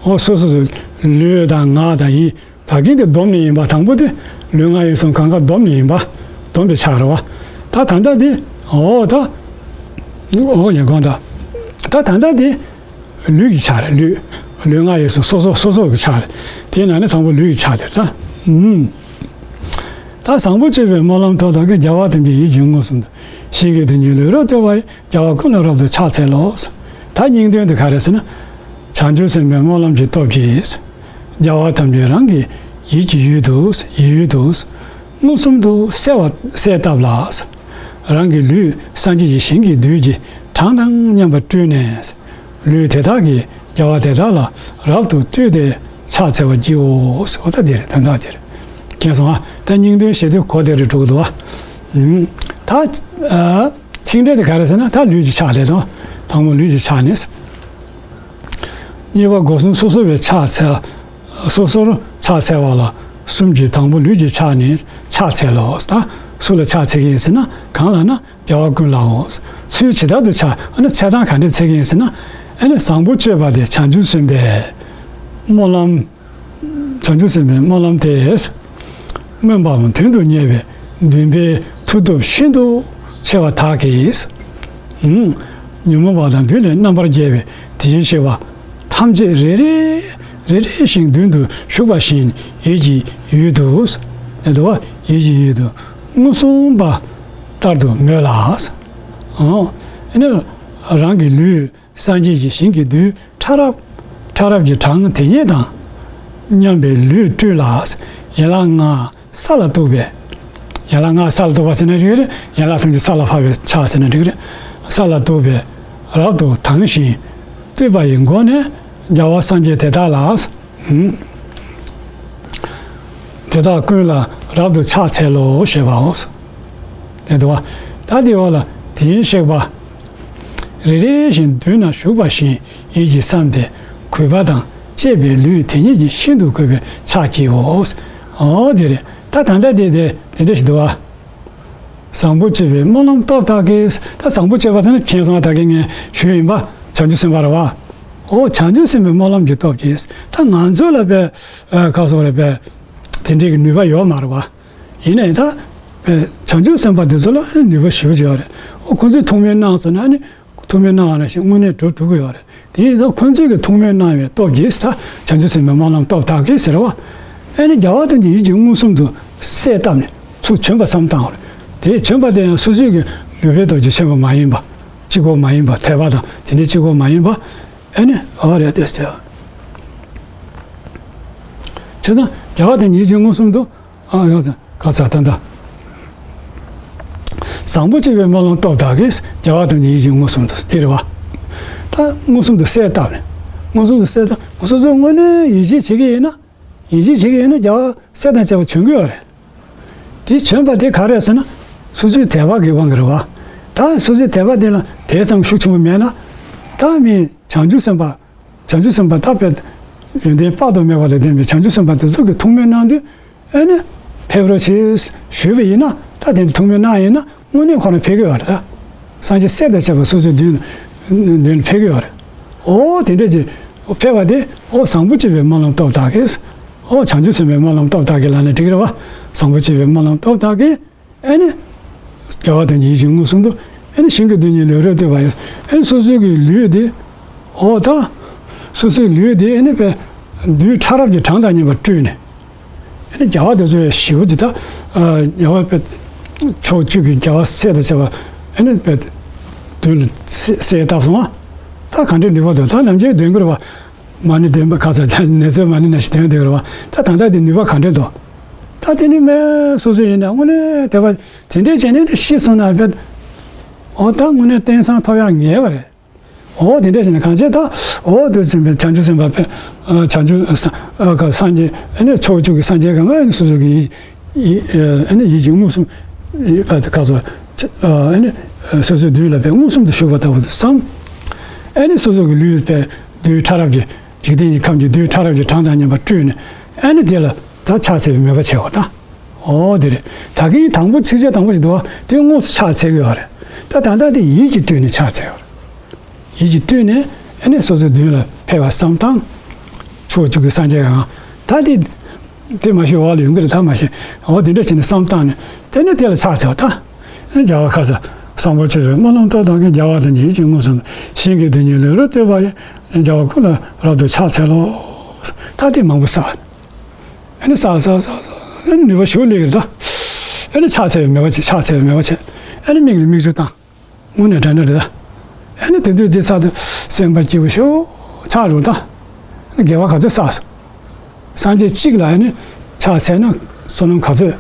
ཨོ་སོ་སོ་སོ་ལུས་དང་ངག་དང་ཡིད། ད་གིན་དེ་བསྡོམས་ནས་ཡིན་པ། དང་པོ་དེ་ལུས་ངག་ཡིད་གསུམ་གང་ག་བསྡོམས་ནས་ཡིན་པ། བསྡོམས་པའི་ཕྱག་རེད་བ། ད་ད་ལྟ་དེ་ཨོ་ད་ཨོ་ཡ་གང་ད་ད་ད་ལྟ་དེ་ལུས་ཀྱི་ཕྱག་རེད། ལུས་ལུས་ངག་ཡིད་གསུམ་སོ་སོ་སོ་སོ་གི་ཕྱག་རེད། དེའི་ནང་ནས་དང་པོ་ལུས་ཀྱི་ཕྱག་དེ་ད། ཨུམ། ད་བཟང་པོ་སྤྱོད་པའི་སྨོན་ལམ་སྟོབས་དག་གིས། རྒྱལ་བ་ཐམས་ཅད་ཡིད་ཀྱིས་མངོན་སུམ་དུ། ཞིང་གི་རྡུལ་སྙེད་ལུས་རབ་བཏུད་པ་ཡི། རྒྱལ་བ་ཀུན་ལ་རབ་ཏུ་ཕྱག་འཚལ་ལོ། ད་སྙིང་དོན་དེ་ག་རེ་ཟེར་ན། བྱང་ཆུབ་སེམས་དཔའི་སྨོན་ལམ་གྱི་སྟོབས་ཀྱིས། རྒྱལ་བ་ཐམས་ཅད་རང་གི་ཡིད་ཀྱི་ཡུལ་དུ་ཡིད་ཡུལ་དུ་མངོན་སུམ་དུ་གསལ་བ་གསལ་བཏབ་ལ། རང་གི་ལུས་སངས་རྒྱས་ཀྱི་ཞིང་གི་རྡུལ་གྱི་གྲངས་དང་མཉམ་པར་སྤྲུལ་ནས། ལུས་དེ་དག་གིས་རྒྱལ་བ་དེ་དག་ལ་རབ་ཏུ་བཏུད་དེ་ཕྱག་འཚལ་བར་བགྱིའོ། ཟེར་བ་ད་འདི་རེད། དོན་དག་འདི་རེད། མཁྱེན་སོང་ཨ། ད་སྙིང་དོན་བཤད་དུས་གོ་བདེ་རུ་འགྲོ་གི་འདུག་ཨ། ད་ཚིག་འགྲེལ་དེ་ག་རེ་ཟེར་ན། ད་ལུས་ཀྱི་ཕྱག་ལས་དང་། དང་པོ་ལུས་ཀྱི་ཕྱག་ནས། གཉིས་པ་སྒོ་གསུམ་སོ་སོ་བའི་ཕྱག་འཚལ། སོ་སོར་ཕྱག་འཚལ་བ་ལ་གསུམ་གྱིས། དང་པོ་ལུས་ཀྱི་ཕྱག་ནས་ཕྱག་འཚལ་ལོ། ད་སུ་ལ་ཕྱག་འཚལ་གྱི་ཡིན་ཟེར་ན། གང་ལ་ན། རྒྱལ་བ་ཀུན་ལའོ། ཚུལ་ཇི་ལྟར་དུ་ཕྱག་ཨ་ནི་འཚལ་སྟངས་ག་འདྲས་འཚལ་གྱི་ཡིན་ཟེར་ན། ཨ་ནི་བཟང་པོ་སྤྱོད་པ་དེ་བྱང་ཆུབ་སེམས་དཔའི་སྨོན་ལམ། བྱང་ཆུབ་སེམས་དཔའི་སྨོན་ལམ་དེ། སྨོན་པའམ་དོན་དུ་གཉེར་བའི་འདུན་པའི་མཐུ་སྟོབས་ཤིན་ཏུ་ཆེ་བ་དག་གིས། ཨུམ། ཉོན་མོངས་པ་དང་བདུད་ལས་རྣམ་པར་རྒྱལ་བའི་དེ་བཞིན་གཤེགས་པ་ཐམས་ཅད་རེ་རེ་རེ་རེ་བཞིན་མདུན་དུ་ཞུགས་པ་བཞིན་ཡིད་ཀྱི་ཡུལ་དུ། ཨེ་འདུག་བ། ཡིད་ཀྱི་ཡུལ་དུ་མངོན་སུམ་པ་ལྟར་དུ་མོས་ལ། ཨོ། ཨེ་ནི་རང་གི་ལུས་སངས་རྒྱས་ཀྱི་ཞིང་གི་རྡུལ་ཕྲ་རབ་ཕྲ་རབ་ཀྱི་གྲངས་དེ་ཉིད་དང་མཉམ་པའི་ལུས་སྤྲུལ་ལ། ཡན་ལག་ལྔ་ས་ལ་གཏུགས་པའི། ཡན་ལག་ལྔ་ས་ལ་གཏུགས་པ་ཟེར་ན་འགྲིག་རེད། ཡན་ལག་ཐམས་ཅད་ས་ལ་ཕབ་པའི་ཕྱག་ཟེར་ན་འགྲིག་རེད། ས་ལ་གཏུགས་པའི་རབ་ཏུ་དྭངས་ཤིང་བཏུད་པ་ཡི་སྒོ་ནས་རྒྱལ་བ་སངས་རྒྱས་དེ་དག་ལ། དེ་དག་ཀུན་ལ་རབ་ཏུ་ཕྱག་འཚལ་ལོ་ཞེས་པའོ། དེ་འདུག་བ། ད་དེའི་འོག་ལ་དེ་བཞིན་གཤེགས་པ། རེ་རེ་བཞིན་མདུན་ན་བཞུགས་པ་བཞིན་ཡིད་ཀྱིས་བསམས་ཏེ་གུས་པ་དང་བཅས་པའི་ལུས་དེ་ཉིད་ཀྱིས་ཤིན་ཏུ་གུས་པས་ཕྱག་བགྱིའོ། ཨོ་དེ་རེད། ད་ད་ལྟ་དེ་དེ་དེ་འདྲ་ཞིག་འདུག་བ། བཟང་པོ་སྤྱོད་པའི་སྨོན་ལམ་སྟོབས་དག་གིས། ད་བཟང་པོ་སྤྱོད་པ་ཟེར་ན་མཁྱེན་སོང་བ། ད་གིན་ངས་ཞུས་ཡིན་པ། བྱང་ཆུབ་སེམས་དཔའ་རེད་བ། ཨོ་བྱང་ཆུབ་སེམས་དཔའི་སྨོན་ལམ་གྱི་སྟོབས་ཀྱིས། ད་ང་ཚོ་ལ་དཔེ་ཁ་སོགས་རེད་པས། དེ་འདྲའི་གི་ནུས་པ་ཡོད་མ་རེད་བ། ཡིན་ནའི་ད་དཔེ་བྱང་ཆུབ་སེམས་དཔའ་དེ་ཚོ་ལ་ནུས་པ་ཞེ་པོ་ཅིག་ཡོད་རེད། ཨོ་ཁོ་ཚོས་ཐུགས་སྨོན་གནང་སོང་ན་ནི། ཐུགས་སྨོན་གནང་བ་ནང་བཞིན་དངོས་གནས་འགྲུབ་ཐུབ་ཀྱི་ཡོད་རེད། དེ་ཡིན་ཙང་ཁོ་ཚོས་ཀྱི་ཐུགས་སྨོན་གནང་བའི་སྟོབས་ཀྱིས་ད་བྱང་ཆུབ་སེམས་དཔའི་སྨོན་ལམ་སྟོབས་དག་གིས་ཟེར་བ། ཨེ་ནི་རྒྱལ་བ་ཐམས་ཅད་ཡིད་ཀྱིས་མངོན་སུམ་དུ་གསལ་བཏབ་ནས་ཚུར་བྱོན་པ་བསམ་བཏང་བ་རེད། དེ་བྱོན་པ་དེ་ཡང་སོ་སོའི་གི་ནུས་པའི་སྟོབས་ཀྱིས་བྱོན་པ་མ་ཡིན་པ། གཅིག་པོ་མ་ཡིན་པ། དད་པ་དང་དེ་འདྲའི་གཅིག་པོ་མ་ཡིན་པ། ཨེ་ནི་ཨོ་རེད་དེ་ཟེར། བྱས་ཙང་རྒྱལ་བ་དེ་ཉིད་ཀྱིས་མངོན་སུམ་དུ། ཨ་ཡོང་ཟེར་ག་ས་ད་ལྟ། བཟང་པོ་སྤྱོད་པའི་སྨོན་ལམ་སྟོབས་དག་གིས། རྒྱལ་བ་དང་ནི་ཡིད་ཀྱི་མངོན་སུམ་དུ། དེ་རེད་བ། ད་མངོན་སུམ་དུ་གསལ་བཏབ་ནས། མངོན་སུམ་དུ་གསལ་བཏབ། སོ་སོ་དངོས་གནས་ཡིད་ཆེས་བྱེད་ཀྱི་ཡིན་ན། ཡིད་ཆེས་བྱེད་ཀྱི་ཡིན་ན་རྒྱལ་བ་སྲས་དང་བཅས་པ་བྱོན་གྱི་ཡོད་རེད། དེ་བྱོན་པ་དེ་ག་རེ་རེད་ཟེར་ན། སོ་སོའི་དད་པ་གི་དབང་གིས་རེད་བ། ད་སོ་སོའི་དད་པ་དེ་ལ་དེ་ཙམ་ཤུགས་ཆེན་པོ་མེད་ན། ད་མི་བྱང་ཆུབ་སེམས་དཔའ། བྱང་ཆུབ་སེམས་དཔའ་ད་དཔེ་ཡོན་ཏན་དཔག་ཏུ་མེད་པ་ལ་ལྡན་པའི་བྱང་ཆུབ་སེམས་དཔའ་དེ་ཚོ་གིས་ཐུགས་སྨོན་གནང་དུས། ཨེ་ནི་ཕེབས་རོགས་བྱེད་ཞུས་པ་ཡིན་ན། ད་དེ་འདྲ་ཐུགས་སྨོན་གནང་ཡིན་ན། དངོས་གནས་ཁོ་རང་ཕེབས་ཀྱི་ཡོད་རེད། ད་སངས་རྒྱས་སྲས་དང་བཅས་པ་སོ་སོའི་མདུན་མདུན་ལ་ཕེབས་ཀྱི་ཡོད་རེད། ཨོ་དེ་འདྲ་ཅིག་ཕེབས་པ་དེ། ཨོ་བཟང་པོ་སྤྱོད་པའི་སྨོན་ལམ་སྟོབས་དག་གིས། ཨོ་བྱང་ཆུབ་སེམས་དཔའི་སྨོན་ལམ་སྟོབས་དག་གིས་ལབ་ན་འགྲིག་གི་རེད་བ། བཟང་པོ་སྤྱོད་པའི་སྨོན་ལམ་སྟོབས་དག་གིས། ཨེ་ནི་རྒྱལ་བ་དང་ཡིད་བཞིན་མངོན་སུམ་དུ། ཨེ་ནི་ཞིང་གི་རྡུལ་སྙེད་ལེའུ་རེ་བཏོད་པ་ཡི། ཨེ་ནི་སོ་སོའི་གི་ལུས་དེ། ཨོ་ད་སོ་སོའི་ལུས་དེ་ཨེ་ནི་དཔེ་རྡུལ་ཕྲ་རབ་ཀྱི་གྲངས་དང་མཉམ་པར་སྤྲུལ་ནས། ཨེ་ནི་རྒྱལ་བ་དེ་ཚོ་ཡང་ཞེ་པོ་ཅིག་ད། ཨ་རྒྱལ་བ་དཔེ་ཕྱོགས་བཅུ་གི་རྒྱལ་བ་སྲས་དང་བཅས་པ། ཨེ་ནི་དཔེ་མདུན་ལ་གསལ་བཏབ་སོང་བ། ད་ག་འདྲའི་ནུས་པ་འདུག་ད་ནམ་རྒྱུན་འདོན་གྱི་རེད་བ། མ་ཎི་འདོན་པ་ཁ་ཚ་ནེ་ཙོའི་མ་ཎི་ནང་བཞིན་འདོན་བསྡད་ཀྱི་རེད་བ། ད་ད་ལྟ་དེ་ནུས་པ་ག་འདྲ་འདུག་ད་དེ་ནི་མི་སོ་སོ་ཡིན་ན་དངོས་གནས་དད་པ་དེ་འདྲས་བྱས་ནས་ཤི་སོང་ན་དཔེ། ཨོ་ད་དངོས་གནས་རྟེན་བཟང་ཐོབ་ཡག་ངེས་པ་རེད། ཨོ་དེ་འདྲས་བྱས་ནས་གང་བྱས་ད། ཨོ་དེ་ཚོ་བྱང་ཆུབ་སེམས་དཔའ་དཔེ། བྱང་ཆུབ་སངས་རྒྱས། ཨེ་ནི་ཕྱོགས་བཅུ་གི་སངས་རྒྱས་གང་ག་ཨེ་ནི་སོ་སོ་གི་ཡིད། ཨེ་ནི་ཡིད་ཀྱི་མངོན་སུམ། ཡིད་པ་དེ་ག་ཚོད། ཨེ་ནི་སོ་སོའི་མདུན་ལ་དཔེ་མངོན་སུམ་དུ་བཞུགས་པ་ལྟ་བུ་དུ་བསམ། ཨེ་ནི་སོ་སོ་གི་ལུས་དཔེ་རྡུལ་ཕྲ་རབ་ཀྱི། འཇིག་རྟེན་གྱི་ཁམས་ཀྱི་རྡུལ་ཕྲ་རབ་ཀྱི་གྲངས་དང་མཉམ་པར་སྤྲུལ་ནས། ཨེ་ནི་དེ་ལ་ད་ཕྱག་འཚལ་བའི་མོས་པ་བྱེད་པ་དང་། ཨོ་དེ་རེད། ད་གིན་དང་པོ་ཚིགས་བཅད་དང་པོ་ཞིག་འདུག་བ། དེ་དངོས་སུ་ཕྱག་འཚལ་གྱི་ཡོད་རེད། ད་ད་ལྟ་དེ་ཡིད་ཀྱིས་སྤྲུལ་ནས་ཕྱག་འཚལ་ཡོད་རེད། ཡིད་ཀྱིས་སྤྲུལ་ནས་ཨེ་ནི་སོ་སོའི་མདུན་ལ་ཕེབས་པ་བསམ་བཏང་། ཕྱོགས་བཅུ་གི་སངས་རྒྱས་གང་། ད་དེ་དེ་མ་ཞུ་འོག་ལ་ཡོང་གི་རེད། ད་མ་ཤེས། འོ་དེ་འདྲ་བྱས་ནས་བསམ་བཏང་ནས་དེ་ནས་དེ་ལ་ཕྱག་འཚལ་བ་དང་། ཨེ་ནི་རྒྱལ་བ་ཁ་ས་བཟང་པོ་སྤྱོད་པའི་སྨོན་ལམ་སྟོབས་དག་གིས། རྒྱལ་བ་དང་ཡིད་ཀྱི་མངོན་སུམ་དུ། ཞིང་གི་རྡུལ་སྙེད་ལེའུ་རེ་བཏོད་པ་ཡི། རྒྱལ་བ་སྐུ་ལ་རབ་ཏུ་ཕྱག་འཚལ་ལོ། ད་དེ་མང་པོ་བསགས། ཨེ་ནི་བསགས་བསགས་བསགས་བསགས། ཨེ་ནི་ནུས་པ་ཞེ་པོ་སླེབས་ཀྱི་རེད་ད། ཨེ་ནི་ཕྱག་འཚལ་བའི་མོས་པ་བྱེད། ཕྱག་འཚལ་བའི་མོས་པ་བྱེད། ཨེ་ནི་མིག་ལ་མིག་ཆུ་བཏང་། དངོས་གནས་དྲན་དྲན་རེད་ད། ཨེ་ནི་དེ་དུས་དེ་ཚར་དུས་སེམས་པ་སྐྱིད་པོ་ཞེ་པོ་ཆགས་འགྲོ་ད། དགེ་བ་ག་ཚོད་བསགས་སོང་། སངས་རྒྱས་གཅིག་ལ་ཨེ་ནི་ཕྱག་འཚལ་ན་བསོད་ནམས་ག་ཚོད།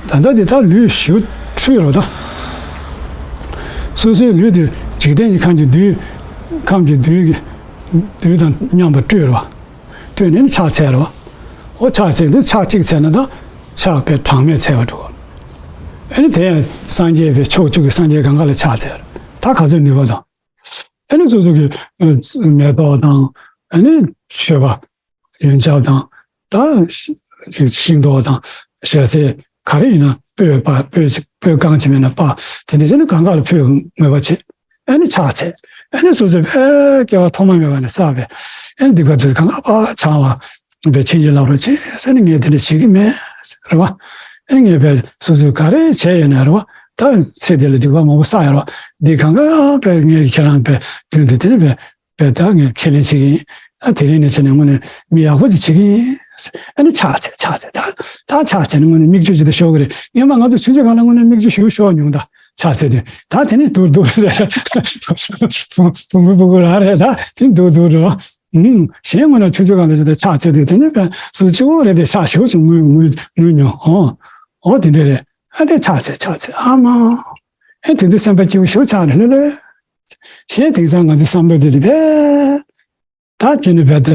ད་ལྟ་དེ་ད་ལུས་ཞེ་པོ་འཁྲུལ་རོ་ད། སོ་སོའི་ལུས་དེ་འཇིག་རྟེན་གྱི་ཁམས་ཀྱི་རྡུལ། ཁམས་ཀྱི་རྡུལ་གྱི་རྡུལ་དང་མཉམ་པར་སྤྲུལ་རོ། སྤྲུལ་ནས་ནི་ཕྱག་འཚལ་རོ། འོ་ཕྱག་འཚལ་དུས་ཕྱག་གཅིག་འཚལ་ན་ད་ཕྱག་དཔེ་གྲངས་མེད་འཚལ་བ་འགྲོ། ཨེ་ནི་དེ་ཡང་སངས་རྒྱས་པའི་ཕྱོགས་བཅུ་གི་སངས་རྒྱས་གང་ག་ལ་ཕྱག་འཚལ་རོ། ད་ག་ཚོད་ནུས་པ་དང་། ཨེ་ནི་སོ་སོ་གི་ཨ་མེ་ཏོག་དང་། ཨེ་ནི་མཆོད་པ་ཡོན་ཆབ་དང་། ད་ཤིང་ཏོག་དང་ཞལ་ཟས་ག་རེ་ཡིན་ན་སྤོས་པ། སྤོས་ཅིག་སྤོས་རྐང་གཅིག་མེད་ན་སྤར། དེ་འདྲ་བྱས་ནས་གང་ག་ལ་ཕུལ་མོས་པ་བྱེད། ཨེ་ནི་ཕྱག་འཚལ། ཨེ་ནི་སོ་སོའི་དཔེ་སྐྱེ་བ་ཐོག་མ་མེད་པ་ནས་བསགས་པའི་ཨེ་ནི་སྡིག་པ་དེ་གང་ག་ཕར་བྱང་བ། བའི་ཕྱིན་ཅི་ལོག་རོ་ཆེ་ཟེར་ནས་ངས་དེ་འདྲ་བྱེད་ཀྱི་མེད་རེད་བ། ཨེ་ངས་བས་སོ་སོས་ག་རེ་བྱས་ཡོད་ན་རེད་བ། ད་ཚེ་འདི་ལ་སྡིག་པ་མང་པོ་བསགས་ཡོད་རེད་བ། འདི་གང་ག་བས་ངས་ཁྱེད་རང་བས་མདུན་དུ་དེ་ནས་བས་བས་ད་ངས་ཁས་ལེན་བྱེད་ཀྱི་ཡིན། ཨ་དེ་རིང་ནས་བྱས་ནས་དངོས་གནས་མི་ཡག་པོ་ཅིག་བྱེད་ཀྱི་ཡིན། ཨ་ནི་ཕྱག་འཚལ་ཕྱག་འཚལ་ད་ད་ཕྱག་འཚལ་ནས་དངོས་གནས་མིག་ཆུ་ཅིག་ད་ཤོར་གི་རེད། སྔོན་མ་ང་ཚོ་ཆུང་ཆུང་སྒང་ལ་དངོས་གནས་མིག་ཆུ་ཞེ་པོ་ཤོར་མྱོང་ད་ཕྱག་འཚལ་དུས། ད་དེ་ནས་སྡུག་སྡུག་རེད། བུ་མོ་བུ་གུ་རང་རེད་ད་དེ་སྡུག་སྡུག་རེད་བ། ཨུམ། གཞན་དངོས་གནས་ཆུང་ཆུང་སྒང་ལ་ཅི་ལྟར་ཕྱག་འཚལ་དུས་དེ་ནས་བས་སུ་གཅིག་པོ་རེད་དེ་ཕྱག་ཞེ་པོ་ཅིག་ངུས་ངུས་ངུས་མྱོང་། ཨོ་ཨོ་དེ་འདྲ་རེད། ཨ་དེ་ཕྱག་འཚལ་ཕྱག་འཚལ་ཨ་མ། ཨེ་དེ་དུས་སེམས་པ་སྐྱིད་པོ་ཞེ་པོ་ཆགས་རེད་ལེ་ལེ། གཞན་དེང་སང་ང་ཚོའི་བསམ་བློ་དེ་དེ་བས་ད་ཅི་ནས་བས་དེ་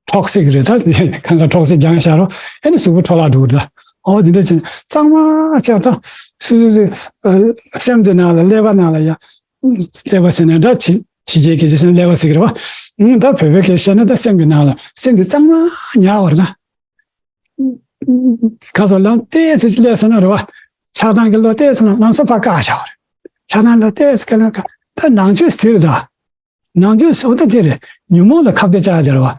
འཕྲོག་སྲེག་རེད་ད། གང་ག་འཕྲོག་སྲེག་རྒྱང་ཤར་རོ། ཨེ་ནི་གཟུགས་པོ་འཕྲོ་བརླག་འགྲོ་གི་རེད་ད། ཨོ་དེ་འདྲ་ཅི་གཙང་མ་ཆགས་ད། སུ་སུ་སུ་སེམས་དེ་ནང་ལ་ཀླད་པ་ནང་ལ་ཡ། ཀླད་པ་ཟེར་ན་འདྲ་ཕྱི་ཕྱི་རྒྱལ་སྐད་ཆ་བཤད་ན་ཀླད་པ་ཟེར་གི་རེད་བ། ཨང་། ད་བོད་པའི་སྐད་ཆ་བཤད་ན་ད་སེམས་ཀྱི་ནང་ལ་སེམས་འདི་གཙང་མ་ཉར་བ་རེད་ད། ཁ་སང་ལམ་ཏོག་ཙམ་སླེབས་སོང་ན་རེད་བ། ཆགས་སྡང་གི་བློ་ཏོག་ཙམ་ལམ་སང་ཕར་བཀག་བཞག་པ་རེད། ཆགས་སྡང་ལ་ཏོག་ཙམ་བཀག་ལམ་བཀག་ད་ནང་ཆོས་དེ་རེད་ད། ནང་ཆོས་ཟེར་བ་ད་དེ་རེད། ཉོན་མོངས་ལ་ཁ་གཏད་བཅག་ཡ་དེ་རེད་བ།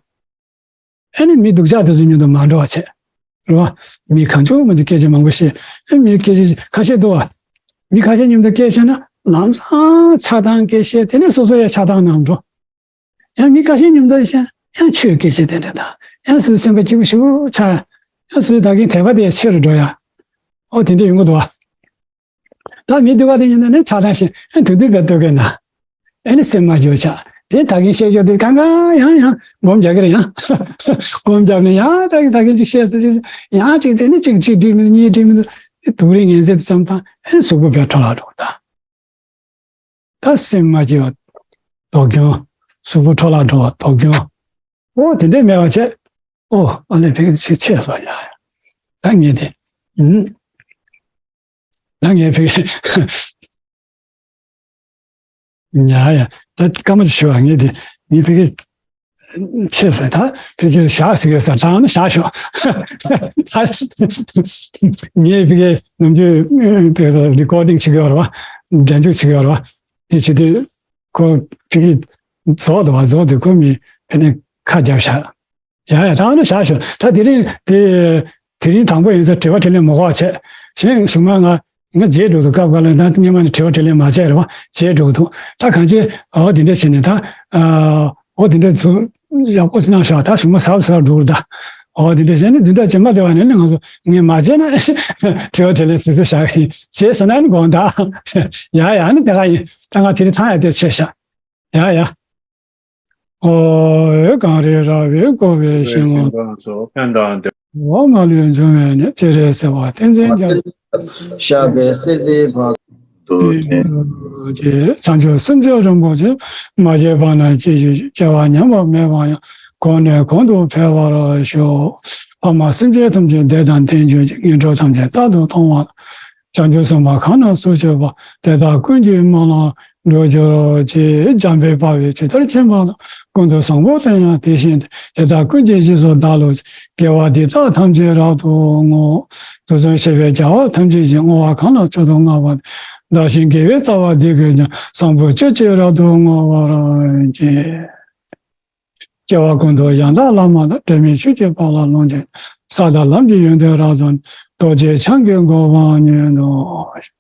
ཨ་ནི་མི་སྡུག་ཅག་དེ་ཚོ་མཉམ་དུ་མ་འགྲོ་བ་བྱེད། རེད་བ། མི་གང་བྱུང་མང་བྱུང་སྐད་ཆ་མང་པོ་བཤད། ཨ་མི་སྐད་ཆ་ཁ་ཤས་འདུག་བ། མི་ཁ་ཤས་མཉམ་དུ་སྐད་བཤད་ན་ལམ་སང་ཆགས་སྡང་སྐད་བཤད་དེ་ནས་སོ་སོ་ཡང་ཆགས་སྡང་ནང་འགྲོ། ཡང་མི་ཁ་ཤས་མཉམ་དུ་བཤད་ཡང་ཆོས་སྐད་བཤད་དེ་འདྲ་དང་ཡང་སོ་སོ་སེམས་པ་སྐྱིད་པོ་ཞེ་པོ་ཆགས། ཡང་སོ་སོའི་ད་གིན་དད་པ་དེ་ཡང་ཆེ་རུ་འགྲོ་ཡ། ཨོ་དེ་འདྲ་ཡོང་གི་འདུག་བ། ད་མི་སྡུག་པ་དེ་ཡིན་ན་ནི་ཆགས་སྡང་ཞིག་ཨེ་དུས་དུས་བས་སྡོད་དགོས་ན། ཨེ་ནི་སེམས་མ་སྐྱོ་ཆགས། དེ་ད་གིན་བཤད་ཆོག་དེ་གང་ག་ཡང་ཡང་སྒོམ་རྒྱག་གི་རེད་ཡང་། སྒོམ་རྒྱབ་ནས་ཡང་ད་གིན་ད་གིན་ཅིག་བཤད་སོ་ཅིག་ཡང་ཅིག་དེ་ནི་ཅིག་ཅིག་འགྲིག་མི་འདུག་གཉིས་འགྲིག་མི་འདུག་དུག་རིགས་ངན་ཟས་དེ་ཙམ་དང་ཨེ་གཟུགས་པོ་བས་འཕྲོ་བརླག་འགྲོ་བ་དང་། ད་སེམས་མ་སྐྱིད་པ་དོགས་སྐྱོན། གཟུགས་པོ་འཕྲོ་བརླག་འགྲོ་བ་དོགས་སྐྱོན། འོ་དེ་འདྲས་མེད་པ་བྱས། ཨོ་ཨ་ལས་ཕ་གི་ཆེ་ཆེ་སོང་ཡ། ད་ངས་དེ། ཨུམ། ད་ངས་ཕ་གི། ཡ་ཡ། ད་སྐར་མ་ཅིག་ཞུ་བ་ངས་དེ། ངས་ཕ་གི། ཆེ་སོང་ད་ཕལ་ཆེར་བཞག་ཟེར་གི་ས་དང་ནི་བཞག་ཤོག་ད་ངས་ཕ་གི་ནམ་རྒྱུན་དེ་ས་རི་ཀོར་ཌིང་བྱེད་ཀྱི་ཡོད་རེད་བ། འགྲན་བཅུག་བྱེད་ཀྱི་ཡོད་རེད་བ། དེ་བྱེད་དུས་ཁོ་ཕ་གི་རྫོགས་འདུག་བ། རྫོགས་དུས་ཁོ་མི་ཕ་གི་ཁ་རྒྱབ་བཞག་ཡ་ཡ་ད་ནི་བཞག་ཤོག་ད་དེ་རིང་དེ་དེ་རིང་དང་པོ་ཡིན་ཙང་དྲི་བ་དྲིས་ལན་མ་གོ་བ་བྱས། གཞན་གཞུག་མ་ང་ང་བརྗེད་འགྲོ་འདུག་སྐབས་འགའ་ལ་ད་སྔོན་མ་ནས་དྲི་བ་དྲིས་ལན་མ་བྱས་རེད་བ། བརྗེད་འགྲོ་འདུག་ད་གང་ཅི་འོ་དེ་འདྲ་བྱས་ནས་ད་ཨ་འོ་དེ་འདྲ་ཚུ་ཡག་པོ་ཅིག་གནང་ཤག་ད་གཞུག་མ་གཟབ་གཟབ་འགྲོ་གི་ད། འོ་དེ་འདྲ་བྱས་ནས་དེ་འདྲ་བྱེད་མ་བདེ་བ་ནས་ནི་ང་ཚོ་ངས་མ་བྱས་ན་དྲི་བ་དྲིས་ལན་ཙི་ཙི་བཞག་གི་ཡིན། བྱས་ཟེར་ན་ནི་དགོངས་དག་ཡ་ཡ་ནི་དེ་ག་ཡིན། ད་ང་དེ་རིང་ཐང་ཡ་དེ་ཆད་ཤག་ཡ་ཡ། ཨོ་ཡེ་གངས་རི་ར་བས་བསྐོར་བའི་ཞིང་ཁམས། ཕན་དང་བདེ་བ་མ་ལུས་འབྱུང་བའི་གནས། སྤྱན་རས་གཟིགས་དབང་བསྟན་འཛིན་རྒྱ་མཚོ། ཤར་པའི་སྲིད་རྩེའི་བར་དུ་བརྟན། བྱང་ཆུབ་སེམས་མཆོག་རིན་པོ་ཆེ། མ་སྐྱེས་པ་རྣམས་སྐྱེ་གྱུར་ཅིག་སྐྱེ་བ་ཉམས་པ་མེད་པ་ཡང་། གོང་ནས་གོང་དུ་འཕེལ་བར་ཤོག་ཕ་མ་སེམས་ཅན་ཐམས་ཅད་བདེ་དང་ལྡན་གྱུར་ཅིག་ངན་འགྲོ་ཐམས་ཅད་རྟག་ཏུ་མཐོང་བ། བྱང་ཆུབ་སེམས་དཔའ་གང་རྣམས་སུ་སྤྱོད་པ། དེ་དག་ཀུན་གྱི་སྨོན་ལམ་འགྲུབ་གྱུར་ཅིག་འཇམ་དཔལ་དཔའ་བོས་ཇི་ལྟར་མཁྱེན་པ་དང་། ཀུན་ཏུ་བཟང་པོ་དེ་ཡང་དེ་བཞིན་ཏེ། དེ་དག་ཀུན་གྱི་རྗེས་སུ་བདག་སློབ་ཅིང་། དགེ་བ་འདི་དག་ཐམས་ཅད་རབ་ཏུ་བསྔོ། དུས་གསུམ་གཤེགས་པའི་རྒྱལ་བ་ཐམས་ཅད་ཀྱིས། བསྔོ་བ་གང་ལ་མཆོག་ཏུ་བསྔགས་པ་དེས། བདག་གཞན་དགེ་བའི་རྩ་བ་འདི་ཀུན་ཀྱང་། བཟང་པོ་སྤྱོད་ཅིང་རབ་ཏུ་བསྔོ་བར་བགྱི། སྐྱེ་བ་ཀུན་ཏུ་ཡང་དག་བླ་མ་དང་། འབྲལ་མེད་ཆོས་ཀྱི་དཔལ་ལ་ལོངས་སྤྱོད་ཅིང་། ས་དང་ལམ་གྱི་ཡོན་ཏན་རབ་རྫོགས་ནས། རྡོ་རྗེ་འཆང་གི་གོ་འཕང་མྱུར་ཐོབ།